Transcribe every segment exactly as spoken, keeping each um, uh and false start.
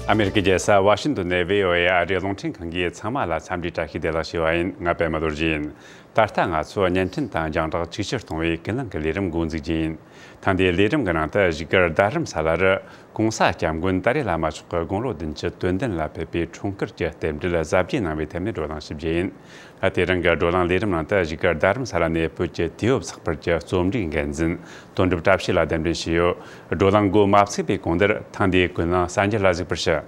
ཨ་མེ་རི་ཀའི་རྒྱལ་ས་ཝ་ཤིང་ཏོན་ནས་བྷི་ཨོ་ཨེ་ཨ་རིའི་རླུང་འཕྲིན་ཁང་གིས་ཚང་མ་ལ་འཚམས་འདྲིའི་བཀྲ་ཤིས་བདེ་ལེགས་ཞུ་བ་ཡིན། ང་པད་མ་རྡོ་རྗེ་ཡིན། ད་ལྟ་ང་ཚོ་བརྙན་འཕྲིན་དང་རྒྱང་བསྒྲགས་ཅིག་ཆར་གཏོང་བའི་ཀུན་གླེང་གི་ལས་རིམ་འགོ་འཛུགས་རྒྱུ་ཡིན། ཐེངས་འདིའི་ལས་རིམ་གྱི་ནང་དུ་བཞུགས་སྒར་རྡ་རམ་ས་ལ་རུ་༸གོང་ས་༸སྐྱབས་མགོན་ཏཱ་ལའི་བླ་མ་མཆོག་གི་དགུང་ལོ་བདུན་ཅུ་དོན་བདུན་ལ་ཕེབས་པའི་འཁྲུངས་སྐར་གྱི་རྟེན་འབྲེལ་གཟབ་རྒྱས་གནང་བའི་ཐད་ནས་བགྲོ་གླེང་ཞུ་རྒྱུ་ཡིན། ད་དེ་རིང་གི་བགྲོ་གླེང་ལས་རིམ་ནང་དུ་བཞུགས་སྒར་རྡ་རམ་ས་ལ་ནས་བོད་ཀྱི་དུས་བབ་ཚགས་པར་གྱི་རྩོམ་སྒྲིག་འགན་འཛིན་དོན་གྲུབ་བཀྲ་ཤིས་ལགས་གདན་འདྲེན་ཞུས་ཡོད། བགྲོ་གླེང་འགོ་མ་ཚུགས་པའི་གོང་དུ་ཐེངས་འདིའི་ཀུན་གླེང་གསར་འགྱུར་ལ་གཟིགས་པར་ཞུ།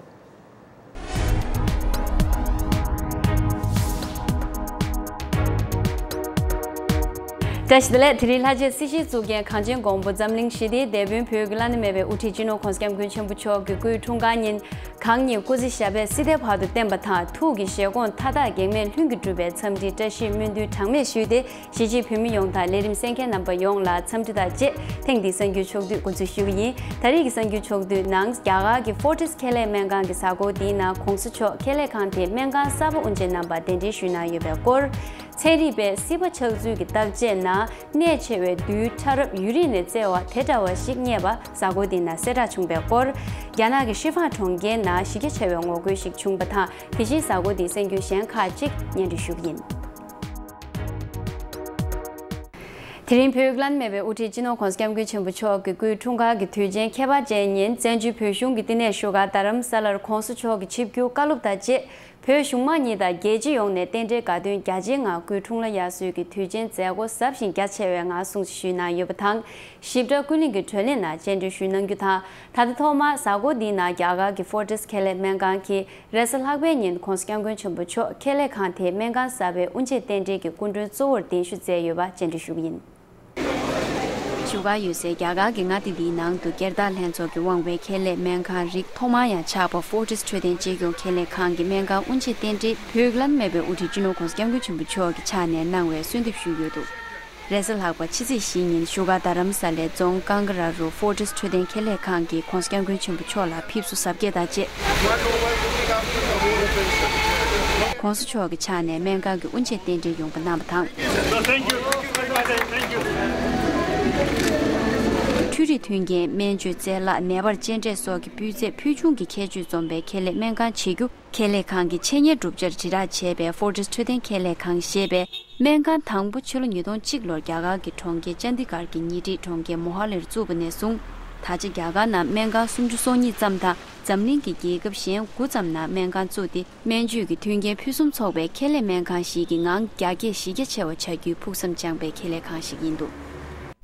བཀྲ་ཤིས་བདེ་ལེགས། དེ་རིང་ལྷ་རྗེ་སྲིད་ཞིའི་གཙུག་རྒྱན་གངས་ཅན་མགོན་པོ་འཛམ་གླིང་ཞི་བདེའི་དེད་དཔོན་བོད་ཀྱི་བླ་ན་མེད་པའི་དབུ་ཁྲིད་སྤྱི་ནོར་༸གོང་ས་༸སྐྱབས་མགོན་ཆེན་པོ་མཆོག་གི་སྐུའི་འཁྲུངས་སྐར་ཉིན། གང་ཉིད་སྐུ་ཚེ་ཞབས་པད་སྲིད་མཐའི་བར་དུ་བརྟན་པ་དང་ཐུགས་ཀྱི་བཞེད་དགོངས་མཐའ་དག་གེགས་མེད་ལྷུན་གྱིས་གྲུབ་པའི་འཚམས་འདྲིའི་བཀྲ་ཤིས་སྨོན་འདུན་གྲངས་མེད་ཞུས་ཏེ། གཞིས་བྱེས་བོད་མི་ཡོངས་དང་ལས་རིམ་གསན་མཁན་རྣམ་པ་ཡོངས་ལ་འཚམས་འདྲི་དང་བཅས་ཐེངས་འདིའི་གསར་འགྱུར་ཕྱོགས་བསྡུས་འགོ་འཛུགས་ཞུ་གི་ཡིན། ད་རེས་ཀྱི་གསར་འགྱུར་ཕྱོགས་བསྡུས་ནང་རྒྱ་གར་གྱི་ཧྥོར་ཊིས་ཁེ་ལས་སྨན་ཁང་གི་གཟའ་འཁོར་འདིའི་ནང་༸གོང་ས་མཆོག་ཁེ་ལས་ཁང་དེའི་སྨན་ཁང་གསར་པ་དབུ་འབྱེད་གནང་བར་གདན་འདྲེན་ཞུས་གནང་ཡོད་པའི་སྐོར། ཚན་རིག་པས་སྲིད་པ་ཆགས་ཚུལ་གྱི་བརྟག་དཔྱད་ནང་གནད་ཆེ་བའི་རྡུལ་ཕྲ་རབ་ཡུན་རིང་ནས་བཙལ་བ་དེ་འདྲ་བ་ཞིག་རྙེད་པ་གཟའ་འཁོར་འདིའི་ནང་གསལ་བསྒྲགས་བྱུང་བའི་སྐོར། རྒྱ་ནག་གི་ཧྲི་ཧྥང་གྲོང་ཁྱེར་ནང་གཞི་རྒྱ་ཆེ་བའི་ངོ་རྒོལ་ཞིག་བྱུང་བ་དང་། དེ་བཞིན་གཟའ་འཁོར་འདིའི་གསར་འགྱུར་གཞན་ཁག་ཅིག་སྙན་སྒྲོན་ཞུ་གི་ཡིན། དེ་རིང་བོད་ཀྱི་བླ་ན་མེད་པའི་དབུ་ཁྲིད་སྤྱི་ནོར་༸གོང་ས་༸སྐྱབས་མགོན་ཆེན་པོ་མཆོག་གི་སྐུའི་འཁྲུངས་སྐར་གྱི་དུས་ཆེན་ཁྱད་པར་ཅན་ཉིན། བཙན་བྱོལ་བོད་གཞུང་གི་བསྟི་གནས་བཞུགས་སྒར་རྡ་རམ་ས་ལར་༸གོང་ས་མཆོག་གི་ཆིབས་བསྒྱུར་བཀའ་སློབ་དང་བཅས། བོད་གཞུང་མང་གཉིས་དང་རྒྱལ་སྤྱི་ཡོངས་ནས་རྟེན་འབྲེལ་དགའ་སྟོན་རྒྱ་ཆེའི་ངང་སྐུའི་འཁྲུངས་ལྷ་དབྱར་གསོལ་གྱི་དུས་ཆེན་མཛད་སྒོ་ཟབ་ཞིང་རྒྱ་ཆེ་བའི་ངང་སྲུང་བརྩི་ཞུས་གནང་ཡོད་པ་དང་། ཞིབ་ཕྲ་ཀུན་གླེང་གི་བགྲོ་གླེང་ནང་སྤྱན་འདྲེན་ཞུས་གནང་རྒྱུ་དང་། ད་ལྟ་ཐོག་མར་གཟའ་འཁོར་འདིའི་ནང་རྒྱ་གར་གྱི་ཧྥོར་ཊིས་ཁེ་ལས་སྨན་ཁང་གིས་རེས་གཟའ་ལྷག་པའི་ཉིན་༸གོང་ས་༸སྐྱབས་མགོན་ཆེན་པོ་མཆོག་ཁེ་ལས་ཁང་དེའི་སྨན་ཁང་གསར་པའི་དབུ་འབྱེད་རྟེན་འབྲེལ་གྱི་སྐུ་མགྲོན་གཙོ་བོར་གདན་ཞུ་མཛད་ཡོད་པ་སྤྱན་འདྲེན་ཞུ་གི་ཡིན། བཞུགས་སྒར་ཡོད་སའི་རྒྱ་གར་གྱི་མངའ་སྡེ་འདིའི་ནང་དུ་སྒེར་བདག་ལྷན་ཚོགས་ཀྱི་དབང་བའི་ཁེ་ལས་སྨན་ཁང་རིགས་ཐོག་མར་ཡང་ཆགས་པ་ཧྥོར་ཊིས་འཕྲོད་བསྟེན་གཅེས་སྐྱོང་ཁེ་ལས་ཁང་གི་སྨན་ཁང་དབུ་འབྱེད་རྟེན་འབྲེལ་བོད་ཀྱི་བླ་ན་མེད་པའི་དབུ་ཁྲིད་སྤྱི་ནོར་༸གོང་ས་༸སྐྱབས་མགོན་ཆེན་པོ་མཆོག་གི་ཕྱག་ནས་གནང་བའི་གསོལ་འདེབས་ཞུས་ཡོད་འདུག་རེས་གཟའ་ལྷག་པ་ཕྱི་ཚེས་བཞི་ཉིན་བཞུགས་སྒར་རྡ་རམ་ས་ལའི་རྫོང་ཀང་ཀ་ར་རུ་ཧྥོར་ཊིས་འཕྲོད་བསྟེན་ཁེ་ལས་ཁང་གིས་༸གོང་ས་༸སྐྱབས་མགོན་ཆེན་པོ་མཆོག་ལ་ཕེབས་བསུ་གཟབ་རྒྱས་དང་བཅས། ༸གོང་ས་མཆོག་གི་ཕྱག་ནས་སྨན་ཁང་གི་དབུ་འབྱེད་རྟེན་འབྲེལ་ཡོང་འབབ་གནང་བ་དང་། འཕྲུལ་རིག་མཐུན་རྐྱེན། སྨན་བཅོས་རྩལ་ལག་ནད་པར་གཅེས་སྤྲས་སོགས་ཀྱི་སྤུས་ཚད་ཕུལ་བྱུང་གི་ཁྱད་ཆོས་འཛོམས་པའི་ཁེ་ལས་སྨན་ཁང་བྱེད་རྒྱུ། ཁེ་ལས་ཁང་གི་ཆེད་གཉེར་གྲུབ་ཆར་དྲིལ་བསྒྲགས་བྱས་པའི་ཧྥོར་ཊིས་འཕྲོད་བསྟེན་ཁེ་ལས་ཁང་ཞེས་པའི་སྨན་ཁང་དང་པོ་ཕྱི་ལོ་ཉིས་སྟོང་གཅིག་ལོར་རྒྱ་གར་གྱི་གྲོང་ཁྱེར་ཅན་དི་གྷར་གྱི་ཉེ་འཁྲིས་གྲོང་ཁྱེར་མོ་ཧ་ལིར་བཙུགས་པ་ནས་བཟུང་། ད་ཆ་རྒྱ་གར་ནང་སྨན་ཁང་སུམ་ཅུ་སོ་གཉིས་ཙམ་དང་། འཛམ་གླིང་གི་རྒྱལ་ཁབ་གཞན་དགུ་ཙམ་ནང་སྨན་ཁང་བཙུགས་ཏེ། སྨན་བཅོས་ཀྱི་མཐུན་རྐྱེན་ཕུན་སུམ་ཚོགས་པའི་ཁེ་ལས་སྨན་ཁང་ཞིག་གི་ངང་རྒྱ་སྐྱེད་གཞི་རྒྱ་ཆེ་བ་བྱ་རྒྱུའི་ཕུགས་བསམ་བཅངས་པའི་ཁེ་ལས་ཁང་ཞིག་ཡིན་འདུག་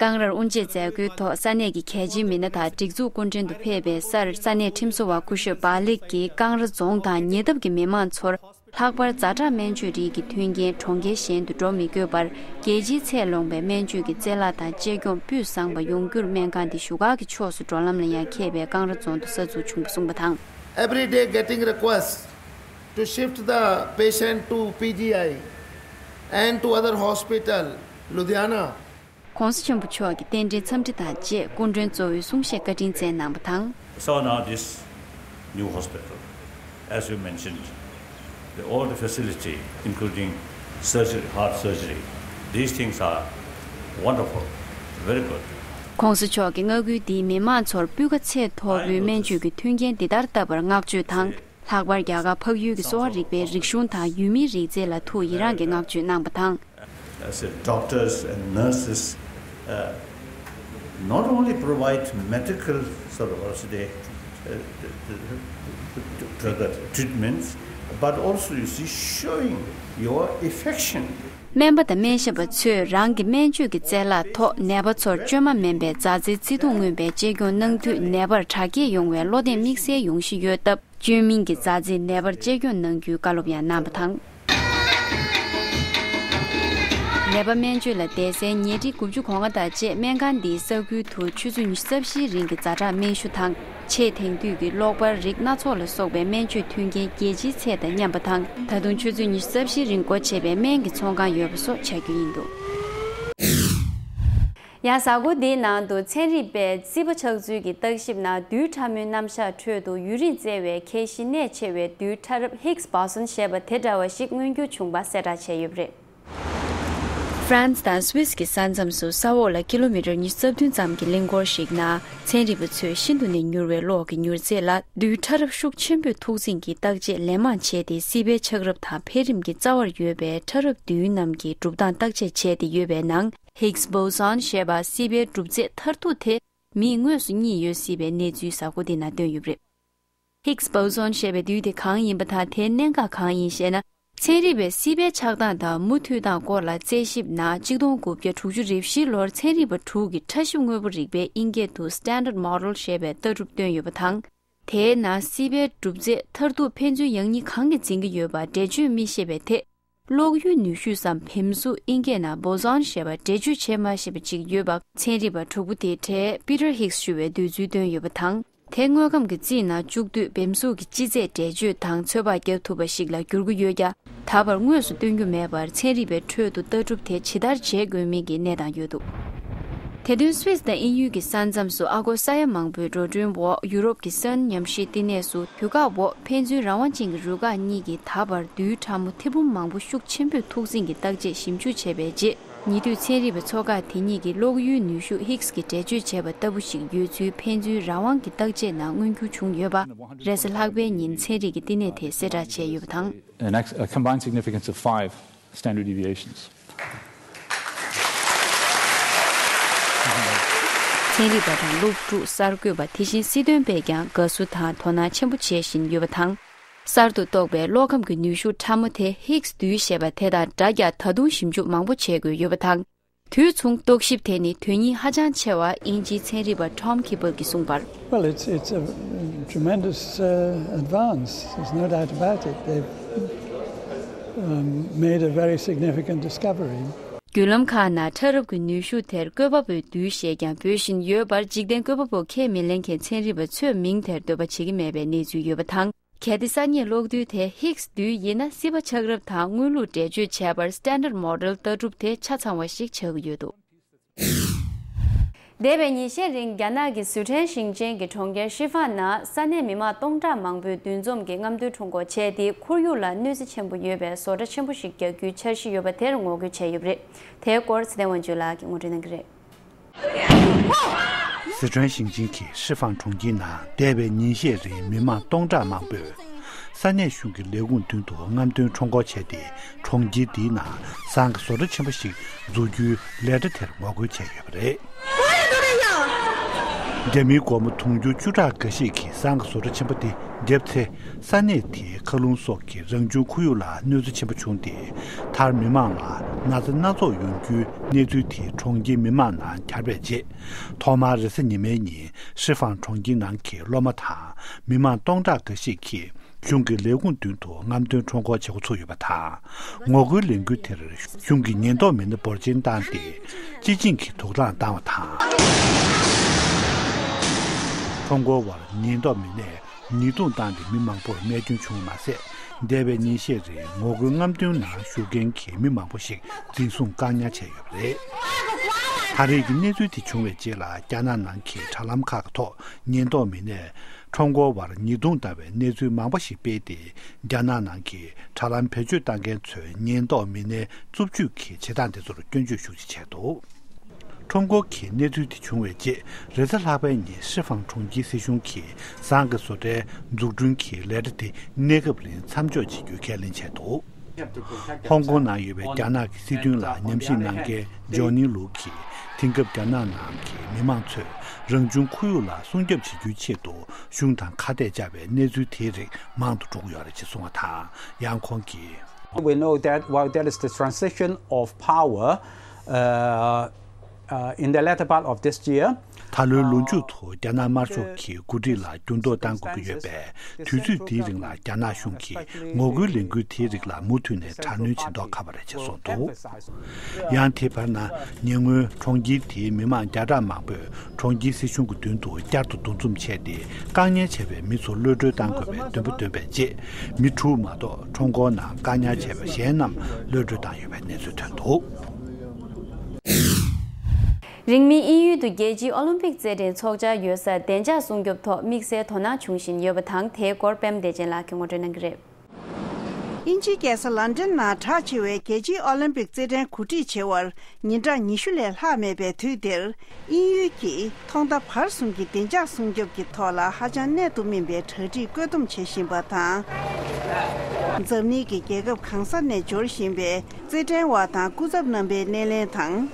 ཀང་རར་དབུ་འབྱེད་མཛད་སྒོའི་ཐོག་ས་གནས་ཀྱི་གལ་ཆེའི་མི་སྣ་དང་སྒྲིག་འཛུགས་སྐུ་མགྲོན་དུ་ཕེབས་པའི་སར་ས་གནས་ཁྲིམས་བཟོ་བ་སྐུ་ཞབས་བྷ་ལིག་གིས་ཀང་ར་རྫོང་དང་ཉེ་འདབས་ཀྱི་མི་མང་ཚོར། ལྷག་པར་ཛ་དྲག་སྨན་བཅོས་རིགས་ཀྱི་མཐུན་རྐྱེན་གྲོང་ཁྱེར་གཞན་དུ་འགྲོ་མི་དགོས་པར། རྒྱལ་སྤྱིའི་ཚད་ལོངས་པའི་སྨན་བཅོས་ཀྱི་རྩལ་ལག་དང་གཅེས་སྐྱོང་སྤུས་བཟང་བ་ཡོང་རྒྱུར་སྨན་ཁང་འདི་བཞུགས་སྒར་གྱི་ཕྱོགས་སུ་འགྲོ་ལམ་ལ་ཡང་འཁེལ་བའི་ཀང་ར་རྫོང་དུ་གསར་འཛུགས་བྱུང་བ་གསུངས་པ་དང་། Every day getting requests to shift the patient to P G I and to other hospital, Ludhiana. ༸གོང་ས་ཆེན་པོ་མཆོག་གིས་རྟེན་འབྲེལ་འཚམས་འདྲི་དང་བཅས་སྐུ་མགྲོན་གཙོ་བོའི་གསུང་བཤད་བཀའ་དྲིན་སྩལ་གནང་བ་དང་། So now this new hospital, as you mentioned, the, all the facility, including surgery, heart surgery, these things are wonderful, very good. ༸གོང་ས་མཆོག་གིས་མངའ་ཁུལ་འདིའི་མི་མང་ཚོར་སྤུས་ཀ་ཚད་མཐོ་པོའི་སྨན་བཅོས་ཀྱི་མཐུན་རྐྱེན་འདི་ལྟར་བཏབ་པར་བསྔགས་བརྗོད་དང་། ལྷག་པར་རྒྱ་གར་འཕགས་ཡུལ་གྱི་གསོ་བ་རིག་པའི་རིག་གཞུང་དང་ཡུལ་མིའི་རིག་རྩལ་ལ་ཐུགས་ཡི་རངས་ཀྱི་བསྔགས་བརྗོད་གནང་བ་དང་། As a doctors and nurses, uh, not only provide medical sort of, uh, the, uh, the, the, the, the treatments, but also, you see, showing your affection. སྨན་པ་དང་སྨན་ཞབས་པ་ཚོས་རང་གི་སྨན་བཅོས་ཀྱི་རྩལ་ལག་ཐོག་ནད་པ་ཚོར་བཅོས་མ་མིན་པའི་མཛའ་བརྩེའི་བརྩེ་དུང་མངོན་པའི་གཅེས་སྐྱོང་གནང་དུས། ནད་པར་དྲག་སྐྱེད་ཡོང་བའི་བློ་གདེང་དམིགས་བསལ་ཡོང་བཞིན་ཡོད་སྟབས། བཅོས་མིན་གྱི་མཛའ་བརྩེས་ནད་པར་གཅེས་སྐྱོང་གནང་རྒྱུའི་བཀའ་སློབ་ཡང་གནང་བ་དང་། ནད་པ་སྨན་བཅོས་ལ་བསྡད་སའི་ཉལ་ཁྲི་དགུ་བཅུ་གོ་ལྔ་དང་བཅས་སྨན་ཁང་འདིའི་ས་ཁུལ་དུ་ཆུ་ཚོད་ཉི་ཤུ་རྩ་བཞིའི་རིང་གི་ཛ་དྲག་སྨན་ཞུ་དང་། ཆེས་དེང་དུས་ཀྱི་གློག་པར་རིགས་སྣ་ཚོགས་ལ་སོགས་པའི་སྨན་བཅོས་མཐུན་རྐྱེན་རྒྱལ་སྤྱིའི་ཚད་དང་མཉམ་པ་དང་། ད་དུང་ཆུ་ཚོད་ཉི་ཤུ་རྩ་བཞིའི་རིང་སྒོ་ཕྱེ་བའི་སྨན་གྱི་ཚོང་ཁང་ཡོད་པ་སོགས་ཆགས་རྒྱུ་ཡིན་འདུག་ཡང་གཟའ་འཁོར་འདིའི་ནང་དུ་ཚན་རིག་པས་རྩིས་པ་ཆགས་ཚུལ་གྱི་བརྟག་ཞིབ་ནང་། རྡུལ་ཕྲ་མོའི་རྣམ་གཞག་ཁྲོད་དུ་ཡུན་རིང་བཙལ་བའི་ཁྱད་གཞི་གནད་ཆེ་བའི་རྡུལ་ཕྲ་རབ་ཧིགས་བྷོ་སོན་ཞེས་པ་དེ་འདྲ་བ་ཞིག་མངོན་འགྱུར་བྱུང་བ་གསལ་བསྒྲགས་བྱས་ཡོད་པ་རེད། ཧྥ་རན་སི་དང་སུད་སི་གི་ས་མཚམས་སུ་ས་འོག་ལ་ཀི་ལོ་མི་ཊར་ཉི་ཤུ་རྩ་བདུན་ཙམ་གྱི་གླིང་སྐོར་ཞིག་ན། ཚན་རིག་པ་ཚོས་ཤིན་ཏུ་ནས་མྱུར་བའི་གློག་གི་མྱུར་ཚད་ལ་རྡུལ་ཕྲ་རབ་ཤུགས་ཆེན་པོས་མཐུག་འཛིང་གི་བརྟག་དཔྱད་ལན་མང་བྱས་ཏེ། སྲིད་པའི་ཆགས་རབས་དང་འཕེལ་རིམ་གྱི་རྩ་བར་ཡོད་པའི་ཕྲ་རབ་རྡུལ་རྣམས་ཀྱི་གྲུབ་སྟངས་བརྟག་དཔྱད་བྱས་ཏེ་ཡོད་པའི་ནང་། Higgs boson ཞེས་པ་སྲིད་པའི་གྲུབ་ཚད་མཐར་ཐུག་དེ་མིས་དངོས་སུ་རྙེད་ཡོད་སྲིད་པའི་གནས་ཚུལ་གཟའ་འཁོར་འདི་ན་བཏོན་ཡོད་པ་རེད། Higgs boson ཞེས་པའི་རྡུལ་དེ་གང་ཡིན་པ་དང་། དེའི་གནད་འགག་གང་ཡིན་ཞེ་ན། ཚན་རིག་པས་སྲིད་པའི་ཆགས་སྟངས་དང་མུ་མཐུད་སྟངས་སྐོར་ལ་རྩད་ཞིབ་གནང་། གཅིག་སྟོང་དགུ་བརྒྱ་དྲུག་ཅུ་རེ་བཞི་ལོར་ཚན་རིག་པ་དྲུག་གིས་ཕྲ་ཞིབ་དངོས་པོ་རིག་པའི་དབྱིན་སྐད་དུ་Standard Model ཞེས་པའི་ལྟ་གྲུབ་བཏོན་ཡོད་པ་དང་། དེའི་ནང་སྲིད་པའི་གྲུབ་ཚད་མཐར་ཐུག་ཕན་ཚུན་ཡང་སྙིང་གང་གིས་འཛིན་གྱི་ཡོད་པ་འགྲེལ་བརྗོད་མི་ཤེས་པའི་ཐད། གློག་ཡུལ་ནུས་ཤུགས་སམ་བེམ་གཟུགས། དབྱིན་སྐད་ནང་boson ཞེས་པ་འགྲེལ་བརྗོད་བྱེད་མ་ཤེས་པ་ཅིག་ཡོད་པ། ཚན་རིག་པ་དྲུག་པོ་དེའི་གྲས་Peter Higgs ཞུ་བའི་འདོད་ཚུལ་བཏོན་ཡོད་པ་དང་། དེ་དངོས་ཁམས་ཀྱི་རྩིས་ནང་བཅུག་དུས་བེམ་གཟུགས་ཀྱི་སྤྱི་ཚད་འགྲེལ་བརྗོད་དང་ཚོད་དཔག་བརྒྱབ་ཐུབ་པ་ཞིག་ལ་འགྱུར་གྱི་ཡོད་ཀྱང་། ད་བར་དངོས་སུ་སྟོན་རྒྱུ་མེད་པར། ཚན་རིག་པའི་ཁྲོད་དུ་ལྟ་གྲུབ་དེ་ཇི་ལྟར་བྱེད་དགོས་མིན་གྱི་གནས་སྟངས་ཡོད་འདུག་དེ་དོན་སུད་སི་དང་དབྱིན་ཡུལ་གྱི་ས་མཚམས་སུ་ཨ་སྒོར་ས་ཡ་མང་པོའི་འགྲོ་གྲོན་འོག་ཡུ་རོབ་ཀྱི་སོན་ཉམས་ཞིབ་བསྟི་གནས་སུ། དུས་བཀག་འོག་ཕན་ཚུན་རང་དབང་ཅན་གྱི་རུ་ཁག་གཉིས་ཀྱིས་ད་བར་རྡུལ་ཕྲ་མོ་ཐེར་འབུམ་མང་པོ་ཤུགས་ཆེན་པོས་མཐུག་འཛིང་གི་བརྟག་དཔྱད་ཞིབ་འཇུག་བྱས་པའི་རྗེས། ཉེ་དུས་ཚན་རིག་པའི་ཚོགས་ཁག་དེ་གཉིས་ཀྱིས་གློག་ཡུལ་ནུས་ཤུགས་Higgs གིས་འགྲེལ་བརྗོད་བྱས་པ་ལྟ་བུ་ཞིག་ཡོད་ཚུལ་ཕན་ཚུན་རང་དབང་གི་བརྟག་དཔྱད་ནང་མངོན་འགྱུར་བྱུང་ཡོད་པ། རེས་གཟའ་ལྷག་པའི་ཉིན་ཚན་རིག་གི་བསྟི་གནས་དེས་གསལ་བསྒྲགས་བྱས་ཡོད་པ་དང་། An ex- a combined significance of five standard deviations. ཚན་རིག་པ་དང་སློབ་ཕྲུག་གསར་འགོད་པ། དེ་བཞིན་སྲིད་དོན་པས་ཀྱང་དགའ་བསུ་དང་དོ་སྣང་ཆེན་པོ་བྱེད་བཞིན་ཡོད་པ་དང་། གསར་དུ་རྟོགས་པའི་གློག་ཁམས་ཀྱི་ནུས་ཤུགས་ཕྲ་མོ་དེ་Higgs རྡུལ་ཞེས་པ་དེ་དང་འདྲ་ཀྱང་། ད་དུང་ཞིབ་འཇུག་མང་པོ་བྱེད་དགོས་ཡོད་པ་དང་། དུས་མཚུངས་རྟོག་ཞིབ་དེ་ནི་དོན་སྙིང་ཧ་ཅང་ཆེ་བ། དབྱིན་ཇིའི་ཚན་རིག་པ་Tom Kibble གྱིས་གསུངས་པར། Well, it's, it's a tremendous uh, advance. There's no doubt about it. They've um, made a very significant discovery. བརྒྱུད་ལམ་ཁག་ནང་ཕྲ་རབ་ཀྱི་ནུས་ཤུགས་དེར་བཀོད་པ་པོའི་རྡུལ་ཞེས་ཀྱང་འབོད་བཞིན་ཡོད་པར། འཇིག་རྟེན་བཀོད་པ་པོ་ཁས་མི་ལེན་མཁན་ཚན་རིག་པ་ཚོས་མིང་དེར་འདོད་པ་བྱེད་ཀྱི་མེད་པའི་གནས་ཚུལ་ཡོད་པ་དང་། གལ་ཏེ་གསར་རྙེད་གློག་རྡུལ་དེ་Higgs རྡུལ་ཡིན་ན། སྲིད་པ་ཆགས་རབས་དང་དངོས་ལུགས་འགྲེལ་བརྗོད་བྱས་པར་Standard Model ལྟ་གྲུབ་དེ་ཆ་ཚང་བ་ཞིག་ཆགས་ཀྱི་ཡོད་འདུག་འདས་པའི་ཉིན་ཤས་རིང་རྒྱ་ནག་གི་ཟི་ཁྲོན་ཞིང་ཆེན་གྱི་གྲོང་ཁྱེར་ཧྲི་ཧྥང་ནང་ས་གནས་མི་མང་སྟོང་ཕྲག་མང་པོས་འདུ་འཛོམས་ཀྱིས་རྔམ་སྟོན་ཁྲོམ་སྐོར་བྱས་ཏེ། ཁོར་ཡུག་ལ་གནོད་འཚེ་ཆེན་པོ་ཡོད་པའི་བཟོ་གྲྭ་ཆེན་པོ་ཞིག་རྒྱག་རྒྱུའི་འཆར་གཞི་ཡོད་པ་དེར་ངོ་རྒོལ་བྱས་ཡོད་པ་རེད། དེའི་སྐོར་ཚེ་བརྟན་དབང་ཕྱུག་ལགས་ཀྱིས་ངོ་སྤྲོད་གནང་གི་རེད། སི་ཁྲོན་ཞིང་ཆེན་གྱི་ཧྲི་ཧྥང་གྲོང་ཁྱེར་ནང་འདས་པའི་ཉིན་ཤས་རིང་མི་མང་སྟོང་ཕྲག་མང་པོས་ས་གནས་གཞུང་གི་ལས་ཁུངས་མདུན་དུ་རྔམ་སྟོན་ཁྲོམ་སྐོར་བྱས་ཏེ། གྲོང་ཁྱེར་འདིའི་ནང་ཟངས་ཀྱི་བཟོ་གྲྭ་ཆེན་པོ་ཞིག་འཛུགས་རྒྱུའི་ལས་གྲྭ་དེར་ངོ་རྒོལ་བྱས་ཡོད་པ་རེད། རྒྱ་མིའི་སྒོར་མོ་དུང་ཕྱུར་བཅུ་ཕྲག་འགའ་ཤས་ཀྱི་ཟངས་ཀྱི་བཟོ་གྲྭ་ཆེན་པོ་འདི་བརྒྱབ་ཚེ། ས་གནས་དེའི་མཁའ་རླུང་སོགས་ཀྱི་རང་བྱུང་ཁོར་ཡུག་ལ་གནོད་འཚེ་ཆེན་པོ་བྱུང་སྟེ། མཐར་མི་མང་ལ་ན་ཚ་སྣ་ཚོགས་ཡོང་རྒྱུའི་གནས་ཚུལ་དེ་གྲོང་ཁྱེར་མི་མང་ནང་གྱར་བའི་རྗེས། ཐོག་མར་རེས་གཟའ་ཉི་མའི་ཉིན་ཧྲི་ཧྥང་གྲོང་ཁྱེར་ནང་གི་སློབ་མ་དང་མི་མང་སྟོང་ཕྲག་འགའ་ཤས་ཀྱིས་གཞུང་གི་ལས་ཁུངས་མདུན་དུ་རྔམ་སྟོན་ཁྲོམ་སྐོར་བྱེད་འགོ་ཚུགས་ཡོད་པ་དང་། ངོ་རྒོལ་ལས་འགུལ་དེར་གཞུང་གི་ཉེན་རྟོག་མི་སྣ་འབོར་ཆེན་བཏང་སྟེ། སྤྱི་བྱིངས་ཀྱི་དུག་རླངས་བཏང་བ་དང་། ཁྲོམ་སྐོར་བར་ཉེན་རྟོག་མི་སྣས་ཉེས་རྡུང་བཏང་སྟེ་མི་མང་པོར་རྨས་སྐྱོན་བྱུང་བ་མ་ཟད། འདས་པའི་ཉིན་ཤས་རིང་ངོ་རྒོལ་རྔམ་སྟོན་ནང་ཞུགས་མཁན་གྱི་མི་མང་པོ་ཞིག་འཛིན་བཟུང་བཀག་ཉར་བྱས་ཡོད་པ་རེད། ད་རེས་ཀྱི་གནས་ཚུལ་དེ་བྱུང་བའི་རྗེས་ལ། རྒྱ་ནག་ནང་གི་དྲ་ལམ་ཁག་གི་ཐོག་ཉེན་རྟོག་མི་སྣས་ཁྲོམ་སྐོར་བར་ཉེས་རྡུང་བཏང་བའི་གནས་ཚུལ་མང་པོ་ཞིག་སྤེལ་ཏེ། རྒྱ་ནག་ནང་གི་དྲ་ལམ་བེད་སྤྱོད་བཏང་མཁན་ཚོས་ཉེན་རྟོག་མི་སྣའི་རྩུབ་སྤྱོད་ཀྱི་བྱེད་སྟངས་དེ་ཚོར་སྐྱོན་བརྗོད་ཤུགས་ཆེ་བྱས་འདུག་ཁྲོམ་སྐོར་གྱི་གནས་ཚུལ་དེ་བྱུང་བའི་རྗེས། རེས་གཟའ་ལྷག་པའི་ཉིན་ཧྲི་ཧྥང་གྲོང་ཁྱེར་སྲིད་གཞུང་གིས་ཟངས་ཀྱི་བཟོ་གྲྭའི་འཛུགས་སྐྲུན་གྱི་ལས་གྲྭ་དེ་གནས་སྐབས་རིང་མཚམས་འཇོག་བྱེད་རྒྱུའི་ཁས་ལེན་བྱས་འདུག་ཧོང་ཀོང་ནང་ཡོད་པའི་རྒྱ་ནག་གི་སྲིད་དོན་ལ་ཉམས་ཞིབ་གནང་མཁན་ཇོ་ནི་ལུག་གིས། དེང་སྐབས་རྒྱ་ནག་ནང་གི་མི་མང་ཚོས་རང་བྱུང་ཁོར་ཡུག་ལ་སྲུང་སྐྱོབ་བྱེད་རྒྱུའི་ཆེད་དུ་གཞུང་དང་ཁ་གཏད་བཅག་པའི་གནས་ཚུལ་དེའི་རིགས་མང་དུ་འགྲོ་གི་ཡོད་རེད་ཅེས་གསུངས་པ་དང་། ཡང་ཁོང་གིས། We know that while there is the transition of power, uh, uh, in the latter part of this year, ད་ལོའི་ལོ་མཇུག་ཏུ་རྒྱ་ནག་དམར་ཤོག་གི་འགོ་ཁྲིད་ལ་འགྱུར་ལྡོག་གཏང་དགོས་ཀྱི་ཡོད་པས། དུས་ཚོད་འདིའི་རིང་ལ་རྒྱ་ནག་གཞུང་གིས་ངོ་རྒོལ་ལས་འགུལ་དེའི་རིགས་ལ་མུ་མཐུད་ནས་དྲག་གནོན་བྱེད་མདོག་ཁ་པོ་རེད་ཅེས་གསུངས་འདུག་ཡང་དེ་བར་ན། ཉེ་སྔོན་གྲོང་ཁྱེར་དེའི་མི་མང་བརྒྱ་ཕྲག་མང་པོས་གྲོང་ཁྱེར་སྲིད་གཞུང་གི་མདུན་དུ་བསྐྱར་དུ་འདུ་འཛོམས་བྱས་ཏེ། བཀག་ཉར་བྱས་པའི་མི་ཚོ་གློད་གྲོལ་གཏང་དགོས་པའི་འདུན་པ་འདོན་པའི་རྗེས། མི་དྲུག་མ་གཏོགས་ཁྲོམ་སྐོར་ནང་བཀག་ཉར་བྱས་པ་གཞན་རྣམས་གློད་གྲོལ་བཏང་ཡོད་པའི་གནས་ཚུལ་ཐོན་འདུག་རིང་མིན་དབྱིན་ཡུལ་དུ་རྒྱལ་སྤྱིའི་ཨོ་ལིམ་པིག་རྩེད་འགྲན་ཚོགས་བཅར་ཡོད་སར་བདེ་འཇགས་སྲུང་སྐྱོབ་ཐོག་དམིགས་བསལ་དོ་སྣང་བྱུང་བཞིན་ཡོད་པ་དང་། དེའི་སྐོར་པད་མ་བདེ་ཆེན་ལགས་ཀྱིས་ངོ་སྤྲོད་གནང་གི་རེད། དབྱིན་ཇིའི་རྒྱལ་ས་ལོན་ཌོན་ནང་གྲགས་ཆེ་བའི་རྒྱལ་སྤྱིའི་ཨོ་ལིམ་པིག་རྩེད་འགྲན་གོ་སྒྲིག་བྱེད་པར་ཉིན་གྲངས་ཉི་ཤུ་ལས་ལྷག་མེད་པའི་དུས་འདིར། དབྱིན་ཡུལ་གྱིས་ཐོག་མཐའ་བར་གསུམ་གྱི་བདེ་འཇགས་སྲུང་སྐྱོབ་ཀྱི་ཐོག་ལ་ཧ་ཅང་གནད་དུ་སྨིན་པའི་གྲ་སྒྲིག་བཀོད་འདོམས་བྱེད་བཞིན་པ་དང་། འཛམ་གླིང་གི་རྒྱལ་ཁབ་གང་ས་ནས་འབྱོར་བཞིན་པའི་རྩེད་འགྲན་བ་དང་སྐུ་ཚབ་རྣམ་པའི་སྣེ་ལེན་དང་།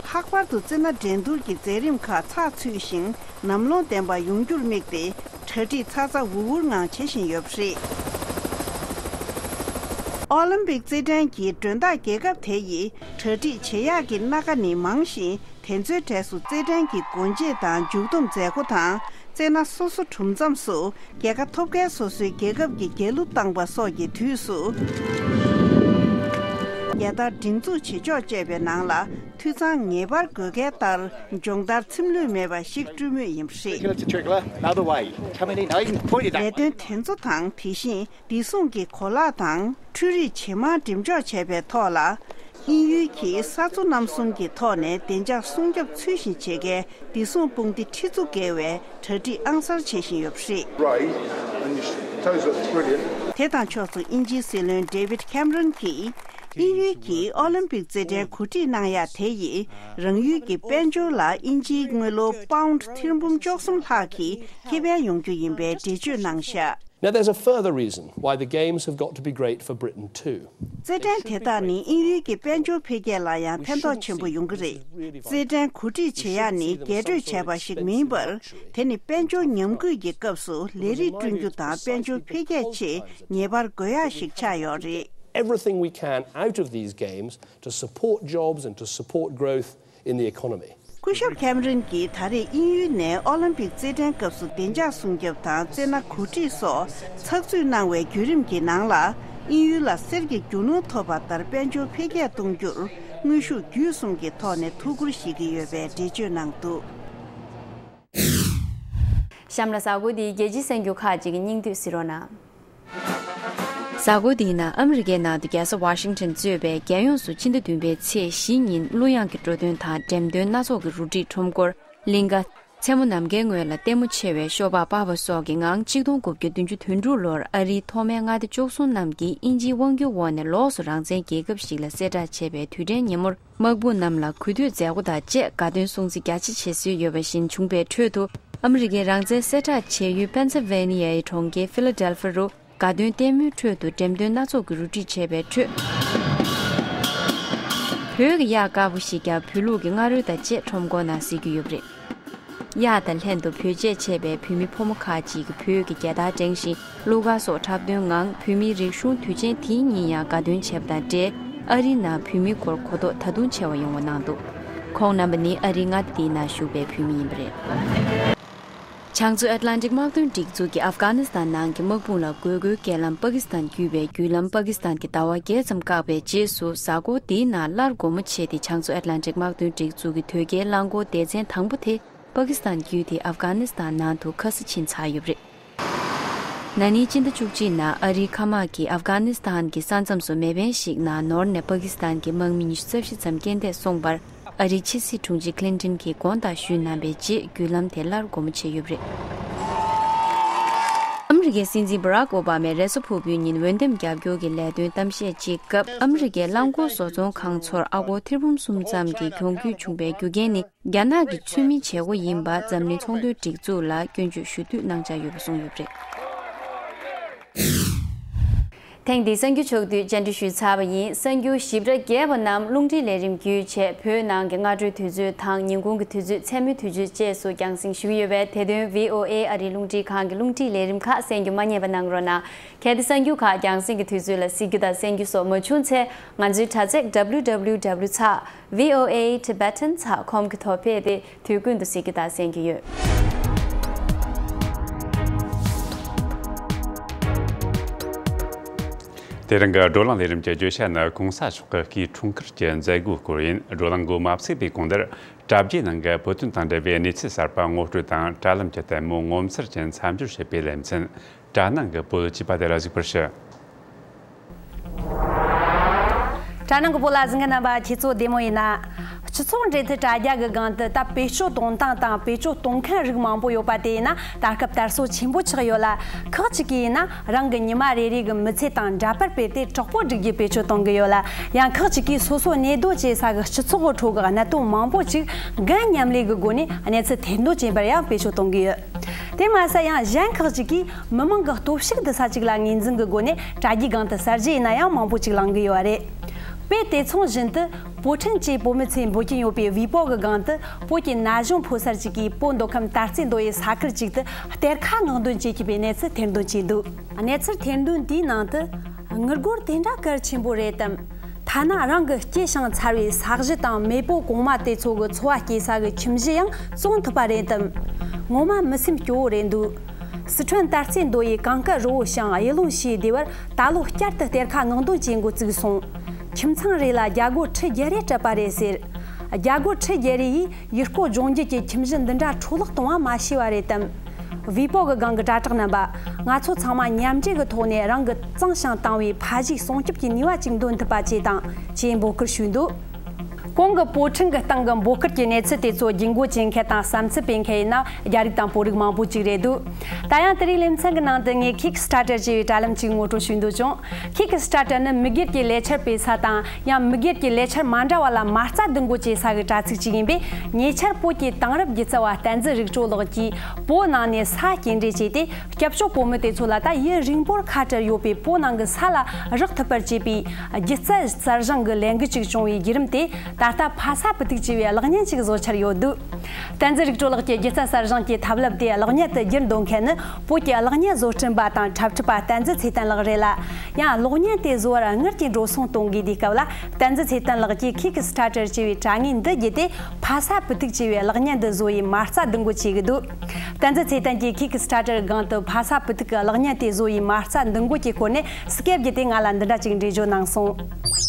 ལྷག་པར་དུ་རྩེད་སྣ་འགྲན་བསྡུར་གྱི་མཛད་རིམ་ཁག་ཚགས་ཚུད་ཞིང་ནམ་ལངས་ལྡན་པ་ཡོང་རྒྱུར་དམིགས་ཏེ། གྲ་སྒྲིག་ཚ་ཚ་འུར་འུར་ངང་བྱེད་བཞིན་ཡོད་པ་རེད། ཨོ་ལིམ་པིག་རྩེད་འགྲན་གྱི་མགྲོན་བདག་རྒྱལ་ཁབ་དེ་ཡིས་གྲ་སྒྲིག་བྱེད་ཡག་གི་སྣ་ཁ་ནི་མང་ཞིང་། དེ་ཚོའི་གྲས་སུ་རྩེད་འགྲན་གྱི་སྒོ་འབྱེད་དང་མཇུག་བསྡོམས་མཛད་སྒོ་དང་། རྩེད་སྣ་སོ་སོ་གྲུབ་མཚམས་སུ་རྒྱལ་ཁ་ཐོབ་མཁན་སོ་སོའི་རྒྱལ་ཁབ་ཀྱི་རྒྱལ་གླུ་བཏང་པ་སོགས་ཀྱི་དུས་སུ། རྒྱལ་དར་སྒྲེང་འཛུགས་བྱེད་ཕྱོགས་བཅས་པའི་ནང་ལ། འཐུས་ཚང་ངེས་པར་དགོས་གལ་ལྟར། སྦྱོང་བརྡར་ཚིམ་ལྷོད་མེད་པ་ཞིག་སྤྲོད་མུས་ཡིན་པ་རེད། Circular to circular, another way. Coming in, aim, pointed at. ལས་དོན་དེ་ཚོ་དང་དེ་བཞིན་བདེ་སྲུང་གི་གོ་ལག་དང་འཕྲུལ་རིག་ཇེ་མང་འགྲེམས་འཇོག་བྱས་པའི་ཐོག་ལ། དབྱིན་ཡུལ་གྱིས་ས་མཚོ་གནམ་གསུམ་གྱི་ཐོག་ནས་བདེ་འཇགས་སྲུང་སྐྱོབ་ཚུལ་བཞིན་བྱེད་མཁན་བདེ་སྲུང་དཔུང་སྡེ་ཁྲི་ཚོ་བརྒལ་བའི་གྲ་སྒྲིག་ཨང་གསར་བྱེད་བཞིན་ཡོད་པ་རེད། Ray, and your toes look brilliant. དེ་དང་ཕྱོགས་སུ་དབྱིན་ཇིའི་སྲིད་བློན་David Cameron གྱིས། དབྱིན་ཡུལ་གྱིས་ཨོ་ལིམ་པིག་རྩེད་འགྲན་གོ་སྒྲིག་གནང་ཡ་དེ་ཡིས་རང་ཡུལ་གྱི་དཔལ་འབྱོར་ལ་དབྱིན་ཇིའི་དངུལ་ལོར་པའུནྜ་ཐེར་འབུམ་བཅུ་གསུམ་ལྷག་གི་ཁེ་ཕན་ཡོང་རྒྱུ་ཡིན་པའི་འགྲེལ་བརྗོད་གནང་བཞག Now, there's a further reason why the Games have got to be great for Britain too. རྩེད་འགྲན་དེ་དག་ནི་དབྱིན་ཡུལ་གྱི་དཔལ་འབྱོར་འཕེལ་རྒྱས་ལ་ཡང་ཕན་ཐོགས་ཆེན་པོ་ཡོང་གི་རེད། རྩེད་འགྲན་གོ་སྒྲིག་བྱེད་ཡ་ནི་རྒྱས་སྤྲོས་བྱས་པ་ཞིག་མིན་པར། དེ་ནི་དཔལ་འབྱོར་ཉམས་རྒུད་ཀྱི་སྐབས་སུ་ལས་རིགས་བསྐྲུན་རྒྱུ་དང་དཔལ་འབྱོར་འཕེལ་རྒྱས་ཆེད་ངེས་པར་དགོས་ཡ་ཞིག་ཆགས་ཡོད་རེད། Everything we can out of these games to support jobs and to support growth in the economy. སྐུ་ཞབས་ཁེམ་རན་གྱིས་ད་རེས་དབྱིན་ཡུལ་ནས་ཨོ་ལིམ་པིག་རྩེད་འགྲན་སྐབས་སུ་བདེ་འཇགས་སྲུང་སྐྱོབ་དང་རྩེད་སྣ་གོ་སྒྲིག་སོགས་ཚགས་ཚུད་གནང་བའི་བརྒྱུད་རིམ་གྱི་ནང་ལ། དབྱིན་ཡུལ་ལ་གསེར་གྱི་རྒྱུ་ནོར་ཐོབ་པ་ལྟར་དཔལ་འབྱོར་འཕེལ་རྒྱས་གཏོང་རྒྱུར་དངོས་ཤུགས་བརྒྱུད་གསུམ་གྱི་ཐོག་ནས་ཐུགས་ཁུར་བཞེས་ཀྱི་ཡོད་པའི་འགྲེལ་བརྗོད་གནང་འདུག་གཤམ་ལ་གཟའ་འཁོར་འདིའི་རྒྱལ་སྤྱིའི་གསར་འགྱུར་ཁག་ཅིག་གི་སྙིང་བསྡུས་གཟིགས་རོགས་གནང་། གཟའ་འཁོར་འདིའི་ནང་ཨ་མི་རི་ཀའི་ནང་དུ་རྒྱལ་ས་ཝ་ཤིང་ཊོན་གཙོས་པའི་རྒྱལ་ཡོངས་སུ་ཕྱི་ཟླ་བདུན་པའི་ཚེས་བཞི་ཉིན་གླུ་དབྱངས་ཀྱི་འགྲོ་དོན་དང་འགྲེམས་སྟོན་སྣ་ཚོགས་ཀྱི་རུ་སྒྲིག་ཁྲོམ་སྐོར། གླིང་ག། མཚན་མོ་ནམ་མཁའི་ངོས་ལ་ལྟད་མོ་ཆེ་བའི་ཤོ་སྦག་པགས་པ་སོགས་ཀྱི་ངང་གཅིག་སྟོང་དགུ་བརྒྱ་བདུན་ཅུ་དོན་དྲུག་ལོར་ཨ་རིའི་ཐོག་མའི་མངའ་སྡེ་བཅུ་གསུམ་རྣམས་ཀྱིས་དབྱིན་ཇིའི་དབང་སྒྱུར་འོག་ནས་ལོགས་སུ་རང་བཙན་རྒྱལ་ཁབ་ཞིག་ལ་གསལ་བསྒྲགས་བྱས་པའི་དུས་དྲན་ཉིན་མོར། དམག་དཔུང་རྣམས་ལ་གུས་འདུད་མཛད་སྒོ་དང་བཅས་དགའ་སྟོན་སྲུང་བརྩི་རྒྱ་ཆེ་བྱེད་སྲོལ་ཡོད་པ་བཞིན་བྱུང་པའི་ཁྲོད་དུ། ཨ་མི་རི་ཀའི་རང་བཙན་གསལ་བསྒྲགས་བྱེད་ཡུལ་པེན་སིལ་ཝེ་ནི་ཡའི་གྲོང་ཁྱེར་ཕི་ལ་ཌེལ་ཧྥི་རུ་དགའ་སྟོན་ལྟད་མོའི་ཁྲོད་དུ་འགྲེམས་སྟོན་སྣ་ཚོགས་ཀྱི་རུ་སྒྲིག་བྱས་པའི་ཁྲོད། བོད་ཀྱི་གཡག་དཀར་པོ་ཞིག་ཀྱང་བོད་ལུགས་ཀྱི་རྔ་རོལ་དང་བཅས་ཁྲོམ་སྐོར་ནང་གཟིགས་རྒྱུ་ཡོད་པ་རེད། གཡག་དང་ལྷན་དུ་བོད་ཆས་ཆེད་པའི་བོད་མི་ཕོ་མོ་ཁག་ཅིག་གིས་བོད་ཀྱི་རྒྱལ་དར་བསྒྲེངས་ཤིང་། གླུ་གར་སོགས་འཁྲབ་སྟོན་ངང་བོད་མིའི་རིག་གཞུང་དུས་ཆེན་དེའི་ཉིན་ཡང་དགའ་སྟོན་བྱས་པ་དང་འབྲེལ། ཨ་རིའི་ནང་བོད་མིའི་སྐོར་གོ་རྟོགས་ད་དུང་ཆེ་བ་ཡོང་བ་གནང་འདུག་ཁོང་རྣམ་པ་ནི་ཨ་རིའི་མངའ་སྡེ་འདིའི་ནང་བཞུགས་པའི་བོད་མི་ཡིན་པ་རེད། བྱང་མཚོ་ཨེཊ་ལན་ཊིག་དམག་དོན་སྒྲིག་འཛུགས་ཀྱིས་ཨབ་གྷ་ནི་སི་ཐན་ནང་གི་དམག་དཔུང་ལ་དགོས་མཁོའི་སྐྱེལ་ལམ་པ་ཀི་སི་ཐན་བརྒྱུད་པའི་བརྒྱུད་ལམ་པ་ཀི་སི་ཐན་གྱི་ཟླ་བ་བརྒྱད་ཙམ་བཀག་པའི་རྗེས་སུ། གཟའ་འཁོར་འདིའི་ནང་སླར་སྒོ་མོ་ཕྱེ་སྟེ། བྱང་མཚོ་ཨེཊ་ལན་ཊིག་དམག་དོན་སྒྲིག་འཛུགས་ཀྱི་དོས་སྐྱེལ་རླངས་འཁོར་སྡེ་ཚན་དང་པོ་དེ། པ་ཀི་སི་ཐན་བརྒྱུད་དེ་ཨབ་གྷ་ནི་སི་ཐན་ནང་དུ་ཁ་སེང་ཕྱིན་ཚར་ཡོད་པ་རེད། ན་ནིང་སྤྱི་ཟླ་བཅུ་གཅིག་ནང་ཨ་རིའི་མཁའ་དམག་གིས་ཨབ་གྷ་ནི་སི་ཐན་གྱི་ས་མཚམས་སུ་མེ་འཕེན་ཞིག་ནང་ནོར་ནས་པ་ཀི་སི་ཐན་གྱི་དམག་མི་ཉི་ཤུ་རྩ་བཞི་ཙམ་རྐྱེན་འདས་སོང་བར། ཨ་རིའི་ཕྱི་སྲིད་དྲུང་ཆེ་ཁི་ལིན་ཏོན་གྱིས་དགོངས་དག་ཞུས་གནང་བའི་རྗེས། བརྒྱུད་ལམ་དེ་སླར་སྒོ་མོ་ཕྱེ་ཡོད་པ་རེད། ཨ་མི་རི་ཀའི་སྲིད་འཛིན་བྷ་རག་ཨོ་བྷ་མས་རེས་གཟའ་ཕུར་བུའི་ཉིན་འོས་འདེམས་རྒྱབ་སྐྱོར་གྱི་ལས་དོན་གཏམ་བཤད་ཅིག་སྐབས། ཨ་མི་རི་ཀའི་རླངས་འཁོར་བཟོ་ཚོང་ཁང་ཚོར་ཨ་སྒོར་ཐེར་འབུམ་གསུམ་ཙམ་གྱི་གྱོང་གུད་བྱུང་བའི་རྒྱུ་རྐྱེན་ནི། རྒྱ་ནག་གི་ཚུལ་མིན་བྱེད་སྒོ་ཡིན་པ་འཛམ་གླིང་ཚོང་དོན་སྒྲིག་འཛུགས་ལ་སྐྱོན་བརྗོད་ཞུ་འདོད་གནང་འཆར་ཡོད་པ་གསུངས་ཡོད་པ་རེད། ཐེངས་འདིའི་གསར་འགྱུར་ཕྱོགས་བསྡུས་བཅར་འདྲི་ཞུས་ཚར་བ་ཡིན། གསར་འགྱུར་ཞིབ་ཕྲ་རྒྱས་པ་རྣམས་རླུང་འཕྲིན་ལས་རིམ་བརྒྱུད་བྱས། བོད་ནང་གི་སྔ་དྲོའི་དུས་ཚོད་དང་ཉིན་གུང་གི་དུས་ཚོད། མཚན་མོའི་དུས་ཚོད་བཅས་སུ་རྒྱང་སྲིང་ཞུ་གི་ཡོད་པས། དེ་དོན་བྷི་ཨོ་ཨེ་ཨ་རིའི་རླུང་འཕྲིན་ཁང་གི་རླུང་འཕྲིན་ལས་རིམ་ཁག་གསན་རྒྱུ་མ་བསྙེལ་བ་གནང་རོགས་གནང་། གལ་ཏེ་གསར་འགྱུར་ཁག་རྒྱང་སྲིང་གི་དུས་ཚོད་ལ་གཟིགས་རྒྱུ་དང་གསན་རྒྱུ་སོགས་མ་བྱུང་ཚེ། ང་ཚོའི་དྲ་ཚིགས་ཌབ་ལིའུ་ཌབ་ལིའུ་ཌབ་ལིའུ་ཚེག་བྷི་ཨོ་ཨེ་ཊི་བྷེ་ཊན་ཚེག་ཀོམ་གྱི་ཐོག་ཕེབས་ཏེ། དུས་ཀུན་ཏུ་གཟིགས་རྒྱུ་དང་གསན་རྒྱུ་ཡོད། དེ་རིང་གི་བགྲོ་གླེང་ལས་རིམ་གྱི་བརྗོད་བྱ་ནི། གོང་ས་མཆོག་གི་སྐུའི་འཁྲུངས་སྐར་གྱི་མཛད་སྒོའི་སྐོར་ཡིན། བགྲོ་གླེང་འགོ་མ་ཚུགས་པའི་གོང་དེར། དྲ་རྒྱའི་ནང་གི་བོད་དོན་དང་འབྲེལ་བའི་གནས་ཚུལ་གསར་པ་ངོ་སྤྲོད་དང་། དྲ་ལམ་གྱི་ལྟད་མོ་ངོ་མཚར་ཅན་མཚམས་སྦྱོར་བྱེད་པའི་ལེ་ཚན། དྲ་ནང་གི་བོད་ཅེས་པ་དེ་ལ་གཟིགས་པར་ཞུ། དྲ་ནང་གི་བོད་ལ་གཟིགས་མཁན་རྣམ་པ་ཁྱེད་ཚོ་བདེ་མོ་ཡིན་ན། སྤྱི་ཚོགས་འབྲེལ་མཐུད་དྲ་རྒྱ་གི་སྒང་དུ་ད་བེད་སྤྱོད་གཏོང་སྟངས་དང་བེད་སྤྱོད་གཏོང་མཁན་རིགས་མང་པོ་ཡོད་པ་དེ་ཡིན་ན་ད་སྐབས་དར་སྲོལ་ཆེན་པོ་ཆགས་ཡོད་ལ། ཁག་ཅིག་གིས་ཡིན་ན་རང་གི་ཉི་མ་རེ་རེ་གི་མི་ཚེ་དང་འདྲ་པར་སྤེལ་ཏེ་གྲོགས་པོ་སྒྲིག་རྒྱུ་བེད་སྤྱོད་གཏོང་གི་ཡོད་ལ། ཡང་ཁག་ཅིག་གིས་སོ་སོ་གནས་སྡོད་བྱེད་ས་གི་སྤྱི་ཚོགས་ཁྲོད་ཀྱི་གནད་དོན་མང་པོ་ཅིག་འགན་མཉམ་ལས་ཀྱི་སྒོ་ནས་གནས་ཚུལ་ཐེར་འདོན་བྱེད་པར་ཡང་བེད་སྤྱོད་གཏོང་གི་ཡོད། དེ་མ་ཟད་ཡང་གཞན་ཁག་ཅིག་གིས་མི་མང་གི་སྟོབས་ཤུགས་འདི་ས་ཅིག་ལ་ངོས་འཛིན་གྱི་སྒོ་ནས་དྲ་རྒྱའི་སྒང་དུ་གསར་བརྗེ་ཡིན་ན་ཡང་མང་པོ་ཅིག་ལངས་གི་ཡོད་རེད། དཔེ་དེ་མཚུངས་བཞིན་དུ་པོ་ཁྲིན་ཅེས་བོད་མི་ཚོས་འབོད་ཀྱིན་ཡོད་པའི་ཝི་པོ་གི་སྒང་དུ་བོད་ཀྱི་ན་གཞོན་ཕོ་གསར་ཅིག་གིས་བོད་མདོ་ཁམས་དར་རྩེ་མདོ་ཡི་ས་ཁུལ་ཅིག་ཏུ་གཏེར་ཁ་སྔོག་འདོན་བྱེད་ཀྱི་པའི་གནས་ཚུལ་ཐེར་འདོན་བྱས་འདུག་གནས་ཚུལ་ཐེར་འདོན་དེའི་ནང་དུ། དངུལ་སྒོར་དེ་འདྲ་གལ་ཆེན་པོ་རེད་དམ། ཐ་ན་རང་གི་སྐྱེས་ཤིང་འཚར་བའི་ས་གཞི་དང་མེས་པོ་གོང་མ་དེ་ཚོ་གི་འཚོ་བ་སྐྱེལ་ས་གི་ཁྱིམ་གཞིས་ཡང་བཙོང་ཐུབ་པ་རེད་དམ། ངོ་མ་མི་སེམས་སྐྱོ་བོ་རེད་འདུག་སི་ཁྲོན་དར་རྩེ་མདོ་ཡི་གངས་དཀར་རི་བོ་ཞིང་གཡུ་ལུང་ཞེས་སྡེ་བར་ད་ལོ་བསྐྱར་དུ་གཏེར་ཁ་སྔོག་འདོན་བྱེད་འགོ་བཙུགས་སོང་། ཁྱིམ་ཚང་རེ་ལ་རྒྱ་སྒོར་ཁྲི་བརྒྱད་རེ་སྤྲད་པ་རེད་ཟེར། རྒྱ་སྒོར་ཁྲི་བརྒྱད་རེ་ཡིས་ཡུལ་སྐོར་ལྗོངས་རྒྱུ་གྱི་ཁྱིམ་གཞི་འདི་འདྲ་འཕྲོ་བརླག་གཏོང་བ་མ་ཤེས་པ་རེད་དམ། ཝི་པོ་གི་སྒང་གི་དྲ་གྲགས་རྣམ་པ། ང་ཚོ་ཚང་མ་མཉམ་འབྲེལ་གྱི་ཐོག་ནས་རང་གི་གཙང་ཞིང་དྭངས་བའི་ཕ་གཞིས་སྲུང་སྐྱོབ་ཀྱི་ནུས་པ་ཅིག་འདོན་ཐུབ་པ་བྱེད་དང་ཅེས་འབོད་སྐུལ་ཞུས་འདུག་གོང་གི་པོ་ཁྲིན་གྱི་སྟེང་གི་འབོད་སྐུལ་གྱི་གནས་ཚུལ་དེ་ཚོ་རྒྱུན་འགོད་བྱེད་མཁན་དང་བསམ་ཚུལ་སྤེལ་མཁན་ཡིན་ན་རྒྱ་རིགས་དང་བོད་རིགས་མང་པོ་ཅིག་རེད་འདུག་ད་ཡང་དེ་རིང་ལེ་ཚན་གྱི་ནང་དུ་ངས་Kickstarter་ཅེས་པའི་དྲ་ལམ་ཅིག་ངོ་སྤྲོད་ཞུས་འདུག་ཀྱང་། Kickstarter་ནི་མི་སྒེར་གྱི་ལས་འཆར་སྤེལ་ས་དང་ཡང་མི་སྒེར་གྱི་ལས་འཆར་མ་འདྲ་བ་ལ་མ་རྩ་འདིང་རྒྱུ་བྱེད་ས་གི་དྲ་ཚིགས་ཅིག་ཡིན་པས། ཉེ་ཆར་བོད་ཀྱི་དེང་རབས་སྒྱུ་རྩལ་བ་བསྟན་འཛིན་རིག་གྲོལ་ལགས་ཀྱིས་བོད་ནང་ནས་ས་སྐྱེལ་འདྲེན་བྱས་ཏེ། སྐྱབས་བཅོལ་བོད་མི་དེ་ཚོ་ལ་ད་ཡུན་རིང་པོར་ཁ་བྲལ་ཡོད་པའི་བོད་ནང་གི་ས་ལ་རག་ཐུབ་པར་བྱེད་པའི་སྒྱུ་རྩལ་གསར་བཞེངས་ཀྱི་ལས་འགུལ་ཅིག་བྱུང་བའི་བརྒྱུད་རིམ་དེ། ད་ལྟ་ཕ་ས་བུ་ཐུག་ཅེས་པའི་གློག་བརྙན་ཅིག་བཟོ་འཆར་ཡོད་འདུག་བསྟན་འཛིན་རིག་གྲོལ་ལགས་ཀྱིས་སྒྱུ་རྩལ་གསར་བཞེངས་ཀྱི་ཐབས་ལམ་དེ་གློག་བརྙན་དུ་བསྒྱུར་འདོན་མཁན་ནི་བོད་ཀྱི་གློག་བརྙན་བཟོ་སྐྲུན་པ་དང་འཁྲབ་ཁྲིད་པ་བསྟན་འཛིན་ཚེ་བརྟན་ལགས་རེད་ལ། ཡང་གློག་བརྙན་དེ་བཟོ་བར་སྔར་གྱི་འགྲོ་སོང་གཏོང་དགོས་དུས་སྐབས་ལ། བསྟན་འཛིན་ཚེ་བརྟན་ལགས་ཀྱིས་Kickstarter་ཅེས་པའི་དྲ་ངོས་འདི་བརྒྱུད་དེ་ཕ་ས་བུ་ཐུག་ཅེས་པའི་གློག་བརྙན་འདི་བཟོ་ཡི་མ་རྩ་འདིང་རྒྱུ་བྱེད་ཀྱི་འདུག་བསྟན་འཛིན་ཚེ་བརྟན་གྱིས་Kickstarter་སྒང་དུ་ཕ་ས་བུ་ཐུག་གི་གློག་བརྙན་དེ་བཟོ་ཡི་མ་རྩ་འདིང་རྒྱུ་གྱི་སྐོར་ནས་སྐད་བརྒྱུད་དེ་ང་ལ་འདི་འདྲ་ཅིག་འགྲེལ་བརྗོད་གནང་སོང་།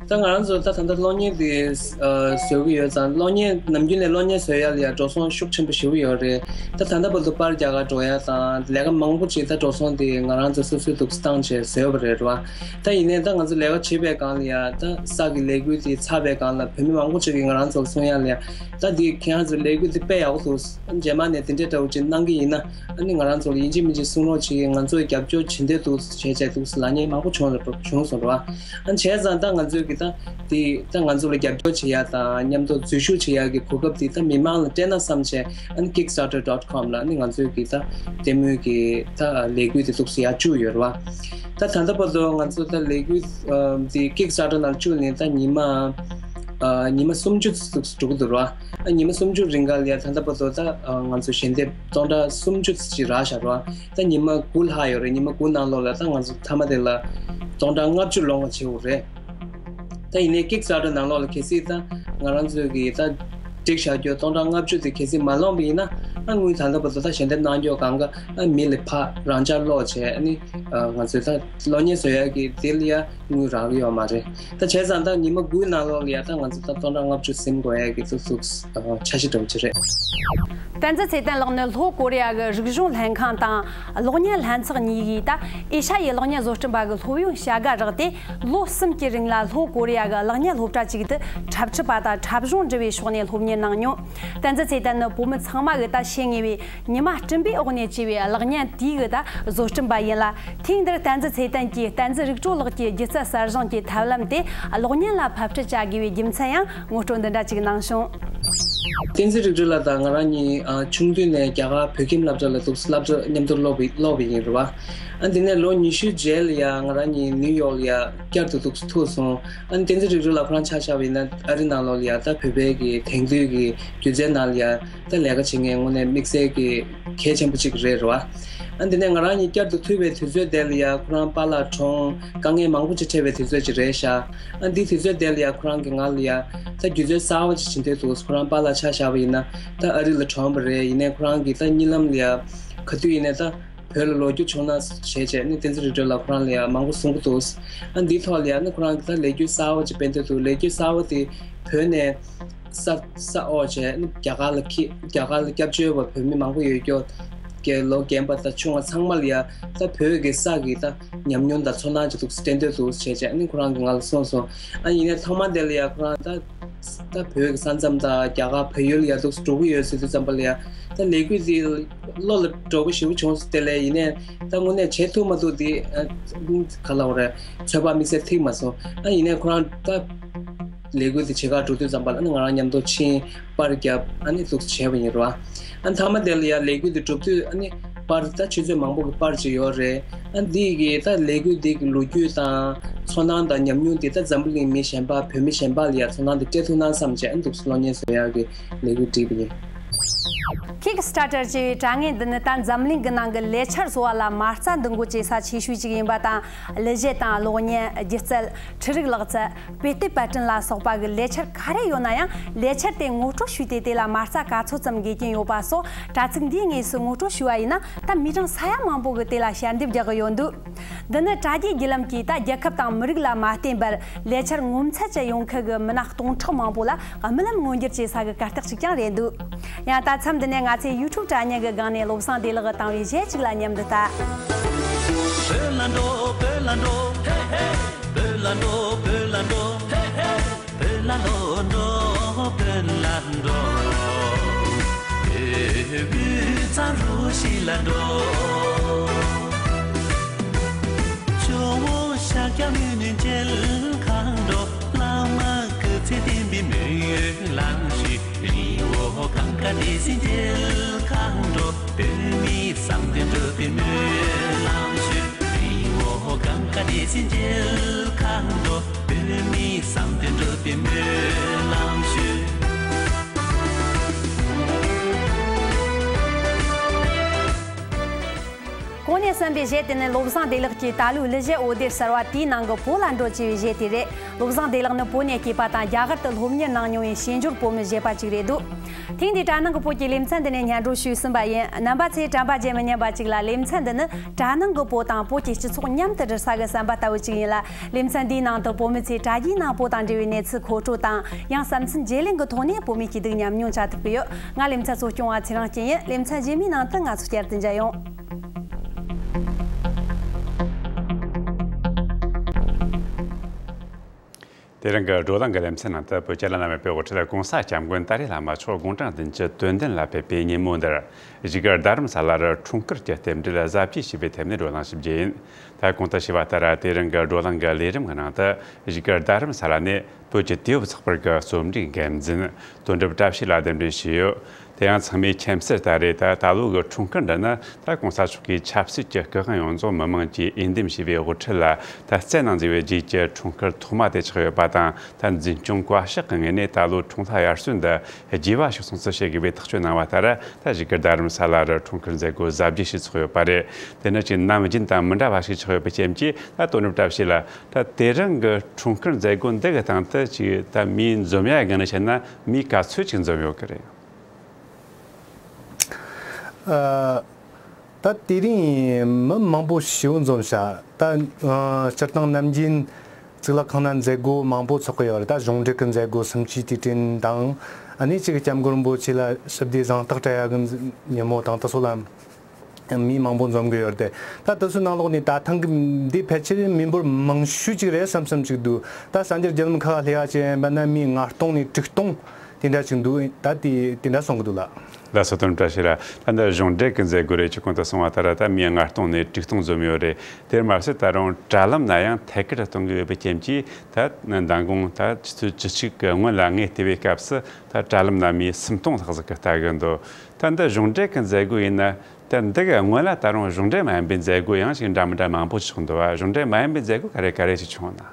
ད་ང་རང་ཚོ་ད་ད་ལྟ་གློག་བརྙན་དེ་ཨ་བཟོ་གི་ཡོད་ཙང་། གློག་བརྙན་ནམ་རྒྱུན་ནས་གློག་བརྙན་བཟོ་ཡ་ལ་ཡ་འགྲོ་སོང་ཤུགས་ཆེན་པོ་ཞེ་པོ་ཡོད་རེད། ད་ད་ལྟ་བར་དུ་པར་རྒྱག་ག་འགྲོ་ཡ་དང་ལས་ཀ་མང་པོ་ཅིག་ད་འགྲོ་སོང་དེ་ང་རང་ཚོ་སོ་སོའི་འདུག་སེ་བཏང་བྱས་བཟོས་པ་རེད་བ། ད་ཡིན་ནའི་ད་ང་ཚོ་ལས་ཀ་བྱེད་པའི་སྒང་ལ་ཡ་ད་ས་གི་ལས་འགུལ་དེ་ཚར་བའི་སྒང་ལ་བོད་མི་མང་པོ་ཅིག་གིས་ང་རང་ཚོ་ལ་གསུང་ཡ་ལ་ཡ། ད་འདི་ཁྱེད་རང་ཚོའི་ལས་འགུལ་འདི་དཔེ་ཡག་པོ་འདུག་རྗེས་མ་ནས་དེ་འདྲའི་འདྲ་བོ་ཅིག་གནང་གི་ཡིན་ན། ཨ་ནི་ང་རང་ཚོ་ལ་ཡིན་གཅིག་མིན་གཅིག་གསུང་རོགས་བྱེད། ང་ཚོས་རྒྱབ་སྐྱོར་བྱེད་འདོད་འདུག་བྱས་བྱས་འདུག་ལབ་མཁན་མང་པོ་བྱུང་རེད། བྱུང་སོང་རེད་བ། ཨ་ནི་བྱས་ཙང་ད་ང་ཚོས་ཀྱི་ད་དེ་ད་ང་ཚོ་ལ་རྒྱབ་སྐྱོར་བྱེད་ཡ་དང་མཉམ་དུ་འཛུལ་ཞུགས་བྱེད་ཡ་གི་གོ་སྐབས་དེ་ད་མི་མང་ལ་སྤྲད་ན་བསམ་བྱས། ཨ་ནི་Kickstarter dot com་ལ་ཨ་ནི་ང་ཚོས་ཀྱི་ད་ལྟད་མོའི་གི་ད་ལས་འགུལ་དེ་འདུག་སེ་ཡར་བཅུག་ཡོད་རེད་བ། ད་ད་ལྟ་བར་དུ་ང་ཚོ་ད་ལས་འགུལ་ཨ་དེ་Kickstarter་ནང་བཅུག་ནས་ད་ཉི་མ་ཨ་ཉི་མ་སུམ་ཅུ་འདུག་སེ་འགྲོ་གི་འདུག་རེད་བ། ཨ་ཉི་མ་སུམ་ཅུ་རིང་ག་ལ་ཡ་ད་ལྟ་བར་དུ་ད་ཨ་ང་ཚོ་ཞལ་འདེབས་སྟོང་ཕྲག་སུམ་ཅུ་ཅིག་རག་བཞག་རེད་བ། ད་ཉི་མ་དགུ་ལྷག་ཡོད་རེད། ཉི་མ་དགུ་ནང་ལོགས་ལ་ད་ང་ཚོ་མཐའ་མ་དེ་ལ་སྟོང་ཕྲག་ལྔ་བཅུ་ལོངས་པ་བྱེད་དགོས་རེད། ད་ཡིན་ནའི་Kickstarter་ནང་ལོགས་ལ་གལ་སྲིད་ད་ང་རང་ཚོས་ཀྱི་ད་སྒྲིག་བཞག་རྒྱུ་སྟོང་ཕྲག་ལྔ་བཅུ་དེ་གལ་སྲིད་མ་ལོངས་པ་ཡིན་ན། ཨ་དངུལ་ད་ལྟ་བར་དུ་ད་ཞལ་འདེབས་གནང་རྒྱུ་གང་ག་ཨ་མི་ལ་ཕར་རང་འཇགས་སློག་བྱས། ཨ་ནི་ཨ་ང་ཚོས་ད་གློག་བརྙན་བཟོ་ཡ་གི་དེ་ལ་ཡ་དངུལ་རག་གི་ཡོད་མ་རེད། ད་བྱས་ཙང་ད་ཉི་མ་དགུའི་ནང་ལོགས་ལ་ཡ་ད་ང་ཚོ་ད་སྟོང་ཕྲག་ལྔ་བཅུ་ཟིན་དགོས་ཡ་གི་ཏུ་ཏུག་འཆར་གཞི་འདྲ་བོ་ཅིག་རེད། བསྟན་འཛིན་ཚེ་བརྟན་ལགས་ནི་ལྷོ་ཀོ་རི་ཡ་གི་རིག་གཞུང་ལྷན་ཁང་དང་གློག་བརྙན་ལྷན་ཚོགས་གཉིས་ཀྱིས་ད་ཨེ་ཤ་ཡའི་གློག་བརྙན་བཟོ་སྐྲུན་པ་གི་སློབ་ཡོན་བྱ་དགའ་རག་སྟེ། ལོ་གསུམ་གྱི་རིང་ལ་ལྷོ་ཀོ་རི་ཡ་གི་གློག་བརྙན་སློབ་གྲྭ་ཅིག་ཏུ་འཁྲབ་ཁྲིད་པ་དང་འཁྲབ་གཞུང་འབྲི་བའི་ཕྱོགས་ནས་སློབ་གཉེར་གནང་མྱོང་། བསྟན་འཛིན་ཚེ་བརྟན་ནི་བོད་མི་ཚང་མ་གི་ད་ཤེས་ངེས་པའི་ཉི་མ་སྤྲིན་པའི་འོག་ནས་ཅེས་པའི་གློག་བརྙན་དེའི་གི་ད་བཟོ་སྐྲུན་པ་ཡིན་ལ། ཐེངས་འདིར་བསྟན་འཛིན་ཚེ་བརྟན་གྱིས་བསྟན་འཛིན་རིག་གྲོལ་ལགས་ཀྱི་སྒྱུ་རྩལ་གསར་བཞེངས་ཀྱི་ཐབས་ལམ་དེ་གློག་བརྙན་ལ་ཕབ་སྐྲུན་བྱ་དགོས་པའི་རྒྱུ་མཚན་ཡང་ངོ་སྤྲོད་འདི་འདྲ་ཅིག་གནང་བྱུང་། བསྟན་འཛིན་རིག་གྲོལ་ལགས་དང་ང་རང་གཉིས་ཨ་ཆུང་དུས་ནས་རྒྱ་གར་བོད་ཁྱིམ་སློབ་གྲྭ་ལ་འདུག་སློབ་གྲྭ་མཉམ་དུ་སློབ་པ་སློབ་པ་ཡིན་རེད་བ། ཨ་འདི་ནས་ལོ་ཉི་ཤུ་རྗེས་ལ་ཡ་ང་རང་གཉིས་ནིའུ་ཡོག་ལ་ཡ་བསྐྱར་དུ་འདུག་ཐུག་སོང་། ཨ་ནི་བསྟན་འཛིན་རིག་གྲོལ་ལགས་ཁོ་རང་ཆ་བཞག་པ་ཡིན་ན་ཨ་རི་ནང་ལོགས་ལ་ཡ་ད་བོད་པའི་གི་དེང་དུས་ཀྱི་སྒྱུ་རྩལ་ནང་ལ་ཡ་ད་ལས་ཀ་བྱེད་མཁན་དངོས་གནས་དམིགས་བསལ་གྱི་གལ་ཆེན་པོ་གཅིག་རེད་རེད་བ། ཨ་འདི་ནས་ང་རང་གཉིས་བསྐྱར་དུ་ཐུག་པའི་དུས་ཚོད་དེ་ལ་ཡ་ཁོ་རང་པཱ་ལགས་གྲོངས། དཀའ་ངལ་མང་པོ་ཅིག་འཕྲད་པའི་དུས་ཚོད་ཅིག་རེད་ཤག་ཨ་འདི་དུས་ཚོད་དེ་ལ་ཡ་ཁོ་རང་གིས་ང་ལ་ཡ་ད་སྒྱུ་རྩལ་གསར་པ་ཅིག་བྱེད་འདོད་འདུག་ཁོ་རང་པཱ་ལགས་ཆ་བཞག་པ་ཡིན་ན་ད་ཨ་རི་ལ་གྲོངས་པ་རེད། ཡིན་ནའི་ཁོ་རང་གིས་ད་གཉིད་ལམ་ལ་ཡ་ག་དུས་ཡིན་ནའི་ད་བོད་ལ་ལོག་རྒྱུ་བྱུང་ན་བྱས་བྱས་ནི་བསྟན་འཛིན་རིག་གྲོལ་ལགས་ཁོ་རང་ལ་ཡ་མང་པོ་གསུང་གི་འདུག་ཨ་འདིའི་ཐོག་ལ་ཡ་ནི་ཁོ་རང་གིས་ད་ལས་འགུལ་གསར་པ་ཅིག་སྤེལ་འདོད་འདུག་ལས་འགུལ་གསར་པ་དེ་བོད་ནས་ས་ས་འོག་བྱས་ནི་རྒྱ་གར་ལ་ཁྱེར། རྒྱ་གར་ལ་སྐྱབས་བཅོལ་བ་བོད་མི་མང་པོ་ཡོད་སྐྱོ་གི་ལོ་རྒན་པ་དང་ཆུང་བ་ཚང་མ་ལ་ཡ་ད་བོད་ཀྱི་ས་གི་ད་ཉམས་མྱོང་དང་ཚོར་སྣང་ཅིག་འདུག་སྤྲད་འདོད་འདུག་བྱས་བྱས་ནི་ཁོ་རང་གིས་ང་ལ་གསུངས་སོང་། ཨ་ཡིན་ནའི་ཐོག་མ་དེ་ལ་ཡ་ཁོ་རང་ད་ ད་བོད་ཀྱི་ས་མཚམས་དང་རྒྱ་གར་བལ་ཡུལ་ཡར་འདུག་སེ་འགྲོ་གི་ཡོད་ཟེར་དུས་ཙམ་པ་ལ་ཡ། ད་ལས་འགུལ་འདི་བློ་ལ་འགྲོ་གི་ཞེ་པོ་བྱུང་སོང་། དེ་ལས་ཡིན་ནའི་ད་དངོས་གནས་བྱེད་ཐུབ་མ་ཐུབ་འདི་ཨ་ག་ལབ་དགོས་རེད། ཚོད་དཔག་དམིགས་བསལ་ཐིག་མ་སོང་། ཨ་ཡིན་ནའི་ཁོ་རང་ད་ལས་འགུལ་འདི་བྱེད་གར་འགྲོ་དུས་ཙམ་པ་ལ་ཨ་ནི་ང་རང་མཉམ་དུ་ཕྱིན། པར་བརྒྱབ། ཨ་ནི་འདུག་སེ་བྱས་པ་ཡིན་རོ། ཨ་མཐའ་མ་དེ་ལ་ཡ་ལས་འགུལ་འདི་གྲུབ་དུས་ཨ་ནི་པར་ད་ཆུ་ཚོད་མང་པོ་གི་པར་ཅིག་ཡོད་རེད། ཨ་འདི་གི་ད་ལས་འགུལ་འདི་གི་ལོ་རྒྱུས་དང་ཚོར་སྣང་དང་ཉམས་མྱོང་འདི་ད་འཛམ་བུ་གླིང་མི་གཞན་པ་བོད་མི་གཞན་པ་ལ་ཡ་ཚོར་སྣང་འདི་སྤྲད་ཐུབ་ན་བསམ་བྱས་ཨ་འདུག་སེ་གློག་བརྙན་བཟོ་ཡག་གི་ལས་འགུལ་བསྒྲིགས་པ་ཡིན། Kickstarter ཅེས་པའི་དྲ་བརྙན་འདི་ནི་ད་འཛམ་གླིང་གི་ནང་གི་ལས་འཆར་བཟོ་བ་ལ་མ་རྩ་འདི་འགོད་བྱེད་ས་ཆེ་ཤོས་ཅིག་ཡིན་པ་དང་། གླུ་གཞས་དང་གློག་བརྙན། སྒྱུ་རྩལ། འཕྲུལ་རིག་ལག་རྩལ། དཔེ་དེབ་པར་སྐྲུན་ལ་སོགས་པ་གི་ལས་འཆར་ག་རེ་ཡོད་ན་ཡང་ལས་འཆར་དེ་ངོ་སྤྲོད་ཞུས་ཏེ་དེ་ལ་མ་རྩ་ག་ཚོད་ཙམ་འགེལ་གྱིན་ཡོད་པ་སོགས་དྲ་ཚིགས་འདིའི་དངོས་སུ་ངོ་སྤྲོད་ཞུས་པ་ཡིན་ན། ད་མི་གྲངས་ས་ཡ་མང་པོ་གིས་དེ་ལ་ཞལ་འདེབས་རྒྱག་གི་ཡོད་འདུག་འདི་ནི་དྲ་རྒྱའི་བརྒྱུད་ལམ་གྱིས་ད་རྒྱལ་ཁབ་དང་མི་རིགས་ལ་མ་བརྟེན་པར་ལས་འཆར་ངོ་མཚར་ཅན་ཡོང་མཁན་གྱི་མི་སྣ་སྟོང་ཕྲག་མང་པོ་ལ་རྨི་ལམ་མངོན་འགྱུར་བྱེད་ས་གི་གར་སྟེགས་ཤིག་ཀྱང་རེད་འདུག་ཡང་ད་མཚམས་འདི་ནས་ང་ཚོས་ཡུ་ཊུབ་དྲ་བརྙན་གྱི་སྒང་ནས་བློ་བཟང་བདེ་ལེགས་ཀྱིས་བཏང་བའི་གཞས་གཅིག་ལ་མཉམ་དུ་ལྟ། བོད་ལ་འགྲོ། བོད་ལ་འགྲོ། ཧེ་ཧེ། བོད་ལ་འགྲོ། བོད་ལ་འགྲོ། ཧེ་ཧེ། བོད་ལ་ལོ་འགྲོ། བོད་ལ་འགྲོ། བོད་དབུས་གཙང་རུ་བཞི་ལ་འགྲོ། ཇོ་བོ་ཤཱཀྱ་མུ་ནེ་མཇལ་ཁ་འགྲོ། བླ་མ་སྐུ་ཚེ་བརྟན་པའི་སྨོན་ལམ་ཞུ། རི་བོ་གངས་དཀར་བདེ་སྲུང་མཇལ་ཁ་འགྲོ། བོད་མིའི་བསམ་དོན་འགྲུབ་པའི་སྨོན་ལམ་ཞུ། རི་བོ་གངས་དཀར་བདེ་སྲུང་མཇལ་ཁ་འགྲོ། བོད་མིའི་བསམ་དོན་འགྲུབ་པའི་སྨོན་ལམ་ཞུ། གོང་ནས་གསན་པའི་གཞས་དེ་ནི་བློ་བཟང་བདེ་ལེགས་ཀྱིས་ད་ལོའི་གླུ་གཞས་ཨོ་སྡེར་གསར་བ་དེའི་ནང་གི་བོད་ལ་འགྲོ་ཅེས་པའི་གཞས་དེ་རེད། བློ་བཟང་བདེ་ལེགས་ནི་བོད་ནས་སྐྱེས་པ་དང་རྒྱ་གར་དུ་སློབ་གཉེར་གནང་མྱོང་བའི་གཤིས་འབྱོར་བོད་མི་གཞས་པ་ཅིག་རེད་འདུག་ཐེངས་འདིའི་དྲ་ནང་གི་བོད་ཀྱི་ལེ་ཚན་འདི་ནས་སྙན་སྒྲོན་ཞུས་ཟིན་པ་ཡིན། རྣམ་པ་ཚོས་དྲན་པ་བརྗེད་མི་ཉན་པ་ཅིག་ལ། ལེ་ཚན་འདི་ནི་དྲ་ནང་གི་བོད་དང་བོད་ཀྱི་སྤྱི་ཚོགས་མཉམ་དུ་འབྲེལ་ས་གི་ཟམ་པ་ལྟ་བུ་ཅིག་ཡིན་ལ། ལེ་ཚན་འདིའི་ནང་དུ་བོད་མི་ཚོས་དྲ་རྒྱའི་ནང་བོད་དང་འབྲེལ་བའི་གནས་ཚུལ་མཁོ་སྤྲོད་དང་། ཡང་བསམ་ཚུལ་བརྗེ་ལེན་གྱི་ཐོག་ནས་བོད་མིའི་སྐྱིད་སྡུག་ཉམས་མྱོང་བྱ་ཐུབ་ཀྱི་ཡོད། ང་ལེ་ཚན་གཙོ་སྐྱོང་བ་ཚེ་རིང་སྐྱིད་ཡིན། ལེ་ཚན་རྗེས་མའི་ནང་དུ་ང་ཚོ་བསྐྱར་དུ་མཇལ་ཡོང་། དེ་རིང་གི་བགྲོ་གླེང་གི་ལེ་ཚན་ནང་དུ་བོད་ཀྱི་བླ་ན་མེད་པའི་དབུ་ཁྲིད་༸གོང་ས་༸སྐྱབས་མགོན་ཏཱ་ལའི་བླ་མ་མཆོག་དགུང་གྲངས་བདུན་ཅུ་དོན་ལྡན་ལ་ཕེབས་པའི་ཉིན་མོ་འདིར་བཞུགས་སྒར་རྡ་རམ་ས་ལར་འཁྲུངས་སྐར་གྱི་རྟེན་འབྲེལ་གཟབ་རྒྱས་བྱས་པའི་ཐད་ནས་བགྲོ་གླེང་ཞིག་བརྒྱུད་ཡིན། ད་གོང་དུ་ཞུས་པ་ལྟར། དེ་རིང་གི་བགྲོ་གླེང་གི་ལས་རིམ་གྱི་ནང་དུ་བཞུགས་སྒར་རྡ་རམ་ས་ལ་ནས་བོད་ཀྱི་དུས་བབ་ཚགས་པར་གྱི་རྩོམ་སྒྲིག་འགན་འཛིན་དོན་གྲུབ་བཀྲ་ཤིས་ལགས་གདན་འདྲེན་ཞུས་ཡོད། དེ་ཡང་ཚང་མས་མཁྱེན་གསལ་ལྟར་རེད། ད་ད་ལོ་གི་འཁྲུངས་སྐར་འདི་ནི་ད་༸གོང་ས་མཆོག་གིས་ཆབ་སྲིད་ཀྱི་སྐུ་དབང་ཡོངས་རྫོགས་མི་མང་གིས་འོས་འདེམས་བྱས་པའི་དབུ་ཁྲིད་ལ་ད་བསྩལ་གནང་མཛད་པའི་རྗེས་ཀྱི་འཁྲུངས་སྐར་ཐོག་མ་དེ་ཆགས་ཡོད་པ་དང་། ད་འཛིན་སྐྱོང་བཀའ་ཤག་གི་ངོས་ནས་ད་ལོ་འཁྲུངས་ལྷ་དབྱར་གསོལ་འདི་རྒྱས་པ་ཞིག་སོང་ཚུལ་བཤད་དགོས་པའི་ཐག་གཅོད་གནང་བ་ལྟར། ད་བཞུགས་སྒར་རྡ་རམ་ས་ལར་འཁྲུངས་སྐར་མཛད་སྒོ་གཟབ་རྒྱས་ཤིག་ཚོགས་ཡོད་པ་རེད། དེ་ནི་ཅིག་ནམ་རྒྱུན་དང་མི་འདྲ་བ་ཞིག་ཆགས་ཡོད་པའི་རྐྱེན་གྱིས། ད་དོན་གྲུབ་བཀྲ་ཤིས་ལགས། ད་དེ་རིང་གི་འཁྲུངས་སྐར་མཛད་སྒོ་འདི་གི་སྟེང་དུ་ཅིག་ད་མིས་འཛོམས་ཡ་སྒང་ནས་བཤད་ན་མིས་ག་ཚོད་ཅིག་འཛོམས་ཡོད་ཀྱི་རེད། ཨ། ད་དེ་རིང་མི་མང་པོ་ཞེ་པོ་འཛོམས་ཤག་ད་ཨ་སྤྱིར་བཏང་ནམ་རྒྱུན་གཙུག་ལག་ཁང་ན་མཛད་སྒོ་མང་པོ་ཚོགས་ཀྱི་ཡོད་རེད། ད་གཞུང་འབྲེལ་གྱི་མཛད་སྒོ་གསུམ་བཅུའི་དུས་དྲན་དང་། ཨ་ནི་ཅིག་སྐྱབས་མགོན་རིན་པོ་ཆེ་ལ་ཞི་བདེ་གཟེངས་རྟགས་སྤྲད་ཡ་གི་ཉིན་མོ་དང་དེ་ཚོ་ལ་མི་མང་པོ་འཛོམས་ཀྱི་ཡོད་རེད། ད་དེ་ཚོའི་ནང་ལོགས་ནས་ད་ཐེངས་ཀྱི་འདི་ཕལ་ཆེར་མི་འབོར་མང་ཤོས་ཅིག་རེད་བསམ་བསམ་ཅིག་འདུག་ད་གསར་འགྱུར་བརྒྱུད་ལམ་ཁག་ལ་ལྟ་ཡ་ཅིག་ཡིན་པ་ན་མི་ལྔ་སྟོང་ནས་དྲུག་སྟོང་དེ་འདྲ་ཅིག་འདུག་ད་དེ་དེ་འདྲ་གསུང་གི་འདུག་ལགས། ལགས་སོ། དོན་གྲུབ་བཀྲ་ཤིས་ལགས། ད་འདི་གཞུང་འབྲེལ་གྱི་མཛད་སྒོ་རེད། ཁྱེད་གོང་དུ་གསུངས་པ་ལྟར་ད་མི་ལྔ་སྟོང་ནས་དྲུག་སྟོང་འཛོམས་ཡོད་རེད། དེར་མ་ཟད་ད་རུང་དྲ་ལམ་ན་ཡང་ཐད་ཀར་གཏོང་གི་ཡོད་པའི་རྐྱེན་གྱིས། ད་མདང་དགོང་ད་ཆུ་ཚོད་བཅུ་གཅིག་གི་སྔོན་ལ་ངས་བལྟས་པའི་སྐབས་སུ་ད་དྲ་ལམ་ན་མི་སུམ་སྟོང་ལྷག་ཟིག་གིས་ལྟ་གི་འདུག་ད་འདི་གཞུང་འབྲེལ་གྱི་མཛད་སྒོ་ཡིན་ན། ད་འདི་གི་སྔོན་ལ་ད་རུང་གཞུང་འབྲེལ་མ་ཡིན་པའི་མཛད་སྒོ་ཡང་ཞིག་འདྲ་མི་འདྲ་མང་པོ་ཆགས་འདུག་བ། གཞུང་འབྲེལ་མ་ཡིན་པའི་མཛད་སྒོ་ག་རེ་ག་རེ་ཞིག་བྱུང་ན།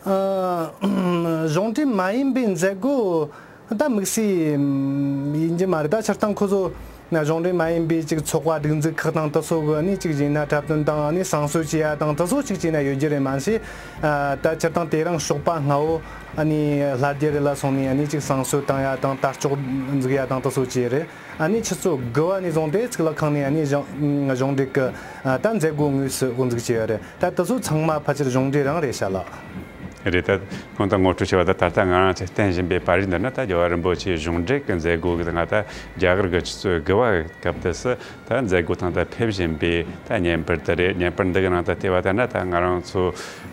ཨ། གཞུང་འབྲེལ་མ་ཡིན་པའི་མཛད་སྒོ་ད་དམིགས་བསལ་ཡིན་གྱི་མ་རེད། ད་སྤྱིར་བཏང་ཁོ་ཚོ་གཞུང་འབྲེལ་མ་ཡིན་པའི་ཅིག་ཚོགས་པ་སྒྲིག་འཛུགས་ཁག་དང་དེ་ཚོ་གི་ནི་ཅིག་ཡིན་ན་འཁྲབ་སྟོན་དང་ནི་བསང་གསོལ་བྱེད་ཡ་དང་དེ་ཚོ་ཅིག་བྱས་ན་ཡོད་རྒྱུ་རེད། མ་ཟད་ད་སྤྱིར་བཏང་དེ་རིང་ཞོགས་པ་སྔ་བོ་ལྷ་རྒྱལ་རི་ལ་སོང་ནས་ནི་ཅིག་བསང་གསོལ་བཏང་ཡ་དང་དར་ལྕོག་འཛུགས་ཡ་དང་དེ་ཚོ་བྱས་རེད། ཨ་ནི་ཆུ་ཚོད་དགུ་པ་ནས་བཟུང་སྟེ་གཙུག་ལག་ཁང་ནས་ཨ་ནི་གཞུང་གཞུང་འབྲེལ་གྱི་ཨ་ད་མཛད་སྒོ་དངོས་སུ་འགོ་འཛུགས་བྱས་ཡོད་རེད། ད་དེ་ཚོ་ཚང་མ་ཕལ་ཆེར་གཞུང་འབྲེལ་རང་རེད་ཤག་ལགས། རེད། ད་གོང་དུ་ངོ་སྤྲོད་བྱས་པ་དང་ད་ལྟ་ང་རང་ཚོས་བསྟན་བཞིན་པའི་པར་རིས་འདི་ནི་ད་རྒྱལ་བ་རིན་པོ་ཆེའི་གཞུང་འབྲེལ་གྱི་མཛད་སྒོ་གི་ང་ད་རྒྱ་གར་གྱི་ཆུ་ཚོད་དགུ་པ་སྐབས་དུས་སུ་ད་མཛད་སྒོ་དང་ད་ཕེབས་བཞིན་པའི་ད་བརྙན་པར་དེ་རེད། བརྙན་པར་འདི་གི་ནང་དུ་བལྟས་པ་ལྟར་ན་ད་ང་རང་ཚོ་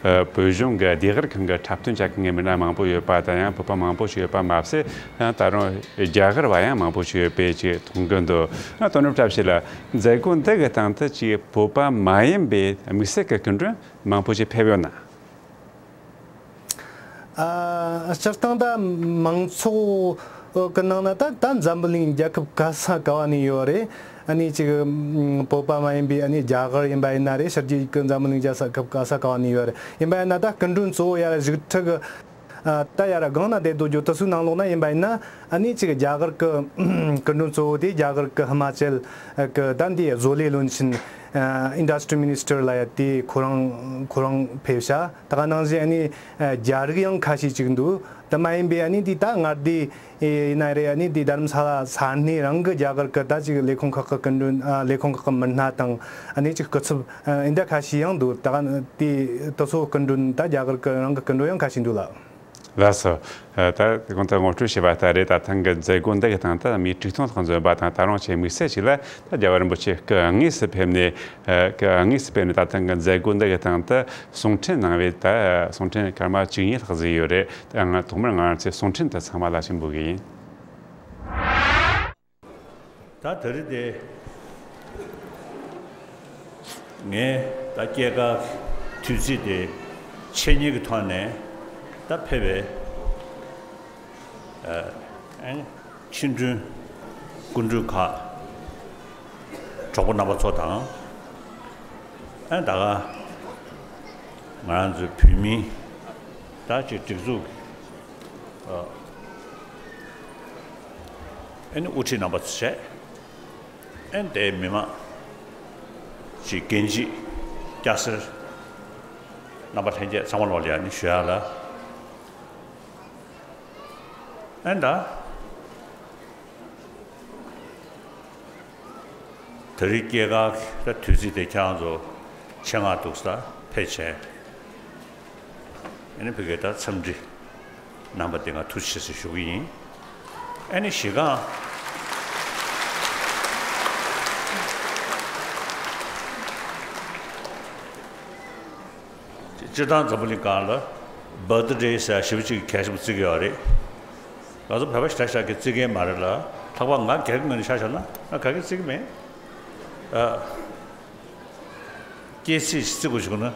ཨ་བོད་གཞུང་གི་ལྡེ་གར་ཁང་གི་འཁྲབ་སྟོན་བྱ་མཁན་གྱི་མི་སྣ་མང་པོ་ཡོད་པ་དང་ཡང་བོད་པ་མང་པོ་ཞིག་ཡོད་པ་མ་ཟད་ཡང་ད་རུང་རྒྱ་གར་བ་ཡང་མང་པོ་ཞིག་ཡོད་པའི་ཅིག་མཐོང་གི་འདུག་ཡང་དོ་ནུབ་བཀྲ་ཤིས་ལགས། མཛད་སྒོ་འདི་གི་སྟེང་དུ་ཅིག་བོད་པ་མ་ཡིན་པའི་དམིགས་བསལ་གྱི་སྐུ་མགྲོན་མང་པོ་ཞིག་ཕེབས་ཡོད་ན། ཨ། སྤྱིར་བཏང་ད་མང་ཚོགས་ཀྱི་ནང་ན་ད་ད་འཛམ་བུ་གླིང་རྒྱལ་ཁབ་ག་ས་ག་བ་ནས་ཡོད་རེད། ཨ་ནི་ཅིག་བོད་པ་མ་ཡིན་པའི་ཨ་ནི་རྒྱ་གར་ཡིན་པ་ཡིན་ན་རེད། ཕྱི་རྒྱལ་གྱི་འཛམ་བུ་གླིང་རྒྱལ་ས་ཁབ་ག་ས་ག་བ་ནས་ཡོད་རེད། ཡིན་པ་ཡིན་ན་ད་སྐུ་མགྲོན་གཙོ་བོ་ཡར་བཞུགས་ཁྲི་གི་ཨ་ད་ཡར་སྒང་ན་བསྡད་སྡོད་རྒྱུ་དེ་ཚོའི་ནང་ལོགས་ན་ཡིན་པ་ཡིན་ན་ཨ་ནི་ཅིག་རྒྱ་གར་གྱི་སྐུ་མགྲོན་གཙོ་བོ་དེ་རྒྱ་གར་གྱི་ཧི་མ་ཅལ་གྱི་ད་འདི་བཟོ་ལས་བློན་ཆེན་ཨ་Industry Minister ལབ་ཡ་དེ་ཁོ་རང་ཁོ་རང་ཕེབས་ཤག་ད་ག་ནང་བཞིན་ཨ་ནི་ཨ་རྒྱ་རིགས་ཡང་ཁ་ཤས་ཅིག་འདུག་དེ་མ་ཡིན་པའི་ཨ་ནི་འདི་ད་མངའ་སྡེ་ཡིན་ན་རེད། ཨ་ནི་འདི་རྡ་རམ་ས་ལ་ས་གནས་རང་གི་རྒྱ་གར་གྱི་ད་ཅིག་ལས་ཁུངས་ཁག་གི་སྐུ་མགྲོན་ཨ་ལས་ཁུངས་ཁག་གི་མི་སྣ་དང་ཨ་ནི་ཅིག་སྐུ་ཚབ་ཨ་འདི་ཁ་ཤས་ཡང་འདུག་ད་ག་དེ་དེ་ཚོ་སྐུ་མགྲོན་ད་རྒྱ་གར་གྱི་རང་གི་སྐུ་མགྲོན་ཡང་ཁ་ཤས་འདུག་ལགས། ལགས་སོ། ད་གོང་དུ་ངོ་སྤྲོད་བྱས་པ་ལྟར་རེད། ད་ཐེངས་ཀྱི་མཛད་སྒོ་འདི་གི་སྟེང་དུ་མི་དྲུག་སྟོང་ལྷག་འཛོམས་པ་དང་ད་རུང་ཆེས་དམིགས་བསལ་ཞིག་ལ་ད་རྒྱལ་བ་རིན་པོ་ཆེ་སྐུ་དངོས་སུ་ཕེབས་ནས་སྐུ་དངོས་སུ་ཕེབས་ནས་ད་ཐེངས་ཀྱི་མཛད་སྒོ་འདི་གི་སྟེང་དུ་གསུང་འཕྲིན་གནང་བའི་ད་གསུང་འཕྲིན་སྐར་མ་བཅུ་གཉིས་ལྷག་ཟིག་ཡོད་རེད། ད་ང་ཐོག་མར་ང་རང་ཚོས་གསུང་འཕྲིན་དེ་ཚང་མ་ལ་ཞུ་འབུལ་གི་ཡིན། ད་དེ་རིང་དེ་ངས་ད་སྐྱེས་སྐར་དུས་ཚིགས་དེ་ཆེད་གཉེར་གྱི་ཐོག་ནས་ད་ཕེབས་པའི་ཨ་ཆིག་མགྲོན་སྐུ་མགྲོན་ཁག་གྲོགས་པོ་རྣམ་པ་ཚོ་དང་ཨ་ད་ག་ང་རང་ཚོའི་བོད་མིའི་ད་ཅིག་སྒྲིག་འཛུགས་ཀྱི་ཨ་ཨ་ནི་དབུ་ཁྲིད་རྣམ་པ་ཚོ་བྱས། ཨ་ནི་དེའི་མི་མང་ཅིག་རྒན་བྱིས་སྐྱ་སེར་རྣམ་པ་ལྷན་རྒྱས་ཚང་མ་ལོག་ལ་ཡ་ནི་ཞུ་ཡག་ལ། ཨ་ནི་ད་དེ་རིང་སྐྱེས་སྐར་གྱི་ད་དུས་ཚིགས་དེ་ཁྱེད་རང་ཚོ་ཆེད་མངགས་འདུག་ས་ཕེབས་བྱས། ཨ་ནི་ཕ་གིའི་ད་འཚམས་འདྲི་གནང་པ་དེ་ང་ཐུགས་རྗེ་ཆེ་ཟེར་ཞུ་གི་ཡིན། ཨ་ནི་གཞི་རྐང་སྤྱིར་བཏང་འཛམ་བུ་གླིང་སྒང་ལ་birthday ཟེར་ཞེ་པོ་ཅིག་གལ་ཆེན་པོ་བརྩི་གི་ཡོད་རེད། ང་ཚོ་བོད་པ་ཞེ་དྲག་ཞིག་གིས་བརྩི་མཁན་མ་རེད་ལ། ལྷག་པར་ང་སྒེར་གྱི་ངོས་ནས་ཆ་བཞག་ན་ང་ག་གེ་བརྩི་གི་མེད། ཨ། སྐྱེས་ཚེས་བརྩི་དགོས་བྱུང་ན།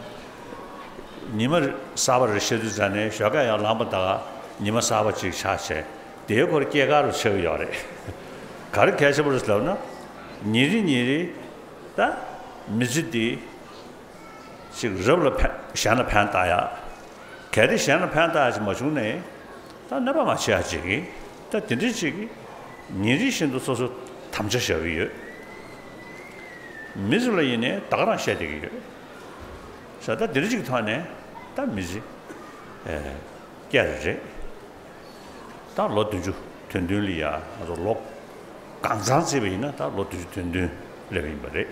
ཉི་མ་གསར་པ་རེ་ཤར་དུས་ཙམ་ནས་ཞོགས་ཀས་ཡར་ལངས་པ་དང་ཉི་མ་གསར་པ་ཅིག་ཆགས་བྱས། དེའི་སྐོར་སྐྱེས་སྐར་རུ་ཆགས་ཀྱི་ཡོད་རེད། ག་རེ་གལ་ཆེན་པོ་རེད་ལབ་ན། ཉིན་རེ་ཉིན་རེ་ད་མི་ཚེ་འདི་ཅིག་རབ་ལ་ཕན་གཞན་ལ་ཕན་བཏགས་ཡག་གལ་ཏེ་གཞན་ལ་ཕན་བཏགས་ཡག་ཅིག་མ་བྱུང་ནས་ད་གནོད་པ་མ་བྱེད་ཡག་ཅིག་གིས་ད་དེ་འདྲ་ཅིག་གིས་ཉིན་རེ་བཞིན་དུ་སོ་སོ་དམ་བཅའ་བཞག་གི་ཡོད། མི་ཚོ་ལ་ཡིན་ནའི་ད་ག་རང་བཤད་བསྡད་ཀྱི་ཡོད། ས་ད་འདིར་གཅིག་ཐོག་ནས་ད་མི་ཚེ་ཨེ་བསྐྱལ་རེད། ད་ལོ་བདུན་ཅུ་དོན་བདུན་ལ་ཡ་ང་ཚོ་ལོ་གང་ཚང་བརྩིས་པ་ཡིན་ན་ད་ལོ་བདུན་ཅུ་དོན་བདུན་སླེབས་ཡིན་པ་རེད།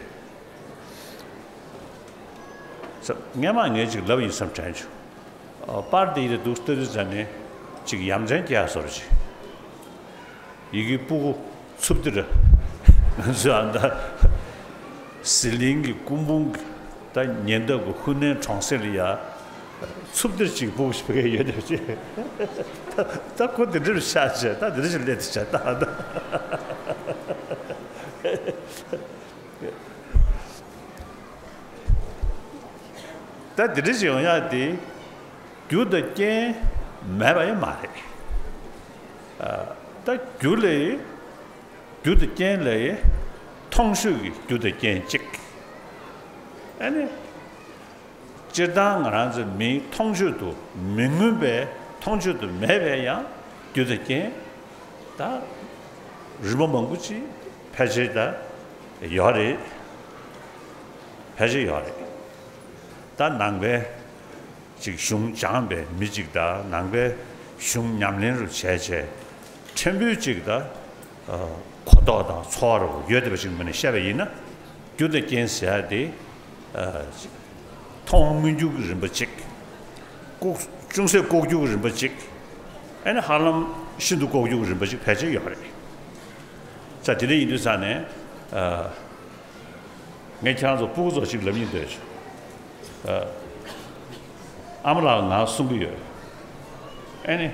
ས་སྔན་མ་ངས་ཅིག་ལབ་ཡིན་བསམ་དྲན་བྱུང་། པར་འདི་ཡི་འདུག་ལྟ་དུས་ཙམ་ནས་ཅིག་ཡ་མཚན་སྐྱེ་ཡ་བཟོ་འདྲ་ཅིག་ཡི་གེའི་སྤུ་གུ་འཚུབ་སྟེ་ར། ང་ཚོའི་ཨ་མདའ་ཟི་ལིང་གི་སྐུ་འབུམ་གྱི་ད་ཉེ་འདབས་ཀྱི་ཧུ་ནན་གྲོང་གསེབ་ལ་ཡ་འཚུབ་སྟེ་ཅིག་སྤུ་གུ་ཞིག་ཕ་གིར་ཡོད་བསྡད་པ་ཅིག་ད་ཁོ་དེ་འདྲ་རུ་ཆགས་བྱས་ད་དེ་འདྲ་ཞིག་སླེབས་ཏེ་བྱས་ད་ད། ད་འདི་འདྲ་ཞིག་ཡོང་ཡག་དེ་རྒྱུ་དང་རྐྱེན་མེད་པ་ཡང་མ་རེད། ཨ། ད་རྒྱུ་ལས་རྒྱུ་དང་རྐྱེན་ལས་མཐོང་ཆོས་ཀྱི་རྒྱུ་དང་རྐྱེན་གཅིག་ཨ་ནི་སྤྱིར་བཏང་ང་རང་ཚོ་མིའི་མཐོང་ཆོས་དུ་མི་མངོན་པའི་མཐོང་ཆོས་དུ་མེད་པའི་ཡང་རྒྱུ་དང་རྐྱེན་ད་རིམ་པ་མང་པོ་ཅིག་ཕལ་ཆེར་ད་ཡོད་རེད། ཕལ་ཆེར་ཡོད་རེད། ད་ནང་པའི་ཅིག་གཞུང་སྦྱངས་པའི་མི་ཅིག་དང་ནང་པའི་གཞུང་ཉམས་ལེན་རུ་བྱས་བྱས་ཕྲན་བུ་ཅིག་ད་གོ་རྟོགས་དང་ཚོར་བ་རུ་ཡོད་བསྡད་པ་ཅིག་མིན་ནས་བཤད་པ་ཡིན་ན་རྒྱུ་དང་རྐྱེན་ཟེར་ཡ་དེ་མཐོང་མངོན་གྱུར་གྱི་རིམ་པ་ཅིག་ལྐུགས་ ཅུང་ཟད་ལྐོག་གྱུར་གྱི་རིམ་པ་གཅིག་ཨེ་ནི་ཧ་ལམ་ཤིན་ཏུ་ལྐོག་གྱུར་གྱི་རིམ་པ་གཅིག་ཕལ་ཆེར་ཡོད་རེད། ས་དེ་འདྲ་ཡིན་དུས་ས་ནས་ཨ། ངས་ཁྱེད་རང་ཚོ་སྤུ་གུ་ཚོ་ཞིག་ལབ་སྙིང་འདོད་བྱུང་། ཨ་མ་ལགས་ང་གསུང་གི་ཡོད། ཨེ་ནི།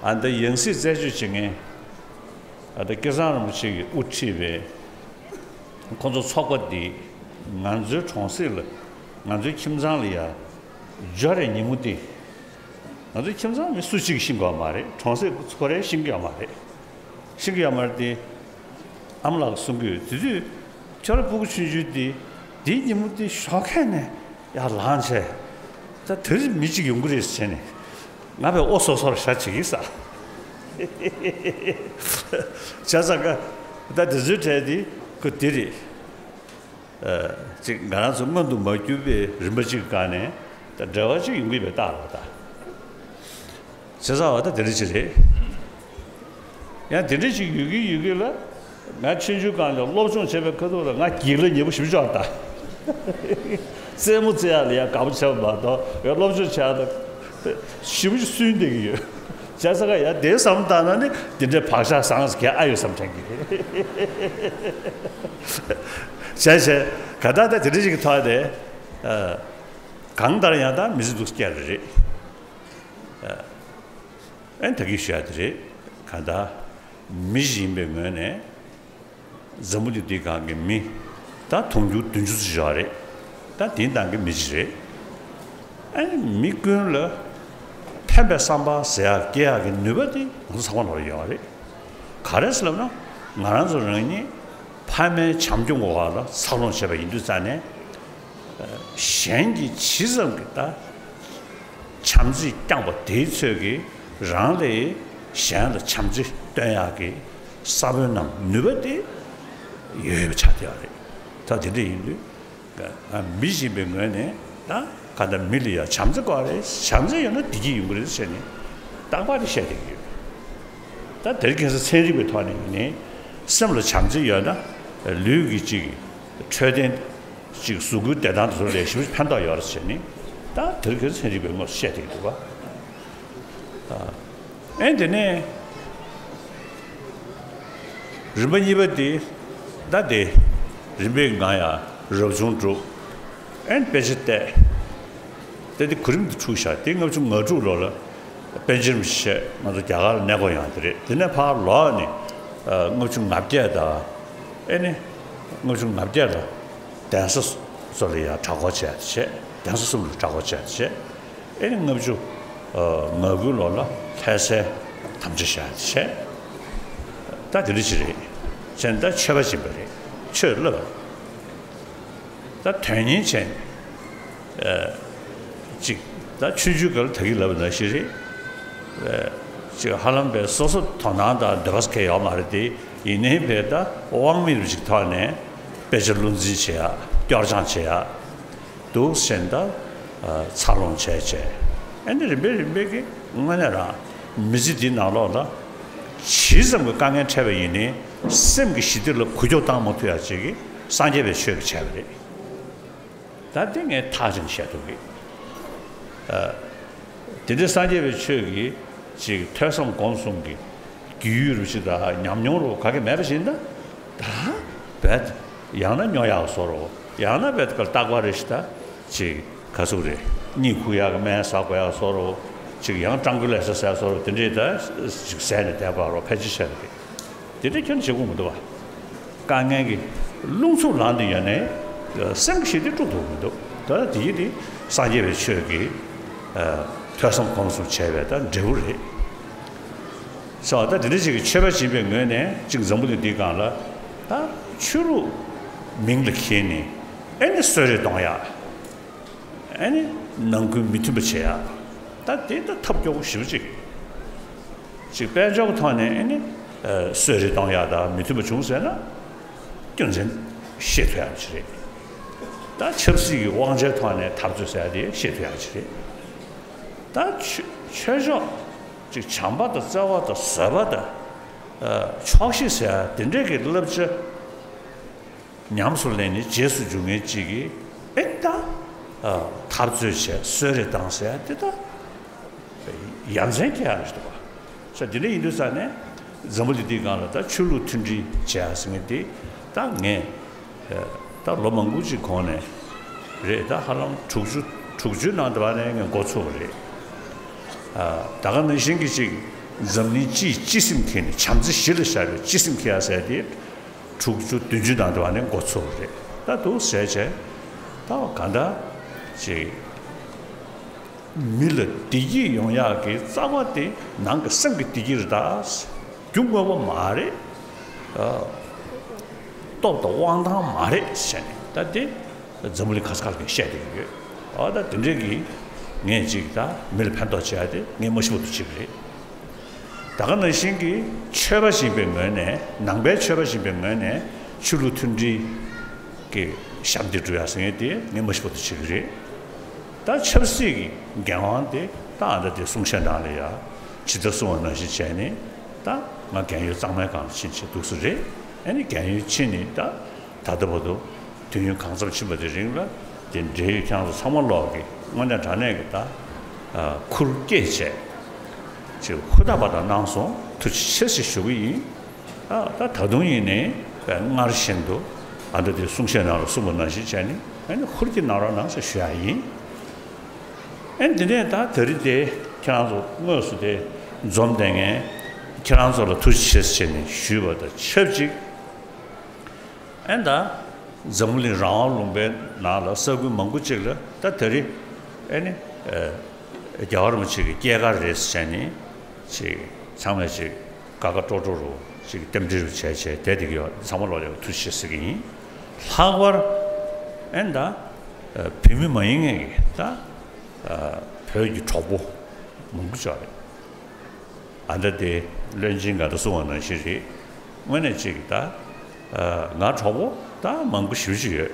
ཨ་འདི་ཡང་སྲིད་རྩད་གཅོད་བྱེད་མཁན། ཨ་འདི་སྐལ་བཟང་རིན་པོ་ཆེ་གིས་དབུ་ཁྲིད་པའི་ཁོང་ཚོ་ཚོགས་པ་འདིས་ང་ཚོའི་གྲོང་གསེབ་ལ་ང་ཚོའི་ཁྱིམ་ཚང་ལ་ཡ་སྦྱོར་རེ་ཉིན་མོ་དེ། ང་ཚོའི་ཁྱིམ་ཚང་མི་སུ་གཅིག་ཤེས་ཀྱི་ཡོད་མ་རེད། གྲོང་གསེབ་ཁོ་རེ་ཤེས་ཀྱི་ཡོད་མ་རེད། ཤེས་ཀྱི་ཡོད་མ་རེད་དེ། ཨ་མ་ལགས་གསུང་གི་ཡོད། དེ་དུས་ཁྱོད་རང་སྤུ་གུ་ཆུང་ཆུང་དེ་དེའི་ཉིན་མོ་དེ་ཞོགས་ཁ་ནས་ཡར་ལངས་བྱས། ད་དེ་རིང་མི་གཅིག་ཡོང་གི་རེད་ཟེར་ནས་ང་བས་ཨོ་སོ་སོར་ཤ་བྱེད་ཀྱི་ས། བྱས་ཙང་ཀ་ད་དེ་ཚོའི་གྲས་དེ་ཁོ་དེ་རེད། ཅིག་ང་རང་ཚོ་མངོན་དུ་མ་གྱུར་པའི་རིམ་པ་གཅིག་གི་སྒང་ནས་ད་འབྲེལ་བ་གཅིག་ཡོང་གི་ཡོད་པའི་རྟགས་རེད་ད། བྱས་ཙང་བ་ད་དེ་འདྲ་ཅིག་རེད། ཡང་དེ་འདྲ་ཅིག་ཡོད་ཀྱི་ཡོད་ཀྱི་ལ། ང་ཆུང་ཆུང་སྒང་ལ་སློབ་སྦྱོང་བྱེད་པའི་ཁ་ཐུག་ལ་ང་སྒྱིད་ལ་ཉེ་པོ་ཞེ་པོ་ཅིག་ཡོད་རེད་ད། རྩེད་མོ་རྩེ་ཡག་ལ་ཡང་དགའ་པོ་བྱས་པ་མ་གཏོགས་ཡང་སློབ་སྦྱོང་བྱེད་ཡག་ལ་ཞེ་པོ་ཅིག་སུན་བསྡད་ཀྱི་ཡོད། བྱས་ཙང་ཀ་ཡང་དེའི་བསམ་བློ་བཏང་ན་ནི་དེ་འདྲའི་བག་ཆགས་བཟང་ཟེར་གྱི་ཨ་ཡོད་བསམ་དྲན་གྱི་རེད། བྱས་བྱས་ག་ད་ལྟ་དེ་འདྲ་ཞིག་གི་ཐོག་ནས་ཨ། གང་ལྟར་ཡང་ད་མི་ཚེ་འདུག་སྐྱེལ་རེད། ཨ་ནི་ད་གིན་ཞུ་ཡག་དེ་རེད། གང་ལྟར་མི་ཞིག་ཡིན་པའི་ངོས་ནས་འཛམ་བུ་གླིང་འདིའི་སྒང་གི་མི་ད་དུང་ཕྱུར་བདུན་ཅུ་ཙམ་ཡོད་རེད། ད་དེའི་ནང་གི་མི་ཞིག་རེད། ཨ་ནི་མི་ཀུན་ལ་ཕན་པའི་བསམ་པ་ཟེར་ཡག་སྐྱེ་ཡག་གི་ནུས་པ་དེ་ང་ཚོ་ཚང་མ་ལ་ཡོད་རེད། ག་རེ་ཟེར་ལབ་ན་ང་རང་ཚོ་རང་ཉིད་ཕ་མའི་བྱམས་སྐྱོང་འོག་ལ་འཚར་ལོངས་བྱས་པ་ཡིན་དུས་ཙང་ནས། གཞན་གྱིས་ཇི་ཙམ་གྱིས་ད་བྱམས་བརྩེ་བསྐྱངས་པ་དེའི་ཚོད་ཀྱིས་རང་ལས་གཞན་ལ་བྱམས་བརྩེ་སྟོན་ཡག་གི་ས་བོན་ནམ་ནུས་པ་དེ་ཡོད་པ་ཆགས་བསྡད་ཡོད་རེད། ད་དེ་འདྲ་ཡིན་དུས་མི་ཡིན་པའི་ངོས་ནས་ད་ག་ད་མི་ལ་ཡང་བྱམས་བརྩེ་དགོས་རེད། བྱམས་བརྩེ་ཡོད་ན་བདེ་སྐྱིད་ཡོང་གི་རེད་ཟེར་ནས་རྟག་པར་དེ་བཤད་བསྡད་ཀྱི་ཡོད། ད་དེར་ཁྱེད་ཚོ་ཚན་རིག་པའི་ཐོག་ནས་ཡིན་ནའི་སེམས་ལ་བྱམས་བརྩེ་ཡོད་ན་ལུས་ཀྱི་གཅིག་འཕྲོད་བསྟེན། ཅིག་གཟུགས་པོའི་བདེ་ཐང་དེ་ཚོ་ལ་ཞེ་པོ་ཅིག་ཕན་ཐོགས་ཡོད་རེད་ཟེར་ནས་ད་དེར་ཁྱོད་ཚན་རིག་པའི་ངོས་སུ་བཤད་བསྡད་འདུག་ག་ཨེ་དེ་ནས་རིམ་པ་གཉིས་པ་དེ་ད་དེ་རིམ་པས་ང་ཡང་རབ་བྱུང་དྲུག་ཨེ་དཔེ་ཆ་བལྟས། ད་དེ་གོ་རིམ་དུ་འཁྲུག་བཞག་དེ་ལྔ་བཅུ་ང་དྲུག་ལོ་ལ་པཎ་ཆེན་རིན་པོ་ཆེ་ང་ཚོ་རྒྱ་གར་ལ་གནས་སྐོར་ཡོང་དེ་རེད། དེ་ནས་ཕར་ལོག་ནས་ལྔ་བཅུ་ང་བརྒྱད་དང་ཨེ་ནས་ལྔ་བཅུ་ང་བརྒྱད་ལ་གདན་ས་སོགས་ལ་ཡང་གྲྭ་སྐོར་བྱས་བྱས། གདན་ས་གསུམ་ལ་གྲྭ་སྐོར་བྱས་བྱས། ཨེ་ནས་ལྔ་བཅུ་ང་དགུའི་ལོ་ལ་ལྷ་སའི་དམ་བཅའ་བཞག་བྱས། ད་དེ་འདྲ་ཞིག་རེད། བྱས་ནས་ད་ཆོས་པ་ཡིན་པ་རེད། ཆོས་བསླབ་པ་རེད། ད་དོན་གཉེར་བྱས་ནས་ཅིག་ད་ཆུང་ཆུང་སྒང་ལ་ད་གིན་ལབ་པ་ནང་བཞིན་རེད། ཅིག་ཧ་ལམ་པའི་སོ་སོ་དོ་སྣང་དང་འདོད་པ་གང་ཡང་ཡོད་མ་རེད་དེ། ཡིན་ནའི་པའི་ད་དབང་མེད་པ་ཅིག་ཐོག་ནས་དཔེ་ཆ་བློ་འཛིན་བྱེད་ཡག་སྐྱོར་སྦྱང་བྱེད་ཡག་འདུག་ཟེར་ནས་ད་འཚར་ལོངས་བྱས་བྱས། ཨ་ནི་རིམ་པས་རིམ་པས་ཀྱི་དངོས་གནས་རང་མི་ཚེ་འདིའི་ནང་ལོགས་ལ་ཇི་ཙམ་གྱི་དཀའ་ངལ་འཕྲད་པ་ཡིན་ནའི་སེམས་ཀྱི་ཞི་བདེ་ལ་འགུལ་སྐྱོད་བཏང་མ་ཐུབ་ཡག་ཅིག་གི་སངས་རྒྱས་པའི་ཆོས་ཀྱིས་བྱས་པ་རེད། ད་འདི་ངས་ཐག་རིང་བཤད་ཐུབ་གི། ཨ། དེ་འདྲའི་སངས་རྒྱས་པའི་ཆོས་ཀྱི་ཅིག་ཐོས་བསམ་སྒོམ་གསུམ་གྱི་རྒྱུས་ཡོད་རུ་ཅིག་དང་ཉམས་མྱོང་རུ་ག་གེ་མེད་པ་ཞིག་ཡིན་ན། ད་བས་ཡང་ན་སྨྱོ་ཡག་བཟོ་རུ། ཡང་ན་བས་ཀར་རྟག་པར་རེ་ཞིག་ད་ཅིག་ག་ཟུག་རེད། གཉིད་ཁུག་ཡག་གི་སྨན་ཟ་དགོས་ཡག་བཟོ་རུ། ཅིག་ཡང་སྤྲང་པོའི་ལས་ས་ཟ་བཟོ་རུ། དེ་འདྲའི་ད་ཅིག་ཟས་ནས་བསྡད་པ་རུ་ཕལ་ཆེར་བྱས་པ་རེད། དེ་འདྲ་ཁྱོན་བྱེད་དགོས་མི་འདུག་བ། དཀའ་ངལ་གྱི་རླུང་འཚུབ་ལངས་ཏེ་ཡོད་ནའི་སེམས་ཀྱི་ཞི་བདེ་དཀྲུག་ཐུབ་མི་འདུག་ད་དེ་ཡིན་དེ་སངས་རྒྱས་པའི་ཆོས་ཀྱི་ཐོས་བསམ་སྒོམ་གསུམ་བྱས་པའི་ད་འབྲས་བུ་རེད། ས་ད་དེ་འདྲ་ཅིག་གི་ཆོས་པ་ཡིན་པའི་ངོས་ནས་ཅིག་འཛམ་བུ་གླིང་འདིའི་སྒང་ལ་ད་ཆོས་ལུགས་མིང་ལ་འཁྱེར་ནས་ཨེ་ནི་གསོད་རེས་གཏོང་ཡག་ཨེ་ནི་ནང་ཁུལ་མི་མཐུན་པ་བྱེད་ཡག་ད་དེ་ད་ཐབས་སྐྱོ་པོ་ཞེ་པོ་ཅིག་ཅིག་དཔལ་འབྱོར་གྱི་ཐོག་ནས་ཨེ་ནི་གསོད་རེས་གཏོང་ཡག་ད་མི་མཐུན་པ་བྱུང་ཟེར་ན་རྒྱུ་མཚན་ཤེས་ཐུབ་ཡག་ཅིག་རེད། ད་ཆབ་སྲིད་ཀྱི་དབང་ཆའི་ཐོག་ནས་འཐབ་རྩོད་ཟེར་ཡག་དེ་ཤེས་ཐུབ་ཡག་ཅིག་རེད། ད་ཆོས་ཆོས་ཕྱོགས་ཅིག་བྱམས་པ་དང་བརྩེ་བ་དང་བཟོད་པ་དང་ཆོག་ཤེས་ཟེར་ཡག་དེ་འདྲས་ཀྱི་བསླབ་བྱ། ཉམས་སུ་ལེན་ནས་རྗེས་སུ་འཇུག་མཁན་གཅིག་གིས་ཨེ་ད་ འཐབ་རྩོད་བྱས་གསོད་རེས་བཏང་ཟེར་ཡ་དེ་ད་ཡ་མཚན་སྐྱེ་ཡ་རེད་འདུག་བ། ས་དེ་འདྲ་ཡིན་དུས་ཙང་ནས་འཛམ་བུ་གླིང་འདིའི་སྒང་ལ་ད་ཆོས་ལུགས་མཐུན་སྒྲིལ་བྱས་ཡ་ཟེར་མཁན་དེ་ད་ངས་ད་ལོ་མང་པོ་ཅིག་གོང་ནས་རེད། ད་ཧ་ལམ་དྲུག་ཅུ་དྲུག་ཅུའི་ནང་དུ་བ་ནས་ངས་འགོ་ཚུགས་པ་རེད། ད་ག་ནང་བཞིན་གྱི་ཅིག་འཛམ་གླིང་སྤྱིའི་སྤྱི་སེམས་འཁྱེར་ནས་བྱམས་བརྩེ་གཞི་ལ་བཞག་པའི་སྤྱི་སེམས་འཁྱེར་ཡ་ཟེར་ཡ་དེ། དྲུག་ཅུ་བདུན་ཅུ་ནང་དུ་བ་ནས་འགོ་ཚུགས་པ་རེད། ད་འདུག་ཟེར་བྱས་ད་ག་འདྲ་ཅིག་མི་ལ་བདེ་སྐྱིད་ཡོང་ཡག་གི་རྩ་བ་དེ་ནང་གི་སེམས་ཀྱི་བདེ་སྐྱིད་རེད། ད་རྒྱུ་དངོས་པོ་མ་རེད། སྟོབས་དང་དབང་ཐང་མ་རེད་ཟེར་ནས་ད་དེ་འཛམ་བུ་གླིང་ག་ས་ག་ལ་ངས་བཤད་བསྡད་ཀྱི་ཡོད། ཨ་ད་དེ་འདྲས་ཀྱི་ངས་ཅིག་ད་མི་ལ་ཕན་ཐོགས་བྱེད་ཡ་དེ་ངས་མ་ཤི་བར་དུ་བྱེད་ཀྱི་རེད། ད་ག་ནང་བཞིན་གྱི་ཆོས་པ་ཞིག་ཡིན་པའི་ངོས་ནས་ནང་པའི་ཆོས་པ་ཞིག་ཡིན་པའི་ངོས་ནས་ཆོས་ལུགས་མཐུན་སྒྲིལ་གྱི་ཞབས་འདེགས་སྒྲུབ་ཡ་ཟེར་མཁན་དེ་ངས་མ་ཤི་བར་དུ་བྱེད་ཀྱི་རེད། ད་ཆབ་སྲིད་ཀྱི་འགན་དབང་དེ་ད་ཨ་ད་དེ་གསུང་བཤད་ནང་ལ་ཡ་ཇི་ལྟར་གསུང་བ་ནང་བཞིན་བྱས་ནས་ད་ང་རྒན་ཡོལ་གཙང་མའི་སྒང་ལ་ཕྱིན་བྱས་འདུག་སེ་རེད། ཨ་ནི་རྒན་ཡོལ་ཕྱིན་ནས་ད་ད་ལྟ་བར་དུ་དུས་ཡུན་གང་འཚམ་ཕྱིན་པ་དེ་རིང་ལ་དེ་འབྲེལ་ཡོད་ཁྱེད་རང་ཚོ་ཚང་མ་ལོག་གི་དངོས་གནས་དྲང་གནས་ཀྱི་ད་ཁུར་སྐྱེས་བྱས་ཅིག་ཧུར་ཐག་པ་དང་གནང་སོང་། ཐུགས་རྗེ་ཆེ་ཟེར་ཞུ་གི་ཡིན། ད་ད་དུང་ཡིན་ནའི་སྔར་བཞིན་དུ་ཨ་ད་དེ་གསུང་བཤད་ནང་ལ་གསུངས་པ་ནང་བཞིན་བྱས་ནས་ཨ་ནི་ཧུར་གྱིས་གནང་རོགས་གནང་ཟེར་ཞུ་ཡ་ཡིན། ཨེ་འདི་ནས་ད་ད་རེས་དེ་ཁྱེད་རང་ཚོ་དངོས་སུ་དེ་འཛོམས་བསྡད་མཁན་ཁྱེད་རང་ཚོ་ལ་ཐུགས་རྗེ་ཆེ་ཟེར་ནས་ཞུས་པ་དང་ཆབས་ཅིག་ཨེ་ད་འཛམ་བུ་གླིང་རང་དབང་ལུང་པའི་ནང་ལ་ས་ཁུལ་མང་པོ་ཅིག་ལ་ད་ད་རེས་ཨེ་ནི་རྒྱལ་བ་རིན་པོ་ཆེ་གི་སྐྱེས་སྐར་རེད་ཟེར་ནས་ཅིག་ཚང་མས་ཅིག་དགའ་དགའ་སྤྲོ་སྤྲོ་རུ་ཅིག་རྟེན་འབྲེལ་རུ་བྱས་བྱས་བསྡད་བསྡད་ཀྱི་ཡོད། ཚང་མ་ལོག་ལ་ཐུགས་རྗེ་ཆེ་ཟེར་གྱི་ཡིན། ལྷག་པར་ཨེ་ད་བོད་མི་མ་ཡིན་མཁན་གྱི་ད་བོད་ཀྱི་གྲོགས་པོ་མང་པོ་ཅིག་ཡོད་རེད། ཨ་ད་དེ་བློན་ཆེན་ག་ད་གསུང་བ་ནང་བཞིན་རེད། དངོས་གནས་ཅིག་ད་ང་གྲོགས་པོ་ད་མང་པོ་ཞེ་པོ་ཅིག་ཡོད།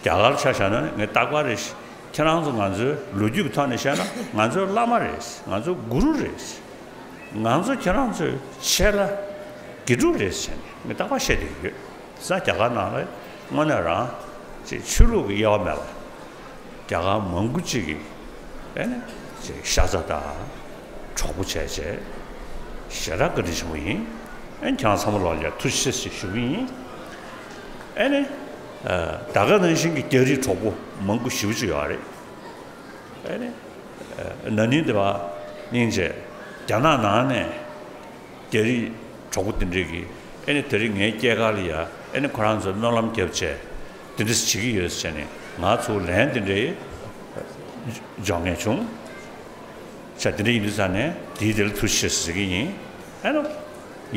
རྒྱ་གར་ཆ་བཞག་ན་ངས་རྟག་པར་རེད། ཁྱེད་རང་ཚོ་ང་ཚོའི་ལོ་རྒྱུས་ཀྱི་ཐོག་ནས་བཤད་ན་ང་ཚོའི་བླ་མ་རེད། ང་ཚོའི་གུ་རུ་རེད། ང་ཚོ་ཁྱེད་རང་ཚོའི་ཆེ་ལ་དགེ་ཕྲུག་རེད་ཟེར་ནས་ངས་རྟག་པར་བཤད་བསྡད་ཀྱི་ཡོད། ས་རྒྱ་གར་ནང་ལ་དངོས་གནས་རང་ཅིག་ཆོས་ལུགས་ཀྱི་དབྱེ་བ་མེད་པ། རྒྱ་གར་མང་པོ་ཅིག་གིས་ཨེ་ནི་ཅིག་ཤ་ཚ་དང་གྲོགས་པོ་བྱས་བྱས་ཞེ་དྲག་བཀའ་དྲིན་ཆེན་པོ་ཡིན། ཨེ་ཁྱེད་རང་ཚང་མ་ལོག་ལ་ཐུགས་རྗེ་ཆེ་ཞུ་གི་ཡིན། ཨེ་ནི་ད་ག་ནང་བཞིན་གྱི་རྒྱ་རིགས་གྲོགས་པོ་མང་པོ་ཞེ་པོ་ཅིག་ཡོད་རེད། ཨེ་ནི་ན་ནིང་དེ་བ་སྙིང་རྗེ་རྒྱ་ནག་ནང་ནས་རྒྱ་རིགས་གྲོགས་པོ་དེ་འདྲས་ཀྱིས་ཨེ་ནི་དེ་རིང་ངའི་སྐྱེས་སྐར་ལ་ཡ་ཨེ་ནི་ཁོ་རང་ཚོས་སྨོན་ལམ་བརྒྱབ་བྱས་དེ་འདྲས་བྱེད་ཀྱི་ཡོད་ཟེར་ནས་ང་ཚོ་ལན་དེ་འདྲས་འབྱོར་མཁན་བྱུང་། ས་དེ་འདྲ་ཡིན་དུས་ཙང་ནས་དེའི་དེ་ལ་ཐུགས་རྗེ་ཆེ་ཟེར་གྱི་ཡིན། ཨེ་ནི་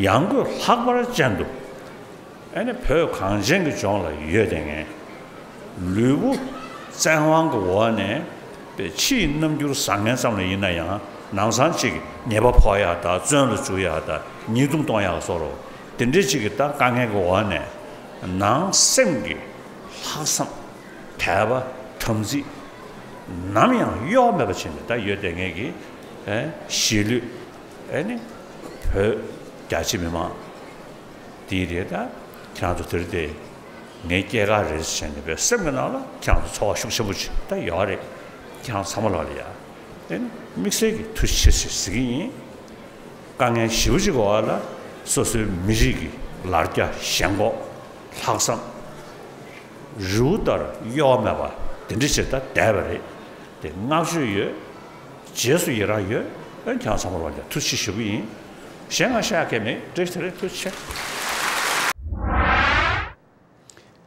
ཡང་སྒོས་ལྷག་པར་ཅན་དུ་ཨེ་ནི་བོད་གངས་ཅན་གྱི་ལྗོངས་ལ་ཡོད་བསྡད་མཁན་ལུས་པོ་བཙན་དབང་གི་འོག་ནས་པའི་ཕྱིའི་རྣམ་འགྱུར་བཟང་ངན་ཙམ་ལ་ཡིན་ན་ཡང་ནང་སང་ཅིག་ཉེས་པ་ཕོག་ཡག་དང་བཙོན་ལ་འཇུག་ཡག་དང་ཉེས་རྡུང་གཏོང་ཡག་སོགས་རོ་དེ་འདྲའི་ཅིག་གི་ད་དཀའ་ངལ་གྱི་འོག་ནས་ནང་སེམས་ཀྱི་ལྷག་བསམ་དད་པ་དམ་ཚིག་ནམ་ཡང་གཡོ་བ་མེད་པ་བྱས་ནས་ད་ཡོད་བསྡད་མཁན་གྱི་ཨེ་གཞིས་ལུས་ཨེ་ནི་བོད་རྒྱ་ཆེ་མི་མང་དེའི་རེད། ད་ཁྱེད་རང་ཚོ་དེ་རིང་དེ་ངའི་སྐྱེས་སྐར་རེད་ཟེར་ནས་པའི་སེམས་ཀྱི་ནང་ལ་ཁྱེད་རང་ཚོ་ཚོར་བ་ཤུགས་ཆེན་པོ་ཅིག་ད་ཡོད་རེད། ཁྱེད་རང་ཚང་མ་ལོག་ལ་ཡ་ཨེ་ནི་དམིགས་བསལ་གྱི་ཐུགས་རྗེ་ཆེ་ཟེར་གྱི་ཡིན། དཀའ་ངལ་ཞེ་པོ་ཅིག་གི་འོག་ལ་སོ་སོའི་མི་རིགས་ཀྱི་ལར་རྒྱ་ཞེན་ཁོག་ལྷག་བསམ་རི་བོ་ལྟར་གཡོ་བ་མེད་པ་དེ་འདྲ་ཞིག་ད་བསྡད་པ་རེད། དེ་བསྔགས་བརྗོད་ཡོད། རྗེས་སུ་ཡི་རང་ཡོད། ཨེ་ཁྱེད་རང་ཚང་མ་ལོག་ལ་ཡ་ཐུགས་རྗེ་ཆེ་ཞུ་གི་ཡིན། གཞན་ང་བཤད་ཡ་གང་ཡང་མེད། བཀྲ་ཤིས་བདེ་ལེགས། ཐུགས་རྗེ་ཆེ།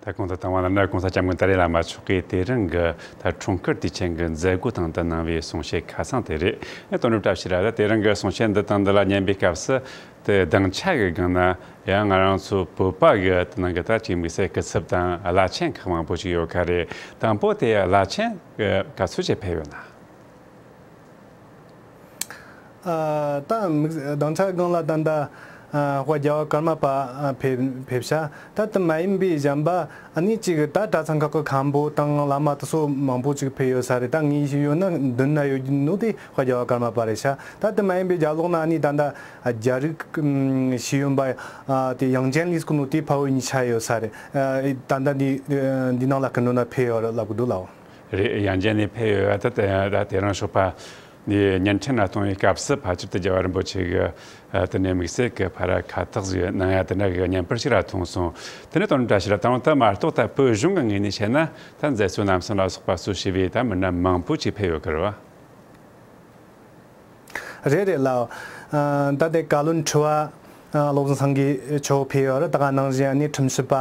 ད་གོང་དུ་བཏང་བ་ན་ན་གོང་ས་སྐྱབས་མགོན་ཏཱ་ལའི་བླ་མ་མཆོག་གིས་དེ་རིང་གི་ད་འཁྲུངས་སྐར་དུས་ཆེན་གྱི་མཛད་སྒོ་སྟེང་དུ་གནང་བའི་གསུང་བཤད་ཁ་སང་དེ་རེད། ཨེ་དོ་ནུབ་བཀྲ་ཤིས་ར། ད་དེ་རིང་གི་གསུང་བཤད་འདི་དང་འདི་ལ་ཉན་པའི་སྐབས་སུ་དེ་སྡིངས་ཆ་གི་སྒང་ན་ཡང་ང་རང་ཚོ་བོད་པ་གི་དེ་ནང་གི་ད་ཅིག་དམིགས་བསལ་སྐུ་ཚབ་དང་བླ་ཆེན་ཁག་མང་པོ་ཞིག་ཡོད་ཁ་རེད། དང་པོ་དེ་བླ་ཆེན་ག་ཚོད་ཅིག་ཕེབས་ཡོད་ན། ཨ། ད་དམིགས་སྡིངས་ཆ་སྒང་ལ་ད་ལྟ་ ཨ། དཔལ་རྒྱལ་བ་ཀརྨ་པ་ཨ་ཕེབས་ཕེབས་ཤག་ད་དེ་མ་ཡིན་པའི་གཞན་པ་ཨ་ནི་ཅིག་ད་གྲྭ་ཚང་ཁག་གི་མཁན་པོ་དང་བླ་མ་དེ་ཚོ་མང་པོ་ཅིག་ཕེབས་ཡོད་ས་རེད། ད་ངས་ཤེས་ཡོད་ན་མདུན་ན་ཡོད་ནོ་དེ་དཔལ་རྒྱལ་བ་ཀརྨ་པ་རེད་ཤག་ད་དེ་མ་ཡིན་པའི་རྒྱབ་ལོགས་ན་ཨ་ནི་ད་ད་རྒྱ་རིགས་ཤེས་ཡོན་པ་ཨ་དེ་ཡང་ཅན་ལི་སྐུ་ནོ་དེ་ཕ་བུ་གཉིས་ཆ་ཡོད་ས་རེད། ཨ་ད་ད་འདི་འདི་ནང་ལ་སྐུ་མགྲོན་ན་ཕེབས་ཡོད་རེད་ལབ་གི་འདུག་ལགས། རེད། ཡང་ཅན་ལི་ཕེབས་ཡོད་ད་དེ་རང་ཤོག་པ། ནས་བརྙན་འཕྲིན་ལ་གཏོང་བའི་སྐབས་སུ་ཕལ་ཆེར་དུ་རྒྱལ་བ་རིན་པོ་ཆེ་གི་ཨ་དེ་ནས་དམིགས་བསལ་གྱི་ཕར་ཁ་བཏགས་ཟིག་གནང་ཡ་དེ་འདྲ་གི་བརྙན་པར་ཞིག་ལ་མཐོང་སོང་། དེ་ནས་དོན་འདྲ་ཞིག་ལ་དང་ད་མ་གཏོགས་ད་བོད་གཞུང་གི་ངོས་ནས་བཤད་ན་ད་མཛད་གཙོ་རྣམ་གསུམ་ལ་སོགས་པ་གཙོ་བྱས་པའི་ད་མི་སྣ་མང་པོ་ཅིག་ཕེབས་ཡོད་གི་རེད་བ། རེད་རེད་ལགས། ཨ་ད་དེ་བཀའ་བློན་ཁྲི་པ་ཨ་བློ་བཟང་སེང་གེ་མཆོག་ཕེབས་ཡོད་རེད། ད་ག་ནང་བཞིན་ཨ་ནི་ཁྲིམས་ཞིབ་པ་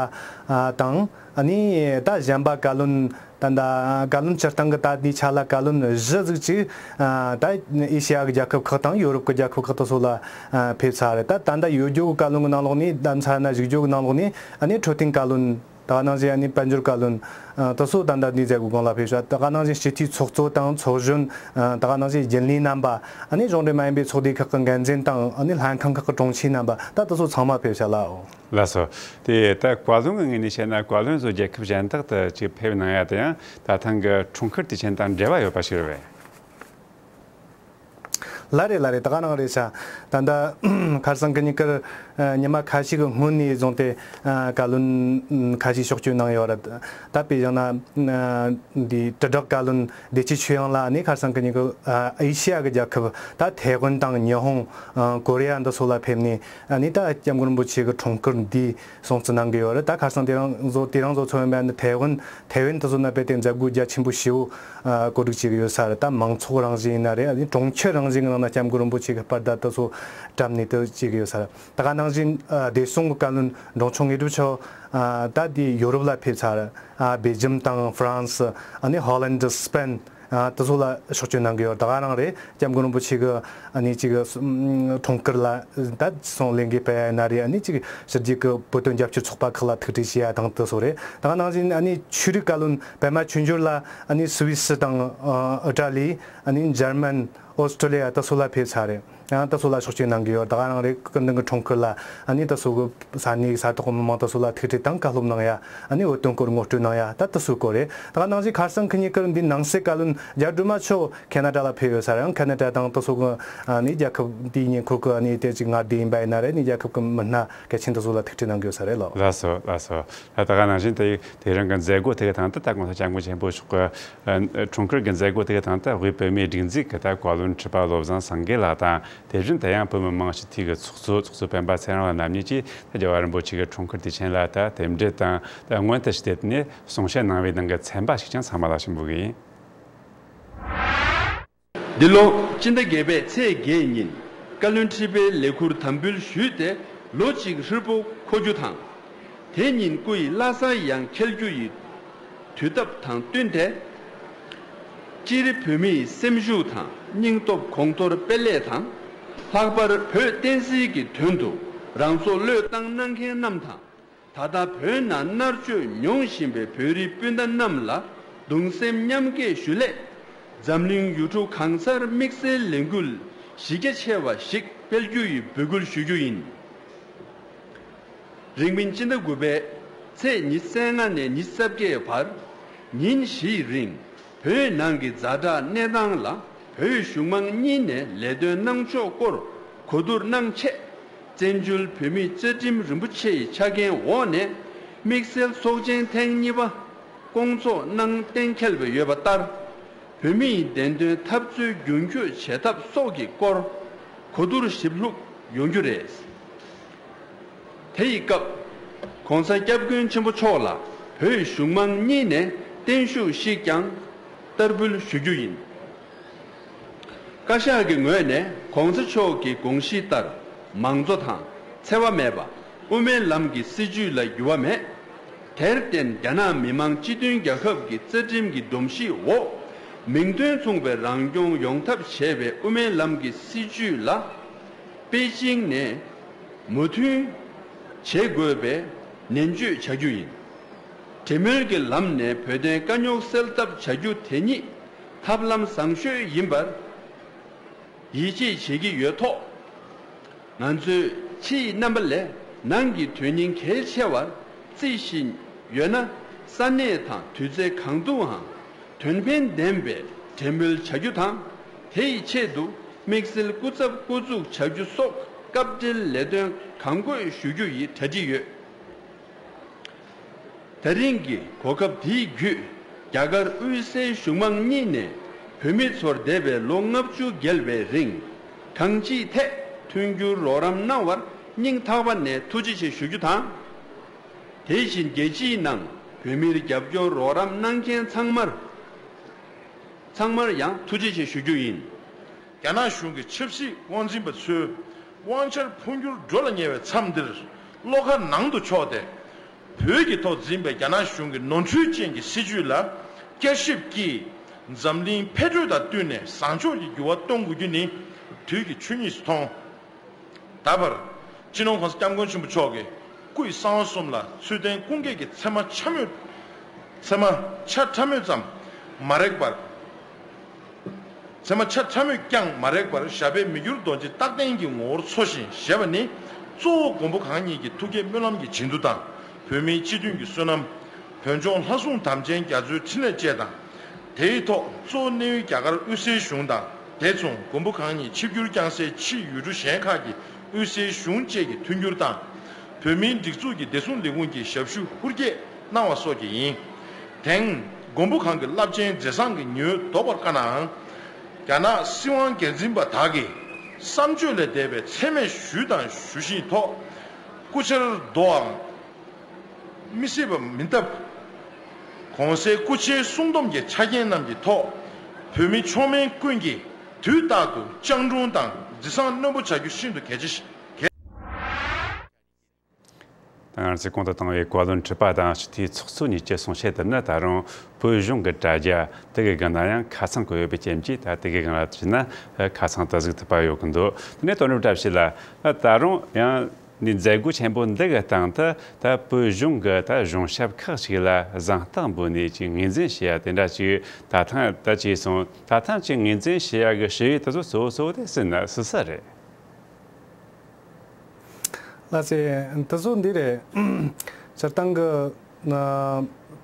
ཨ་དང་ཨ་ནི་ད་གཞན་པ་བཀའ་བློན་ད་ད་བཀའ་བློན་སྤྱིར་བཏང་གི་ད་དེའི་ཆ་ལ་བཀའ་བློན་བཞི་ཟིག་ཅིག་ཨ་ད་ཨེ་ཤི་ཡ་གི་རྒྱལ་ཁབ་ཁག་དང་ཡོ་རོབ་ཀྱི་རྒྱལ་ཁབ་ཁག་དེ་ཚོ་ལ་ཨ་ཕེབས་ཚར་རེད། ད་ད་ད་ཡོད་རྒྱུ་གི་བཀའ་བློན་གི་ནང་ལོགས་ནས་བདམས་ཚར་ན་བཞུགས་རྒྱུ་གི་ནང་ལོགས་ནས་ཨ་ནི་འཕྲོད་བསྟེན་བཀའ་བློན། ད་ག་ནང་བཞིན་ཨ་ནི་དཔལ་འབྱོར་བཀའ་བློན་ཨ་དེ་ཚོ་ད་ལྟ་འདི་མཛད་སྒོའི་གོང་ལ་ཕེབས་ཤག་ད་ག་ནང་བཞིན་སྤྱི་འཐུས་ཚོགས་གཙོ་དང་ཚོགས་གཞོན་ཨ་ད་ག་ནང་བཞིན་རྒྱུན་ལས་རྣམ་པ་ཨ་ནི་གཞུང་འབྲེལ་མ་ཡིན་པའི་ཚོགས་སྡེ་ཁག་གི་འགན་འཛིན་དང་ཨ་ནི་ལྷན་ཁང་ཁག་གི་དྲུང་ཆེ་རྣམ་པ་ད་དེ་ཚོ་ཚང་མ་ཕེབས་ཤག་ལགས། ལགས་སོ། དེ་ད་བཀའ་བློན་གྱི་ངོས་ནས་བཤད་ན་བཀའ་བློན་ཚོ་རྒྱལ་ཁབ་གཞན་དག་ཏུ་ཅིག་ཕེབས་གནང་ཡ་དེ་ཡང་ད་ཐེངས་ཀྱི་འཁྲུངས་སྐར་དུས་ཆེན་དང་འབྲེལ་བ་ཡོད་པ་ཞིག་རེད་པས། ལགས་རེད་ལགས་རེད། ད་ག་ནང་རེད་ཤག་ད་ལྟ་ཁ་སང་གི་ཉིན་དཀར་ཉི་མ་ཁ་ཤས་ཀྱི་སྔོན་ནས་བཟུང་སྟེ་བཀའ་བློན་ཁ་ཤས་ཕྱོགས་བསྐྱོད་གནང་ཡོད་རེད། ད་དཔེ་བཞག་ན་འདི་དྲིལ་བསྒྲགས་བཀའ་བློན་བདེ་སྐྱིད་ཆོས་དབྱངས་ལགས་ནི་ཁ་སང་གི་ཉིན་གི་ཨེ་ཤི་ཡ་གི་རྒྱལ་ཁབ་ད་ཐའེ་ཝན་དང་ཉི་ཧོང་ཀོ་རི་ཡ་འདི་སོགས་ལ་ཕེབས་ནས་ནི་ད་སྐྱབས་མགོན་རིན་པོ་ཆེ་གི་འཁྲུངས་སྐར་འདི་སྲུང་བརྩི་གནང་གི་ཡོད་རེད། ད་ཁ་སང་དེ་རིང་གཟོ་དེ་རིང་གཟོ་ཚོ་ཡོན་པ་ནི་ཐའེ་ཝན་ཐའེ་ཝན་དེ་ཚོ་ནང་རྦད་དེ་མཛད་སྒོ་རྒྱ་ཆེན་པོ་ཞེ་བོ་ཨ་གོ་སྒྲིག་བྱེད་ཀྱི་ཡོད་ས་རེད། ད་མང་ཚོགས་རང་བཞིན་ཡིན་ན་རེད། ཨ་ནི་གྲོང་ཁྱེར་རང་བཞིན་གྱི་ནང་ན་སྐྱབས་མགོན་རིན་པོ་ཆེ་གི་པར་ད་དེ་ཚོ་བཀྲམ་ནས་དེ་བྱེད་ཀྱི་ཡོད་ས་རེད། ད་ག་ནང་བཞིན་ཨ་བདེ་སྲུང་གི་བཀའ་བློན་འབྲོང་ཆུང་དངོས་གྲུབ་མཆོག་ཨ་ད་དེ་ཡོ་རོབ་ལ་ཕེབས་ཚར། ཨ་སྦེལ་ཇམ་དང་ཧྥ་རན་སི་ཨ་ནི་ཧོ་ལན་སི་པེན། ཨ་དེ་ཚོ་ལ་ཕྱོགས་བསྐྱོད་གནང་གི་ཡོད། ད་ག་རང་རེད། སྐྱབས་མགོན་རིན་པོ་ཆེ་གི་ཨ་ནི་ཅིག་འཁྲུངས་སྐར་ལ་ད་སོང་ལས་འགུལ་སྤེལ་ཡ་ཡིན་ན་རེད། ཨ་ནི་ཅིག་ཕྱི་རྒྱལ་གི་བོད་དོན་རྒྱབ་སྐྱོར་ཚོགས་པ་ཁག་ལ་ཐུག་འཕྲད་བྱེད་ཡ་དང་དེ་ཚོ་རེད། ད་ག་ནང་བཞིན་ཨ་ནི་ཆོས་རིག་བཀའ་བློན་པད་མ་ཆོས་འབྱོར་ལགས་ཨ་ནི་སུད་སི་དང་ཨི་ཊ་ལི་ཨ་ནི་འཇར་མན་ཨོ་སི་ཀྲོ་ལི་ཡ་དེ་ཚོ་ལ་ཕེབས་ཚར་རེད། ཡང་དེ་ཚོ་ལ་ཕྱོགས་བསྐྱོད་གནང་གི་ཡོད། ད་ག་རང་རེད། སྐུ་མདུན་གྱི་འཁྲུངས་སྐར་ལ་ཨ་ནི་དེ་ཚོ་གི་ས་གནས་ས་ཐོག་མི་མང་དེ་ཚོ་ལ་ཐུག་འཕྲད་དང་བཀའ་སློབ་གནང་ཡ། ཨ་ནི་བོད་དོན་སྐོར་ངོ་སྤྲོད་གནང་ཡ། ད་དེ་ཚོའི་སྐོར་རེད། ད་ག་ནང་བཞིན་ཁ་སང་ཁ་ཉིན་སྐར་འདི་ནང་སྲིད་བཀའ་བློན་རྒྱ་སྒྲོལ་མ་མཆོག་ཁེ་ན་ཌ་ལ་ཕེབས་ཡོད་ས་རེད། ཡང་ཁེ་ན་ཌ་དང་དེ་ཚོ་གི་ཨ་ནི་རྒྱལ་ཁབ་དེའི་ཉེ་འཁོར་གི་ཨ་ནི་དེ་ཅིག་མངའ་སྡེ་ཡིན་པ་ཡིན་ན་རེད། ཨ་ནི་རྒྱལ་ཁབ་གི་མི་སྣ་གལ་ཆེན་དེ་ཚོ་ལ་ཐུག་འཕྲད་གནང་གི་ཡོད་ས་རེད་ལགས། ལགས་སོ་ལགས་སོ། ད་ད་ག་ནང་བཞིན་དེ་དེ་རིང་གི་མཛད་སྒོ་དེ་གི་སྟེང་དུ་ད་གོང་ས་སྐྱབས་མགོན་ཆེན་པོ་མཆོག་གི་ཨ་འཁྲུངས་སྐར་གྱི་མཛད་སྒོ་དེ་གི་སྟེང་དུ་དབུས་བོད་མིའི་སྒྲིག་འཛུགས་ཀྱི་ད་བཀའ་བློན་ཁྲི་པ་བློ་བཟང་སེང་གེ་ལགས་དང་། དེ་བཞིན་དེ་ཡང་བོད་མི་མང་སྤྱི་འཐུས་ཀྱི་ཚོགས་གཙོ་ཚོགས་གཙོ་སྤེན་པ་ཚེ་རིང་ལགས་རྣམ་གཉིས་ཀྱིས་ད་རྒྱལ་བ་རིན་པོ་ཆེ་གི་འཁྲུངས་སྐར་དུས་ཆེན་ལ་ད་རྟེན་འབྲེལ་དང་ད་སྔོན་དུ་བྱས་ཏེ་ནས་གསུང་བཤད་གནང་བའི་ནང་གི་ཚན་པ་ཞིག་ཀྱང་ཚང་མ་ལ་ཞུ་འབུལ་གྱི་ཡིན། འདི་ལོ་སྤྱི་ཟླ་བརྒྱད་པའི་ཚེས་བརྒྱད་ཉིན་བཀའ་བློན་ཁྲི་པའི་ལས་ཁུར་དམ་འབུལ་ཞུས་ཏེ་ལོ་གཅིག་ཧྲིལ་པོ་འཁོར་རྒྱུ་དང་། དེ་ཉིན་སྐུ་ཡི་བླ་གཟའ་ཡང་འཁེལ་རྒྱུ་ཡི་དུས་སྟབས་དང་བསྟུན་ཏེ། སྤྱིར་བོད་མིའི་སེམས་ཤུགས་དང་སྙིང་སྟོབས་གོང་མཐོར་སྤེལ་སླད་དང་། ལྷག་པར་བོད་བསྟན་སྲིད་ཀྱི་དོན་དུ་རང་སྲོག་བློས་བཏང་གནང་མཁན་རྣམས་དང་། ད་ལྟ་བོད་ནང་མནར་གཅོད་མྱོང་བཞིན་པའི་བོད་རིགས་སྤུན་ཟླ་རྣམས་ལ་གདུང་སེམས་མཉམ་སྐྱེད་ཞུ་སླད། འཛམ་གླིང་ཡུལ་གྲུ་གང་སར་དམིགས་བསལ་ལས་འགུལ་གཞི་རྒྱ་ཆེ་བ་ཞིག་སྤེལ་རྒྱུ་ཡི་འབོད་སྐུལ་ཞུ་རྒྱུ་ཡིན། རིང་མིན་སྤྱི་ཟླ་དགུ་པའི་ཚེས་ཉི་ཤུ་རྩ་ལྔ་ནས་ཉི་ཤུ་རྩ་བརྒྱད་བར་ཉིན་བཞིའི་རིང་བོད་ནང་གི་ཛ་དྲག་གནས་སྟངས་ལ་བོད་གཞུང་མང་གཉིས་ནས་ལས་དོན་གནང་ཕྱོགས་སྐོར་གོ་བསྡུར་གནང་ཆེད། བཙན་བྱོལ་བོད་མིའི་བཅའ་ཁྲིམས་རིན་པོ་ཆེ་ཡི་ཆ་རྐྱེན་འོག་ནས་དམིགས་བསལ་ཚོགས་ཆེན་ཐེངས་གཉིས་པ་སྐོང་ཚོགས་གནང་གཏན་འཁེལ་བ་ཡོད་པ་ལྟར། བོད་མིའི་བདེན་དོན་འཐབ་རྩོད་རྒྱུན་མཁྱོང་བྱེད་ཐབས་སོགས་ཀྱི་སྐོར་གོ་བསྡུར་ཞིབ་ལྷུག་ཡོང་རྒྱུ་རེད། དེ་ཡི་སྐབས་༸གོང་ས་༸སྐྱབས་མགོན་ཆེན་པོ་མཆོག་ལ་བོད་གཞུང་མང་གཉིས་ནས་བརྟན་བཞུགས་ཤིག་ཀྱང་བསྟར་འབུལ་ཞུ་རྒྱུ་ཡིན། བཀའ་ཤག་གི་ངོས་ནས་༸གོང་ས་མཆོག་གི་དགོངས་གཞི་ལྟར་མང་གཙོ་དང་འཚེ་བ་མེད་པ་དབུ་མའི་ལམ་གྱི་སྲིད་བྱུས་ལ་འགྱུར་བ་མེད། དེར་བརྟེན་རྒྱ་ནག་མི་དམངས་སྤྱི་མཐུན་རྒྱལ་ཁབ་ཀྱི་རྩ་ཁྲིམས་ཀྱི་སྒྲོམ་གཞི་འོག་མིང་དོན་མཚུངས་པའི་རང་སྐྱོང་ཡོང་ཐབས་བྱས་པའི་དབུ་མའི་ལམ་གྱི་སྲིད་བྱུས་ལ་པེ་ཅིང་ནས་མོས་མཐུན་བྱེད་དགོས་པའི་ནན་བརྗོད་བྱ་རྒྱུ་ཡིན། གྲོས་མོལ་གྱི་ལམ་ནས་བོད་དོན་དཀའ་རྙོག་སེལ་ཐབས་བྱ་རྒྱུ་དེ་ཉིད་ཐབས་ལམ་བཟང་ཤོས་ཡིན་པར་ཡིད་ཆེས་བྱེད་ཀྱི་ཡོད་ཐོག་ང་ཚོས་ཕྱི་ཡི་རྣམ་པ་ལས་ནང་གི་དོན་སྙིང་གལ་ཆེ་བར་བརྩི་བཞིན་ཡོད་ན། ས་གནས་དང་དུས་ཚོད་གང་དུའང་དོན་ཕན་ལྡན་པའི་འབྲེལ་མོལ་བྱ་རྒྱུ་དང་། དེ་ཡི་ཆེད་དུ་དམིགས་བསལ་སྐུ་ཚབ་བསྐོ་འཛུགས་བྱ་རྒྱུ་སོགས་སྐབས་འབྲེལ་ལས་དོན་གང་དགོས་ཞུ་རྒྱུ་ཡི་གྲ་སྒྲིག་ཡོད། ད་རིང་གི་གོ་སྐབས་དེའི་བརྒྱུད། རྒྱ་གར་དབུས་སའི་གཞུང་མང་གཉིས་ནས་བོད་མི་ཚོར་འདས་པའི་ལོ་ལྔ་བཅུ་བརྒལ་བའི་རིང་གང་ཅིའི་ཐད་མཐུན་འགྱུར་རོགས་རམ་གནང་བར་སྙིང་ཐག་པ་ནས་ཐུགས་རྗེ་ཆེ་ཞུ་རྒྱུ་དང་། དེ་བཞིན་རྒྱལ་སྤྱིའི་ནང་བོད་མིར་རྒྱབ་སྐྱོར་རོགས་རམ་གནང་མཁན་ཚང་མར། ཚང་མར་ཡང་ཐུགས་རྗེ་ཆེ་ཞུ་རྒྱུ་ཡིན། རྒྱ་ནག་གཞུང་གི་ཆབ་སྲིད་དབང་འཛིན་པ་ཚོས་དབང་ཆར་འཕོ་འགྱུར་འགྲོ་ལ་ཉེ་བའི་མཚམས་འདིར། བློ་ཁ་ནང་དུ་ཕྱོགས་ཏེ། བོད་ཀྱི་ཐོག་འཛིན་པའི་རྒྱ་ནག་གཞུང་གི་ནོར་འཁྲུལ་ཅན་གྱི་སྲིད་བྱུས་ལ་བསྐྱར་ཞིབ་ཀྱིས། འཛམ་གླིང་འཕེལ་འགྲོས་དང་བསྟུན་ནས་བཟང་ཕྱོགས་ཀྱི་འགྱུར་བ་གཏོང་དགོས་རྒྱུ་ནི་དུས་ཀྱི་ཆོས་ཉིད་སུ་མཐོང་། ད་བར། སྤྱི་ནོར་༸གོང་ས་༸སྐྱབས་མགོན་ཆེན་པོ་མཆོག་གིས་སྐུའི་གསང་བ་གསུམ་ལ་ཚུལ་ལྡན་སྐུ་འགྱེད་ཀྱི་མཚན་མ་ཆ་མོད། མཚན་མ་ཆ་ཕྲ་མོས་ཙམ་མ་རེག་པར། མཚན་མ་ཆ་ཕྲ་མོས་ཀྱང་མ་རེག་པར་ཞབས་པད་མི་འགྱུར་རྡོ་རྗེ་རྟག་བརྟན་གྱི་ངོ་བོར་འཚོ་ཞིང་བཞེས་པ་ནི། གཙོ་བོ་མགོན་པོ་གང་ཉིད་ཀྱི་ཐུགས་བསྐྱེད་སྨོན་ལམ་གྱི་བྱིན་མཐུ་དང་། བོད་མིའི་སྤྱི་མཐུན་གྱི་བསོད་ནམས། བོད་ལྗོངས་ལྷ་སྲུང་དམ་ཅན་རྒྱ་མཚོའི་འཕྲིན་ལས་བཅས་དང་། དེའི་ཐོག་གཙོ་བོ་གནས་ཡུལ་རྒྱ་གར་དབུས་སའི་གཞུང་དང་། དེ་མཚུངས་མགོན་པོ་གང་ཉིད་ཆིབས་བསྒྱུར་བསྐྱངས་སའི་ཕྱིའི་ཡུལ་གྲུ་གཞན་ཁག་གི་དབུས་སའི་གཞུང་བཅས་ཀྱི་མཐུན་འགྱུར་དང་། བོད་མིའི་སྒྲིག་འཛུགས་ཀྱི་བདེ་སྲུང་ལས་ཁུངས་ཀྱི་ཞབས་ཞུ་ཧུར་སྐྱེད་གནང་བ་སོགས་ཀྱིས་ཡིན། དེང་། མགོན་པོ་གང་གི་རླབས་ཆེན་མཛད་བཟང་གི་ཉི་འོད་ལྡོག་པར་དཀའ་ནའང་། རྒྱ་ནག་སྲིད་དབང་སྒེར་འཛིན་པ་དག་གིས་བསམ་སྤྱོད་ལས་འདས་པའི་མཚན་སྨད་ཞུས་དང་ཞུ་བཞིན་ཐོག་སྐུ་ཕྱྭར་རྡོའང་མི་སྲིད་པ་མིན་སྟབས། གོང་གསལ་སྐུ་ཕྱྭའི་གསུང་སྡོམ་གྱི་ཆ་རྐྱེན་རྣམས་ཀྱི་ཐོག་བོད་མི་མཆོག་དམན་ཀུན་གྱིས་དུས་རྟག་ཏུ་སྤྱང་གྲུང་དང་རྗེས་སང་རྣོན་པོ་བྱ་རྒྱུ་ཤིན་ཏུ་གལ་ཆེ། ད་ང་ཚོས་གོང་དུ་བཏང་བའི་བཀའ་བློན་ཁྲི་པ་དང་སྤྱི་འཐུས་ཚོགས་གཙོ་གཉིས་ཀྱི་གསུང་བཤད་དེ་ནི་ད་རུང་བོད་གཞུང་གི་དྲ་རྒྱ་དེ་གི་སྒང་ན་ཡང་ཁ་ཚང་གི་ཡོད་པའི་རྐྱེན་གྱིས། ད་དེ་གི་སྒང་ལ་བྱས་ན་ཁ་ཚང་དུ་གཟིགས་ཐུབ་པ་ཡོད་ཀྱི་འདུག་དེ་ནས་དོ་ནུབ་བཀྲ་ཤིས་ལགས། ད་རུང་ཡང་ནི་མཛད་སྒོ་ཆེན་པོ་འདི་གི་སྟེང་དུ་ད་བོད་གཞུང་གི་ད་གཞུང་ཞབས་ཁག་ཅིག་ལ་གཟེངས་རྟགས་འབུལ་ནས་ཅིག་ངོས་འཛིན་བྱེད་ཡ་དེ་འདྲ་ཅིག་ད་ཐེངས་ད་བྱས་སོང་། ད་ཐེངས་ཅིག་ངོས་འཛིན་བྱེད་ཡ་གི་ཞུ་ཡིག་དེ་ཚོ་གཙོ་བོ་གཙོ་བོ་དེ་སུ་ན་སུ་ས་རེད། ལགས་སེ། དེ་ཚོ་འདི་རེད། སྤྱིར་བཏང་གི་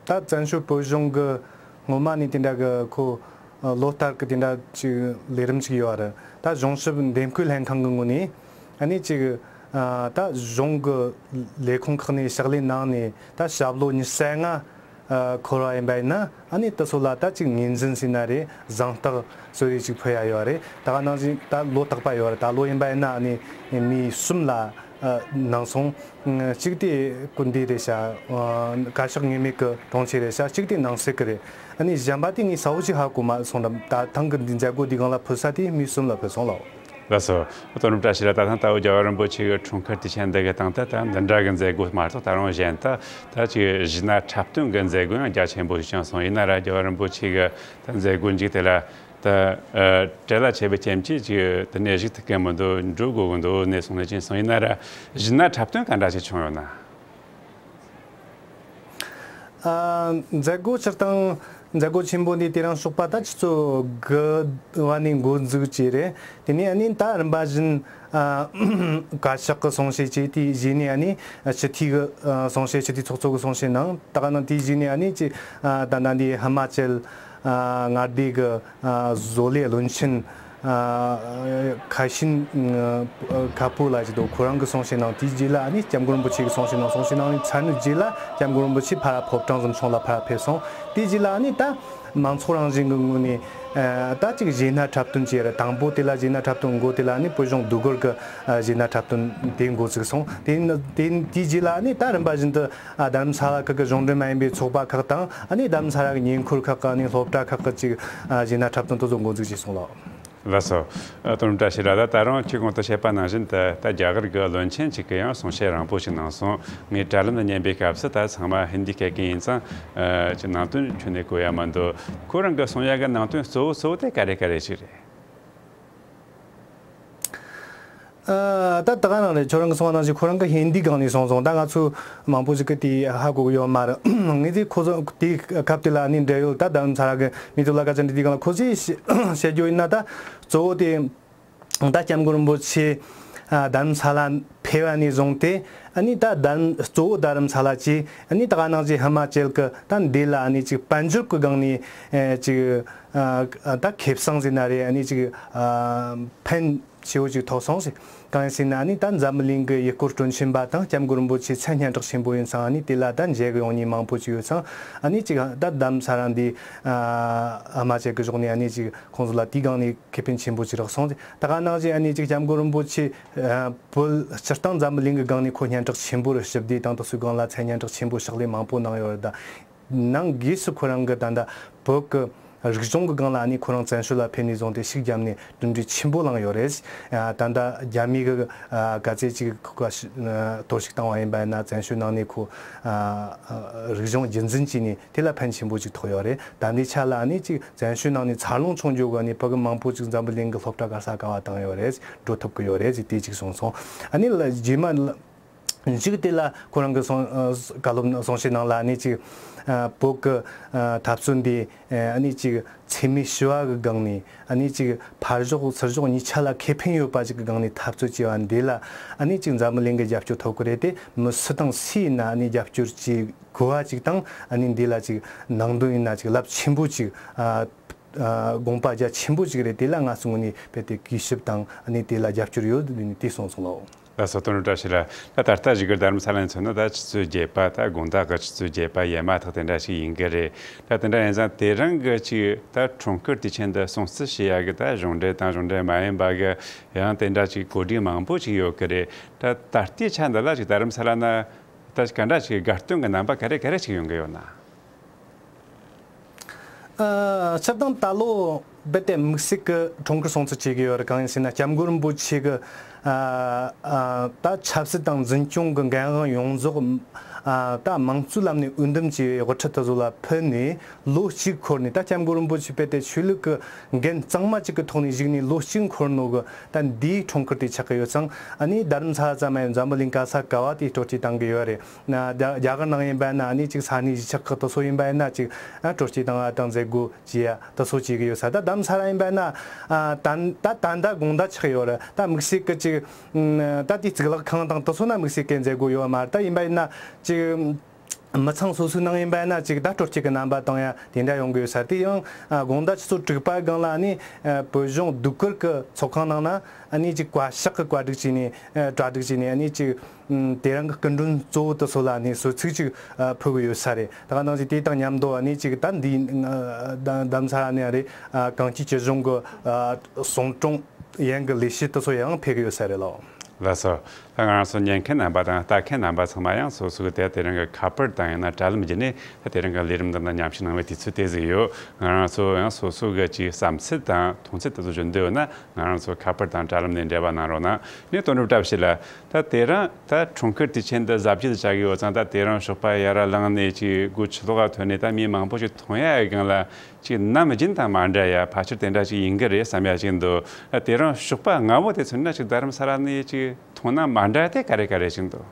ད་བཙན་བྱོལ་བོད་གཞུང་གི་སྔོན་མ་ནས་དེ་འདྲ་གི་ཁོ་ལོ་ལྟར་གི་དེ་འདྲ་ཅིག་ལས་རིམ་ཅིག་ཡོད་རེད། ད་གཞུང་ཞབས་འདེམས་བསྐོའི་ལྷན་ཁང་གི་ངོས་ནས་ཨ་ནི་ཅིག་ད་གཞུང་གི་ལས་ཁུངས་ཁག་ནས་ཕྱག་ལས་གནང་ནས་ད་ཞབས་ལོ་ཉི་ཤུ་རྩ་ལྔ་འཁོར་བ་ཡིན་པ་ཡིན་ན། ཨ་ནི་དེ་ཚོ་ལ་ད་ཅིག་ངོས་འཛིན་ཟེར་ན་རེད། གཟེངས་རྟགས་བཟོ་རེ་ཅིག་ཕུལ་ཡ་ཡོད་རེད། ད་ག་ནང་བཞིན་ད་ལོ་རྟག་པ་ཡོད་རེད། ད་ལོ་ཡིན་པ་ཡིན་ན་ཨ་ནི་མི་གསུམ་ལ་གནང་སོང་། གཅིག་དེ་སྐུ་མདུན་རེད་ཤག་བཀའ་ཤག་ངེས་མེད་ཀྱི་དྲུང་ཆེ་རེད་ཤག་གཅིག་དེ་ནང་སྲིད་ཀྱི་རེད། ཨ་ནི་གཞན་པ་དེ་ངས་གསལ་བོ་ཅིག་ཧ་གོ་མ་སོང་། ད་ད་ཐེངས་ཀྱི་འདི་མཛད་སྒོ་འདི་སྒང་ལ་ཕུལ་ས་དེ་མི་གསུམ་ལ་ཕུལ་སོང་ལགས། ལགས་སོ། དོ་ནུབ་བཀྲ་ཤིས་ལགས། ད་ཐེངས་ད་བར་རྒྱལ་བ་རིན་པོ་ཆེ་གི་འཁྲུངས་སྐར་དུས་ཆེན་འདི་གི་སྟེང་དུ་ད་འདི་འདྲ་གི་མཛད་སྒོ་མ་གཏོགས་ད་རུང་གཞན་དུ་ད་ཅིག་གཞས་སྣ་འཁྲབ་སྟོན་གི་མཛད་སྒོ་ཡང་རྒྱ་ཆེན་པོ་ཞིག་བྱུང་སོང་། ཡིན་ན་ར་རྒྱལ་བ་རིན་པོ་ཆེ་གི་ད་མཛད་སྒོ་མཇུག་དེ་ལ་ད་ཨ་བྲེལ་བ་ཆེ་བའི་རྐྱེན་གྱིས་ཅིག་དེ་ནས་གཞུག་ཐུབ་ཀྱི་མི་འདུག་འགྲོ་དགོས་ཀྱི་འདུག་གནས་ཚུལ་ནི་བྱུང་སོང་། ཡིན་ན་ར་གཞས་སྣ་འཁྲབ་སྟོན་ག་འདྲ་ཞིག་བྱུང་ཡོད་ན། ཨ། མཛད་སྒོ་སྤྱིར་བཏང་མཛད་སྒོ་ཆེན་པོ་འདི་དེ་རིང་ཞོགས་པ་ད་ཆུ་ཚོད་དགུ་པ་ནས་འགོ་འཛུགས་བྱས་རེད། དེ་ནས་ཨ་ནི་ད་རིམ་པ་བཞིན་ཨ་བཀའ་ཤག་གི་གསུང་བཤད་བྱས། དེའི་རྗེས་ནས་ཨ་ནི་སྤྱི་འཐུས་ཀྱི་ཨ་གསུང་བཤད། སྤྱི་འཐུས་ཚོགས་གཙོ་གི་གསུང་བཤད་གནང་། ད་ག་ནང་དེའི་རྗེས་ནས་ཨ་ནི་ཅི་ཨ་ད་ལྟ་འདི་ཧི་མ་ཅལ་ཨ་མངའ་སྡེ་གི་ཨ་བཟོ་ལས་བློན་ཆེན་ཨ་ཁ་ཤིན་ཨ་ཁ་པུ་ལ་ཅིག་འདུག་ཁོ་རང་གི་གསུང་བཤད་གནང་། དེའི་རྗེས་ལ་ཨ་ནི་སྐྱབས་མགོན་རིན་པོ་ཆེ་གི་གསུང་བཤད་གནང་། གསུང་བཤད་གནང་ནས་ཚར་ནས་རྗེས་ལ་སྐྱབས་མགོན་རིན་པོ་ཆེ་ཕར་ཕོ་བྲང་གཟིམ་ཆུང་ལ་ཕར་ཕེབས་སོང་། དེའི་རྗེས་ལ་ཨ་ནི་ད་མང་ཚོགས་རང་བཞིན་གྱི་ངོས་ནས་ཨ་ད་ཅིག་གཞས་སྣ་འཁྲབ་སྟོན་བྱས་རེད། དང་པོ་དེ་ལ་གཞས་སྣ་འཁྲབ་སྟོན་འགོ་དེ་ལ་ཨ་ནི་བོད་གཞུང་ཟློས་གར་གྱི་ཨ་གཞས་སྣ་འཁྲབ་སྟོན་དེ་འགོ་བཙུགས་སོང་། དེ་དེ་དེའི་རྗེས་ལ་ཨ་ནི་ད་རིམ་པ་བཞིན་དུ་ཨ་རྡ་རམ་ས་ལ་ཁག་གི་གཞུང་འབྲེལ་མ་ཡིན་པའི་ཚོགས་པ་ཁག་དང་། ཨ་ནི་རྡ་རམ་ས་ལ་གི་ཉེ་འཁོར་ཁག་གི་ཨ་ནི་སློབ་གྲྭ་ཁག་གི་ཅིག་ཨ་གཞས་སྣ་འཁྲབ་སྟོན་དེ་ཚོ་འགོ་འཛུགས་བྱས་སོང་ལགས། ལགས་སོ། ཨ་དོ་ནུབ་བཀྲ་ཤིས་ལགས། ད་ད་རུང་ཁྱེད་གོང་དུ་བཤད་པ་ནང་བཞིན་དུ་ད་རྒྱ་གར་གྱི་བློན་ཆེན་ཅིག་གིས་ཡང་གསུང་བཤད་རིང་པོ་ཞིག་གནང་སོང་། ངས་དྲ་ལམ་ལ་ཉན་པའི་སྐབས་སུ་ད་ཚང་མ་ཧིན་དི་སྐད་ཀྱི་ཡིན་ཙང་ཨ་ཅིག་ནང་དོན་ཁྱོན་ནས་གོ་ཡ་མི་འདུག་ཁོ་རང་གི་གསུང་ཡ་གི་ནང་དོན་གཙོ་བོ་གཙོ་བོ་དེ་ག་རེ་ག་རེ་ཞིག་རེད། ཨ་ད་ད་ག་རང་རེད། ཁྱོད་རང་གིས་གསུངས་པ་ནང་བཞིན་ཁོ་རང་གིས་ཧིན་དིའི་སྒང་ནས་གསུངས་སོང་། ད་ང་ཚོ་མང་པོ་ཞིག་གིས་དེ་ཧ་གོ་གི་ཡོད་མ་རེད། ངས་དེ་ཁོ་ཚོ་དེའི་སྐབས་དེ་ལ་ནི་འབྲེལ་ཡོད་ད་རྡ་རམ་ས་ལ་གི་མི་ཚོ་ལ་སྐད་ཆ་འདྲི་དུས་སྒང་ལ་ཁོ་ཚོས་བཤད་རྒྱུ་ཡིན་ན། ད་གཙོ་བོ་དེ་ད་སྐྱབས་མགོན་རིན་པོ་ཆེ་ རྡ་རམ་ས་ལ་ཕེབས་པ་ནས་བཟུང་སྟེ་ཨ་ནི་ད་རྡ་རམ་གཙོ་བོ་རྡ་རམ་ས་ལ་བཅས་ཨ་ནི་ད་ག་ནང་བཞིན་ཧི་མ་ཅལ་གྱི་ད་འདི་ལ་ཨ་ནི་ཅིག་དཔལ་འབྱོར་གྱི་སྒང་ནས་ཨེ་ཅིག་ཨ་ད་ཁེ་བཟང་ཟེར་ན་རེད། ཨ་ནི་ཅིག་ཨ་ཕན་ཆེ་བོ་ཅིག་ཐོགས་སོང་ཟེར། གང་ཡིན་ཟེར་ན་ཨ་ནི་ད་འཛམ་བུ་གླིང་གི་ཡུལ་སྐོར་སྤྲོ་འཆམ་པ་དང་སྐྱབས་མགོན་རིན་པོ་ཆེ་མཚན་སྙན་གྲགས་ཆེན་པོ་ཡིན་ཙང་ཨ་ནི་དེ་ལ་ད་མཇལ་གི་ཡོང་མཁན་མང་པོ་ཅིག་ཡོད་ཙང་ཨ་ནི་ཅིག་ད་རྡ་རམ་ས་ལ་འདི་ཨ་ཧི་མ་ཅལ་གྱི་ཕྱོགས་ནས་ཨ་ནི་ཅིག་ཁོང་ཚོ་ལ་དེའི་སྒང་ནས་ཁེ་ཕན་ཆེན་པོ་ཅིག་རག་སོང་ཟེར། ད་ག་ནང་བཞིན་ཨ་ནི་ཅིག་སྐྱབས་མགོན་རིན་པོ་ཆེ་ཨ་བོད་སྤྱིར་བཏང་འཛམ་བུ་གླིང་གི་སྒང་ནས་ཁོ་སྙན་གྲགས་ཆེན་པོ་རེད། ཞི་བདེ་དང་དེ་ཚོའི་སྒང་ལ་མཚན་སྙན་གྲགས་ཆེན་པོ་ཕྱག་ལས་མང་པོ་གནང་ཡོད་རེད། ད་ནང་སྒོས་སུ་ཁོ་རང་གི་ད་ལྟ་བོད་ཀྱི་རིག་གཞུང་གི་སྒང་ལ་ཨ་ནི་ཁོ་རང་བཙན་བྱོལ་ལ་ཕེབས་ནས་བཟུང་སྟེ་ཤུགས་བརྒྱབ་ནས་གྲུབ་འབྲས་ཆེན་པོ་བླངས་ཡོད་རེད། ཨ་ད་ལྟ་རྒྱ་མི་གི་ཨ་ག་ཚད་ཅིག་ཁོ་ག་ཤི་ཨ་གཏོར་བཤིག་བཏང་བ་ཡིན་པ་ཡིན་ན་བཙན་བྱོལ་ནང་ནས་ཁོ་ཨ་རིག་གཞུང་རྒྱུན་འཛིན་བྱས་ནས་དེ་ལ་ཕན་ཆེན་པོ་ཅིག་ཐོགས་ཡོད་རེད། ད་ལྟའི་ཆ་ལ་ཨ་ནི་ཅིག་བཙན་བྱོལ་ནང་ནས་འཚར་ལོངས་བྱུང་རྒྱུ་གི་ཨ་ནི་ཕྲུ་གུ་མང་པོ་ཅིག་འཛམ་བུ་གླིང་གི་སློབ་གྲྭ་ག་ས་ག་བ་བཏང་ཡོད་རེད། འགྲོ་ཐུབ་ཀྱི་ཡོད་རེད་ཟེར་དེ་ཅིག་གསུངས་སོང་། ཨ་ནི་ལ་རྗེས་མ་ལ་མཇུག་དེ་ལ་ཁོ་རང་གི་གསུང་ཨ་བཀའ་སློབ་གསུང་བཤད་ནང་ལ་ཨ་ནི་ཅིག་ཨ་བོད་ཀྱི་ཨ་འཐབ་རྩོད་འདི་ཨ་ནི་ཅིག་འཚེ་མེད་ཞི་བ་གི་སྒང་ནས་ཨ་ནི་ཅིག་ཕར་ཕྱོགས་ཚུར་ཕྱོགས་གཉིས་ཆ་ལ་ཁེ་ཕན་ཡོད་པ་ཅིག་གི་སྒང་ནས་འཐབ་རྩོད་བྱས་པ་འདི་ལ་ཨ་ནི་ཅིག་འཛམ་བུ་གླིང་གི་རྒྱབ་སྐྱོར་ཐོབ་ཀྱི་རེད་དེ། མི་སུ་དང་སུ་ཡིན་ན་ཨ་ནི་རྒྱབ་སྐྱོར་བྱེད་དགོས་པ་ཅིག་དང་ཨ་ནི་འདི་ལ་ཅིག་ནང་དོན་ཡིན་ན་ཅིག་རླབས་ཆེན་པོ་ཅིག་ཨ་ཨ་དགོངས་པ་རྒྱ་ཆེན་པོ་ཅིག་རེད། དེ་ལ་ང་ཚོའི་ངོས་ནས་རྦད་དེ་གུས་ཞབས་དང་ཨ་ནི་དེ་ལ་རྒྱབ་སྐྱོར་ཡོད་ཟེར་ནས་དེ་གསུངས་སོང་ལགས། ལགས་སོ། དོ་ནུབ་བཀྲ་ཤིས་ལགས། ད་ད་ལྟ་བཞུགས་སྒར་རྡ་རམ་ས་ལ་ནས་མཚོན་ན་ད་ཆུ་ཚོད་བརྒྱད་པ། ད་དགོང་དག་གི་ཆུ་ཚོད་བརྒྱད་པ་ཡས་མ་ཐག་དེ་འདྲ་ཞིག་ཡིན་གི་རེད། ད་དེ་འདྲ་ཡིན་ཙང་དེ་རིང་གི་ཅིག་ད་འཁྲུངས་སྐར་དུས་ཆེན་འདི་སྲུང་བརྩི་བྱེད་ཡ་གི་ད་གཞུང་འབྲེལ་དང་གཞུང་འབྲེལ་མ་ཡིན་པ་གི་ཡང་དེ་འདྲ་ཅིག་གོ་སྒྲིག་མང་པོ་ཅིག་ཡོད་གི་རེད། ད་ད་ལྟའི་ཆ་འདི་ལ་ཅིག་རྡ་རམ་ས་ལ་ན་ད་ག་འདྲ་ཅིག་དགའ་སྟོན་གི་རྣམ་པ་ག་རེ་ག་རེ་ཅིག་ཡོང་གི་ཡོད་ན། ཨ་སྤྱིར་བཏང་ད་ལོ་རྦད་དེ་དམིགས་བསལ་གྱི་འཁྲུངས་སྐར་སྲུང་བརྩི་བྱེད་ཀྱི་ཡོད་རེད། གང་ཡིན་ཟེར་ན་སྐྱབས་མགོན་རིན་པོ་ཆེ་གི་ཨ་ཨ་ད་ཆབ་སྲིད་དང་འཛིན་སྐྱོང་གི་འགན་དབང་ཡོངས་རྫོགས་ཨ་ད་དམངས་གཙོའི་ལམ་ནས་འོས་འདེམས་བྱས་པའི་དབུ་ཁྲིད་དེ་ཚོ་ལ་ཕུལ་ནས་ལོ་གཅིག་འཁོར་ནས། ད་སྐྱབས་མགོན་རིན་པོ་ཆེ་རྦད་དེ་ཆོས་ལུགས་ཀྱི་འགན་གཙང་མ་གཅིག་གི་ཐོག་ནས་བཞུགས་ནས་ལོ་གཅིག་འཁོར་ནོ་གི་ད་འདིའི་འཁྲུངས་སྐར་དེ་ཆགས་ཀྱི་ཡོད་ཙང་། ཨ་ནི་རྡ་རམ་ས་ལ་ཙམ་མ་ཡིན་འཛམ་བུ་གླིང་ག་ས་ག་བ་དེ་སྤྲོ་སྐྱིད་བཏང་གི་ཡོད་རེད། ན་རྒྱ་རྒྱ་གར་ནང་ཡིན་པ་ན་ཨ་ནི་ཅིག་ས་གནས་གཞིས་ཆགས་ཁག་དེ་ཚོ་ཡིན་པ་ཡིན་ན་ཅིག་ཨ་སྤྲོ་སྐྱིད་བཏང་བ་དང་མཛད་སྒོ་བྱེད་ཡ་དེ་ཚོ་བྱེད་ཀྱི་ཡོད་ས། ད་རྡ་རམ་ས་ལ་ཡིན་པ་ན་ཨ་ད་ད་ད་ད་དགོང་དག་ཆགས་ཡོད་རེད། ད་དམིགས་བསལ་གྱི་ཅིག་ཨ་ད་དེ་གཙུག་ལག་ཁང་དང་དེ་ཚོ་ན་དམིགས་བསལ་གྱི་མཛད་སྒོ་ཡོད་མ་རེད། ད་ཡིན་པ་ཡིན་ན་ཅིག་མི་ཚང་སོ་སོའི་ནང་ཡིན་པ་ཡིན་ན་ཅིག་ད་སྤྲོ་སྐྱིད་ཀྱི་རྣམ་པ་དང་ཡང་དེ་འདྲ་ཡོང་གི་ཡོད་ས་རེད། དེ་ཡང་ཨ་དགོང་དག་ཆུ་ཚོད་དྲུག་པ་སྒང་ལ་ཨ་ནི་ཨ་བོད་གཞུང་ཟློས་གར་གྱི་ཚོགས་ཁང་ནང་ན་ཨ་ནི་ཅིག་བཀའ་ཤག་གི་བཀའ་སྒྲིག་བྱས་ནས་ཨ་གྲ་སྒྲིག་བྱས་ནས་ཨ་ནི་ཅིག་ཨ་དེ་རིང་གི་སྐུ་མགྲོན་གཙོ་བོ་དེ་ཚོ་ལ་ཨ་ནི་གསོལ་ཚིགས་ཅིག་ཨ་ཕུལ་གི་ཡོད་ས་རེད། ད་ག་ནང་བཞིན་དེ་དང་མཉམ་དུ་ཨ་ནི་ཅིག་ད་འདི་ཨ་རྡ་རྡ་རམ་ས་ལ་ནས་ཨ་རེད། ཨ་གངས་སྐྱིད་སྐྱིད་གཤོངས་ཀྱི་ཨ་གསུང་དྲུང་ཡན་གྱི་ལས་བྱེད་དེ་ཚོ་ཡང་ཕེབས་གི་ཡོད་ས་རེད་ལགས། ལགས་སོ། ད་ང་རང་ཚོ་ཉན་མཁན་རྣམ་པ་དང་ལྟ་མཁན་རྣམ་པ་ཚང་མ་ཡང་སོ་སོ་གི་དེ་དེ་རིང་གི་ཁ་པར་དང་ཡང་ན་དྲ་ལམ་བརྒྱུད་ནས་ད་དེ་རིང་གི་ལས་རིམ་འདི་ལ་མཉམ་ཞུགས་གནང་བའི་དུས་ཚོད་དེ་ཟིག་ཡོད། ང་རང་ཚོ་ཡང་སོ་སོ་གི་ཅིག་བསམ་ཚུལ་དང་མཐོང་ཚུལ་དེ་ཚོ་བརྗོད་འདོད་ཡོད་ན་ང་རང་ཚོ་ཁ་པར་དང་དྲ་ལམ་ནས་འབྲེལ་བ་གནང་རོགས་གནང་། ནས་དོ་ནུབ་བཀྲ་ཤིས་ལགས། ད་དེ་རིང་ད་འཁྲུངས་སྐར་དུས་ཆེན་འདི་གཟབ་རྒྱས་བྱ་གི་ཡོད་ཙང་ད་དེ་རིང་ཞོགས་པ་ཡར་ལངས་ནས་ཅིག་སྒོ་ཕྱི་ལོགས་ལ་ཐོན་ནས་ད་མི་མང་པོ་ཞིག་མཐོང་ཡ་ཡི་སྒང་ལ། ཅིག་ནམ་རྒྱུན་དང་མ་འདྲ་ཡ་ཕལ་ཆེར་དེ་འདྲ་ཅིག་ཡིན་གི་རེད་བསམ་ཡ་ཅིག་འདུག་ཨ་དེ་རིང་ཞོགས་པ་སྔ་བོ་དེ་མཚོན་ན་ཅིག་རྡ་རམ་ས་ལ་ནས་ཅིག་མཐོང་ན་མ་འདྲ་དེ་ག་རེ་ག་རེ་ཅིག་འདུག་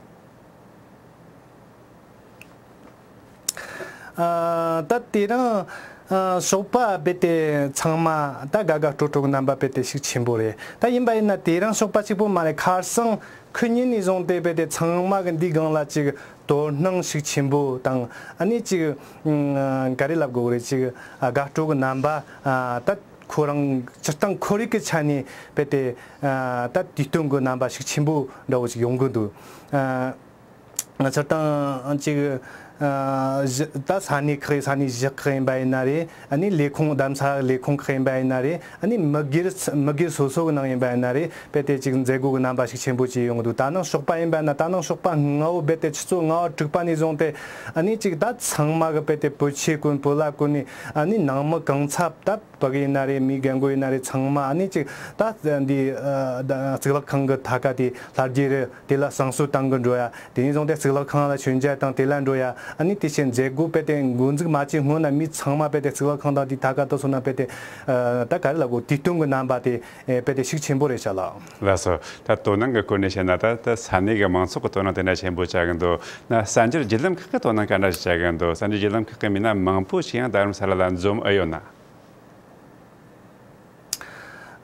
ཨ་ད་དེ་རིང་ཨ་ཞོགས་པ་རྦད་དེ་ཚང་མ་ད་དགའ་དགའ་སྤྲོ་སྤྲོ་གི་རྣམ་པ་རྦད་དེ་ཤུགས་ཆེན་པོ་རེད། ད་ཡིན་པ་ཡིན་ན་དེ་རིང་ཞོགས་པ་གཅིག་པོ་མ་རེད། ཁ་སང་ཁུ་ཉིན་ནས་བཟུང་སྟེ་རྦད་དེ་ཚང་མ་གི་འདིའི་སྒང་ལ་ཅིག་དོ་སྣང་ཤུགས་ཆེན་པོ་དང་ཨ་ནི་ཅིག་ཨ་ག་རེ་ལབ་དགོས་རེད། ཅིག་ཨ་དགའ་སྤྲོ་གི་རྣམ་པ་ཨ་ད་ཁོ་རང་སྤྱིར་བཏང་ཁོར་ཡུག་གི་ཆ་ནས་རྦད་དེ་ཨ་ད་དུས་སྟོན་གི་རྣམ་པ་ཤུགས་ཆེན་པོ་འདྲ་བོ་ཅིག་ཡོང་གི་འདུག་ཨ་སྤྱིར་བཏང་ཅིག་ཨ་གཞི་ད་ས་གནས་ཁག་ས་གནས་གཞི་ཁག་ཡིན་པ་ཡིན་ན་རེད། ཨ་ནི་ལས་ཁུངས་རྡ་རམ་ས་ལ་ལས་ཁུངས་ཁག་ཡིན་པ་ཡིན་ན་རེད། ཨ་ནི་མི་སྒེར་མི་སྒེར་སོ་སོ་གི་ནང་ཡིན་པ་ཡིན་ན་རེད། རྦད་དེ་ཅིག་མཛད་སྒོ་གི་རྣམ་པ་ཤུགས་ཆེན་པོ་ཅིག་ཡོང་གི་འདུག་ད་ནངས་ཞོགས་པ་ཡིན་པ་ན་ད་ནངས་ཞོགས་པ་སྔ་བོ་རྦད་དེ་ཆུ་ཚོད་ལྔ་བ་དྲུག་པ་ནས་བཟུང་སྟེ་ཨ་ནི་ཅིག་ད་ཚང་མ་གི་རྦད་དེ་བོད་ཆས་གོན་བོད་ལྭ་གོན་ནས་ཨ་ནི་ནང་མི་གང་ཚབ་ད་ཕྲུ་གུ་ཡིན་ན་རེད། མི་རྒན་རྒོན་ཡིན་ན་རེད། ཚང་མ་ཨ་ནི་ཅིག་ད་འདི་ཨ་ད་གཙུག་ལག་ཁང་གི་མཐའ་ཀ་དེ་ལྷ་རྒྱལ་རི་དེ་ལ་བསང་གསོལ་བཏང་གི་འགྲོ་ཡ། དེ་ནས་བཟུང་སྟེ་གཙུག་ལག་ཁང་ལ་མཆོད་མཇལ་དང་དེ་ལ་འགྲོ་ཡ། ཨ་ནི་དེ་བཞིན་མཛད་སྒོ་རྦད་དེ་འགོ་འཛུགས་མ་བྱས་སྔོན་ན་མི་ཚང་མ་རྦད་དེ་གཙུག་ལག་ཁང་དང་དེའི་མཐའ་ཀ་དེ་ཚོ་ན་རྦད་དེ་ཨ་ད་ག་རེ་ལབ་དགོས། དུས་སྟོན་གྱི་རྣམ་པ་དེ་ཨེ་རྦད་དེ་ཤུགས་ཆེན་པོ་རེད་ཤག་ལགས། ལགས་སོ། ད་དོ་སྣང་གི་སྐོར་ནས་བཤད་ན་ད་ད་ས་གནས་ཀྱི་མང་ཚོགས་ཀྱི་དོ་སྣང་དེ་འདྲ་ཆེན་པོ་བྱ་གི་འདུག་ན་གསར་འགྱུར་བརྒྱུད་ལམ་ཁག་གི་དོ་སྣང་ག་འདྲ་ཞིག་བྱ་གི་འདུག་གསར་འགྱུར་བརྒྱུད་ལམ་ཁག་གི་མི་སྣ་མང་པོ་ཞིག་ཡང་རྡ་རམ་ས་ལ་ལ་འཛོམས་ཨེ་ཡོད་ན།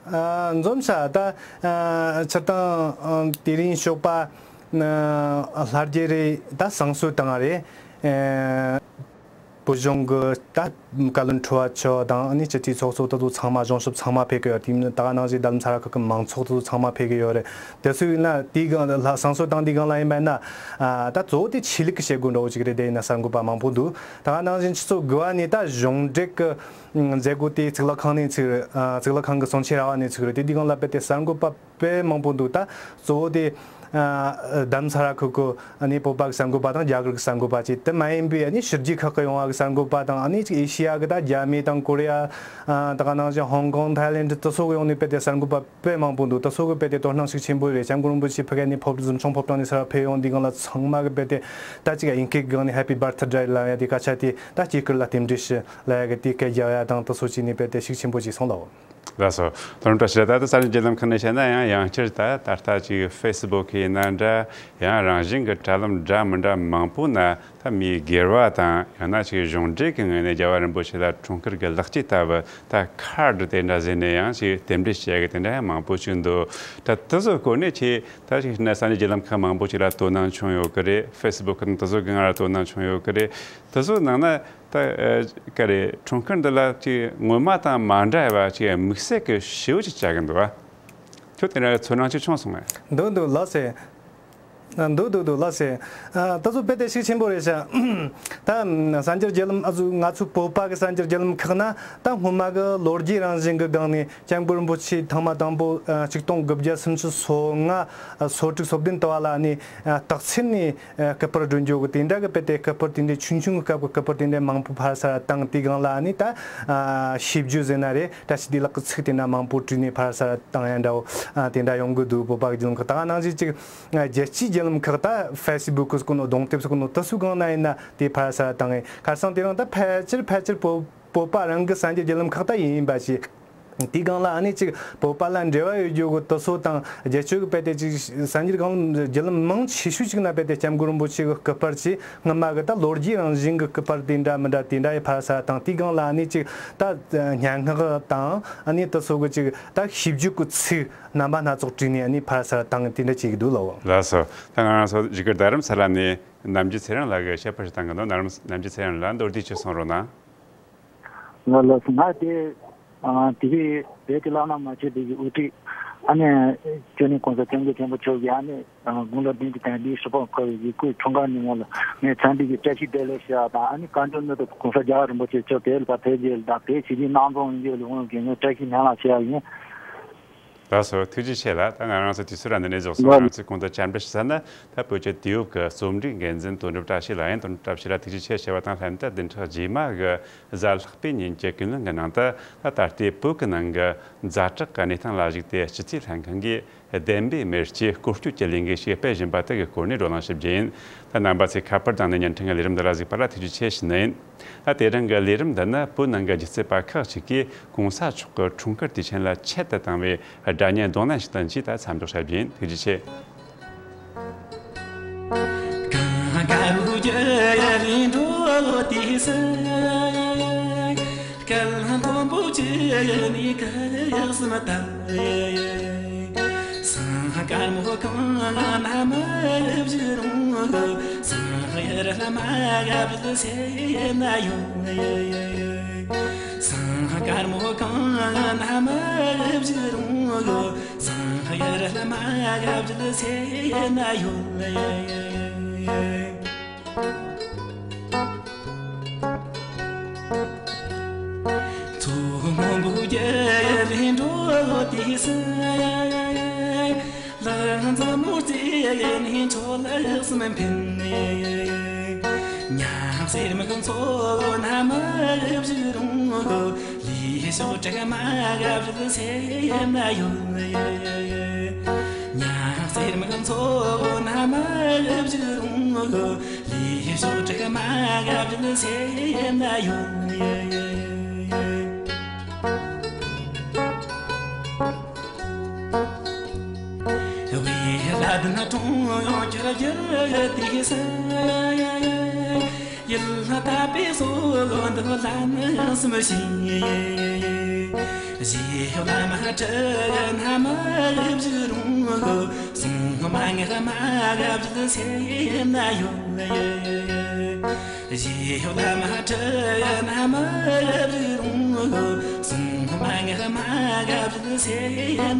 ཨ། འཛོམས་ཤག་ད། ཨ། སྤྱིར་བཏང་། ཨ། དེ་རིང་ཞོགས་པ། ཨ། ལྷ་རྒྱལ་རེད། ད་བསང་གསོལ་བཏང་བ་རེད། ཨ། བོད་གཞུང་གི་ད་བཀའ་བློན་ཁྲི་པ་མཆོག་དང་། ཨ་ནི་སྤྱི་འཐུས་ཚོགས་གཙོ་དེ་ཚོ་ཚང་མ། གཞུང་ཞབས་ཚང་མ་ཕེབས་ཀྱི་ཡོད། དེ་མིན་ད་ག་ནང་བཞིན་རྡ་རམ་ས་ལ་ཁུལ་གྱི་མང་ཚོགས་དེ་ཚོ་ཚང་མ་ཕེབས་ཀྱི་ཡོད་རེད། དེ་ཚོའི་ནང་དེའི་སྒང་ལ་བསང་གསོལ་བཏང་དུས་སྒང་ལ་ཡིན་པ་ན། ཨ། ད་གཙོ་བོ་དེ་ཆོས་ལུགས་ཀྱི་བྱེད་སྒོ་འདྲ་བོ་ཅིག་རེད། དེ་ཡིན་ན་གསར་འགོད་པ་མང་པོ་འདུག་ད་ག་ནང་བཞིན་ཆུ་ཚོད་དགུ་པ་ནས་ད་གཞུང་འབྲེལ་གྱི་མཛད་སྒོ་དེ་གཙུག་ལག་ཁང་ནས་ཚུགས་རེད། ཨ། གཙུག་ལག་ཁང་གི་གསུང་ཆོས་ར་བ་ནས་ཚུགས་རེད། དེ་དུས་སྒང་ལ་དཔེ་དེ་གསར་འགོད་པ་དཔེ་མང་པོ་འདུག་ད་གཙོ་བོ་དེ། ཨ། རྡ་རམ་ས་ལ་ཁུལ་གྱི་ཨ་ནི་བོད་པ་གི་གསར་འགོད་པ་དང་རྒྱ་གར་གྱི་གསར་འགོད་པ་བཅས། དེ་མ་ཡིན་པའི་ཨ་ནི་ཕྱི་རྒྱལ་ཁག་གི་ཡོང་བ་གི་གསར་འགོད་པ་དང་། ཨ་ནི་ཅིག་ཨེ་ཤི་ཡ་གི་ད་རྒྱ་མི་དང་ཀོ་རི་ཡ། ཨ། ད་ག་ནང་བཞིན་ཧོང་ཀོང་། ཐའི་ལེན་ཌི། དེ་ཚོ་གི་ཡོང་ནས་དཔེ་དེ་གསར་འགོད་པ་དཔེ་མང་པོ་འདུག་དེ་ཚོ་གི་དཔེ་དེ་དོ་སྣང་ཤུགས་ཆེན་པོ་རེད། སྐྱབས་མགོན་རིན་པོ་ཆེ་ཕ་གི་ནས་ཕོབ། གཟིམ་ཆུང་ཕོ་བྲང་ནས་ས་ར་ཕེབས་ཡོང་དུས་སྒང་ལ་ཚང་མ་གི་དཔེ་དེ་ད་ཅིག་དབྱིན་སྐད་སྒང་ནས་Happy Birthday ལབ་ཡ་དེ་སྐད་ཆ་དེ། ད་སྐྱེས་སྐར་ལ་རྟེན་འབྲེལ་ཞུ་ལབ་ཡ་གི་དེ་སྐད་རྒྱག་ཡ་དང་། དེ་ཚོ་བྱས་ནས་དཔེ་དེ་ཤུགས་ཆེན་པོ་ཅིག་སོང་ལགས། ལགས་སོ། ལྷོ་ནུབ་བཀྲ་ཤིས་ལགས། ད་ལྟ་གསར་འགྱུར་བརྒྱུད་ལམ་ཁག་ནས་བཤད་ན་ཡང་། ཡང་བསྐྱར་ད་ད་ལྟ་ཅིག་ཕེ་སི་བུག་ཡིན་ན་འདྲ། ཡང་རང་བཞིན་གྱི་དྲ་ལམ་འདྲ་མི་འདྲ་མང་པོ་ན། ད་མིའི་སྒེར་བ་དང་། ཡང་ན་ཅིག་གཞུང་འབྲེལ་གྱི་ངོས་ནས་རྒྱལ་བ་རིན་པོ་ཆེ་ལ་འཁྲུངས་སྐར་གྱི་ལེགས་སྐྱེས་ལྟ་བུ། ད་ཁཱར་ཌི་དེ་འདྲ་བཟོས་ནས་ཡང་ཅིག་རྟེན་འབྲེལ་བྱེད་ཡ་གི་དེ་འདྲ་ཡང་མང་པོ་ཞིག་འདུག་ད་དེ་ཚོའི་སྐོར་ནས་ཁྱེད་ད་ཅིག་ན་གསར་འགྱུར་བརྒྱུད་ལམ་ཁག་མང་པོ་ཞིག་ལ་དོ་སྣང་བྱུང་ཡོད་ཀྱི་རེད། ཕེ་སི་བུག་དང་དེ་ཚོ་གི་ང་ལ་དོ་སྣང་བྱུང་ཡོད་ཀྱི་རེད། དེ་ཚོའི་ནང་ན་ད། ཨ། ག་རེ། འཁྲུངས་སྐར་འདི་ལ་ཅིག་སྔོན་མ་དང་མ་འདྲ་བ་ཅིག་དམིགས་བསལ་གྱི་ཞེ་པོ་ཅིག་བྱ་གི་འདུག་བ། ཁྱོད་དེ་འདྲ་ཚོར་སྣང་ཅིག་བྱུང་སོང་ངས། འདུག་འདུག་ལགས་སེ། ཨ། འདུག་འདུག་འདུག་ལགས་སེ། ཨ། ད་གཟོད་དཔེ་དེ་ཤུགས་ཆེན་པོ་རེད་ཤག་ད་གསར་འགྱུར་བརྒྱུད་ལམ། ཨ། གཟོད་ང་ཚོའི་བོད་པ་གི་གསར་འགྱུར་བརྒྱུད་ལམ་ཁག་ན། ད་སྔོན་མ་གི་ལོ་རྒྱུས་རང་བཞིན་གི་སྒང་ནས་སྐྱབས་མགོན་རིན་པོ་ཆེ་ཐེངས་མ་དང་པོ། ཨ། ཆིག་སྟོང་དགུ་བརྒྱ་སུམ་ཅུ་སོ་ལྔ། ཨ། སོ་དྲུག་སོ་བདུན་དུ་བ་ལ་ཨ་ནི། ཨ། སྟག་འཚེར་ནས། ཨ། སྐུ་པར་སྒྲོན་རྒྱུ་གི་དེ་འདྲ་གི་དཔེ་དེ། སྐུ་པར་དེ་འདྲའི་ཆུང་ཆུང་གི་སྐབས་ཀྱི་སྐུ་པར་དེ་འདྲའི་མང་པོ་ཕར་ཚུར་བཏང་། དེའི་སྒང་ལ་ཨ་ནི་ད། ཨ། ཞིབ་འཇུག་ཟེར་ན་རེད། བཀྲ་ཤིས་བདེ་ལེགས་ཀྱི་ཚིག་དེ་འདྲ་མང་པོ་བྲིས་ནས་ཕར་ཚུར་བཏང་ཡ་འདྲ་བོ། ཨ། དེ་འདྲ་ཡོང་གི་འདུག་བོད་པ་གི་བརྒྱུད་ལམ་ཁག་ད་ག་ནང་བཞིན་ཅིག། ཨ། རྒྱལ་སྤྱིའི་བརྒྱུད་ལམ་ཁག་ད་ཕེ་སི་བུག་གི་སྐོར་ནོ། གདོང་དེབ་སྐོར་ནོ། དེ་ཚོའི་སྒང་ན་ཡིན་ན་དེ་ཕར་ཚུར་བཏང་ངེ། ཁར་སང་དེ་རིང་ད་ཕལ་ཆེར་ཕལ་ཆེར་བོད། བོད་པ་རང་གི་གསར་འགྱུར་བརྒྱུད་ལམ་ཁག་ད་ཡིན་ཡིན་པ་ཞིག་དེའི་སྒང་ལ་ཨ་ནི་ཅིག་བོད་པ་ལ་འབྲེལ་བ་ཡོད་རྒྱུ་གི་དེ་ཚོ་དང་། རྒྱལ་སྤྱི་གི་དཔེ་དེ་ཅིག་གསར་འགྱུར་སྒང་བརྒྱུད་ལམ་མང་ཆེ་ཤོས་ཅིག་ན་དཔེ་དེ་སྐྱབས་མགོན་རིན་པོ་ཆེ་གི་སྐུ་པར་ཅིག་སྔོན་མ་གི་ད་ལོ་རྒྱུས་རང་བཞིན་གི་སྐུ་པར་དེ་འདྲ་མི་འདྲ་དེ་འདྲ་ཡི་ཕར་ཚུར་བཏང་། དེའི་སྒང་ལ་ཨ་ནི་ཅིག་ད་སྙན་ངག་དང་། ཨ་ནི་དེ་ཚོ་གི་ཅིག་ད་ཞིབ་འཇུག་གི་ཚིག་རྣམ་པ་སྣ་ཚོགས་བྲིས་ནས་ཨ་ནི་ཕར་ཚུར་བཏང་། དེ་འདྲ་བྱེད་ཀྱི་འདུག་ལགས། ལགས་སོ། ད་ང་རང་ཚོ་བཞུགས་སྒར་རྡ་རམ་ས་ལ་ནས་ནམ་རྒྱུན་ཚེ་རིང་ལགས་ཀྱིས་བཤད་པར་བཏང་གི་འདུག་ནམ་རྒྱུན་ཚེ་རིང་ལགས། མདོར་བསྡུས་ཅིག་གསུང་རོགས་གནང་། ལགས་ལགས། ང་དེ། ཨ། དེ་རིང་བོད་ཀྱི་བླ་ན་མ་མཆིས་པའི་དབུ་ཁྲིད། ཨ་ནི་སྐྱབས་མགོན་གོང་ས་སྐྱབས་མགོན་ཆེན་པོ་མཆོག་གིས། ཨ་ནི། ཨ། དགུང་ལོ་བདུན་ཅུ་དང་བདུན་ཅུ་པ་འཁོར་བའི་ཡི་གུའི་འཁྲུངས་སྐར་ཉིན་མོ་ལ་ངས་འཚམས་འདྲི་གི་བཀྲ་ཤིས་བདེ་ལེགས་ཞུ་བ་དང་། ཨ་ནི་བཀའ་འབྱོར་སྣོད་དུ་གོང་ས་རྒྱལ་བ་རིན་པོ་ཆེ་མཆོག་བོད་ལ་ཕེབས་རྒྱུ་དང་བོད་ཞི་བདེའི་སྣང་བརྙན་ཡོད་ལུགས་ངོས་ཀྱི་ངས་བཀྲ་ཤིས་སྨོན་ལམ་ཞུ་བ་ཡིན། ལགས་སོ། ཐུགས་རྗེ་ཆེ་ལགས། ད་ང་རང་ཚོ་དུས་ཚོད་རང་འདི་ནས་རྫོགས་སོང་། ང་རང་ཚོས་གོང་དུ་བཅར་འདྲི་ཞུ་ས་ན། ད་བོད་ཀྱི་དུས་བབ་ཀྱི་རྩོམ་སྒྲིག་འགན་འཛིན་དོན་གྲུབ་བཀྲ་ཤིས་ལགས་ཡིན། དོན་གྲུབ་བཀྲ་ཤིས་ལགས་ཐུགས་རྗེ་ཆེ་ཞུ་བ་དང་། ལྷན་དུ་བདུན་ཕྲག་རྗེས་མ་གི་གཟའ་ལྷག་པའི་ཉིན་གྱི་ཀུན་གླེང་གི་ནང་དུ། ད་ད་ལྟའི་བོད་ཀྱི་ནང་གི་ཛ་དྲག་གི་གནས་སྟངས་ལ་གཞིགས་ཏེ་སྤྱི་འཐུས་ལྷན་ཁང་གིས་བདེན་པའི་མེ་ལྕེ་སྐོར་སྐྱོད་ཀྱི་ལས་འགུལ་ཞིག་སྤེལ་བཞིན་པ་དེ་གི་སྐོར་ནས་བགྲོ་གླེང་ཞུ་རྒྱུ་ཡིན། ད་རྣམ་པ་ཚོས་ཁ་པར་བཏང་ནས་བརྙན་འཕྲིན་གྱི་ལས་རིམ་འདི་ལ་གཟིགས་པ་ལ་ཐུགས་རྗེ་ཆེ་ཞུ་ནི་ཡིན། ད་དེ་རིང་གི་ལས་རིམ་འདི་ནི་བོད་ནང་གི་སྒྱུ་རྩལ་པ་ཁག་ཅིག་གིས་གོང་ས་མཆོག་གི་འཁྲུངས་སྐར་དུས་ཆེན་ལ་ཆེད་དུ་བཏང་བའི་སྒྲ་སྙན་རྡུང་ལེན་ཞིག་དང་བཅས་ད་མཚམས་འཇོག་བྱ་རྒྱུ་ཡིན། ཐུགས་རྗེ་ཆེ། ཡུལ་ལྷ་དག་པའི་སྲོལ་འདི་ལ་ནི་སུམ་ཞིག་གཞི་བླ་མ་དྲི་ན་མི་བཞུགས་རུང་། སྲུང་མ་ངག་མ་ག་བཞུགས་སེ་ན་ཡོད། གཞི་བླ་མ་དྲི་ན་མི་བཞུགས་རུང་། སྲུང་མ་ངག་མ་ག་བཞུགས་སེ་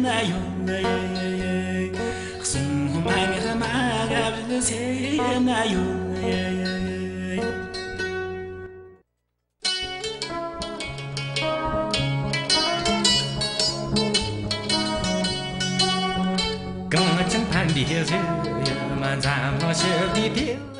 ན་ཡོད། སྲུང་མ་ངག་མ་ག་བཞུགས་སེ་ན་ཡོད། གངས་ཅན་ཕན་བདེའི་གཞི་མ་འཛམ་གླིང་ཞི་བདེའི་དེད།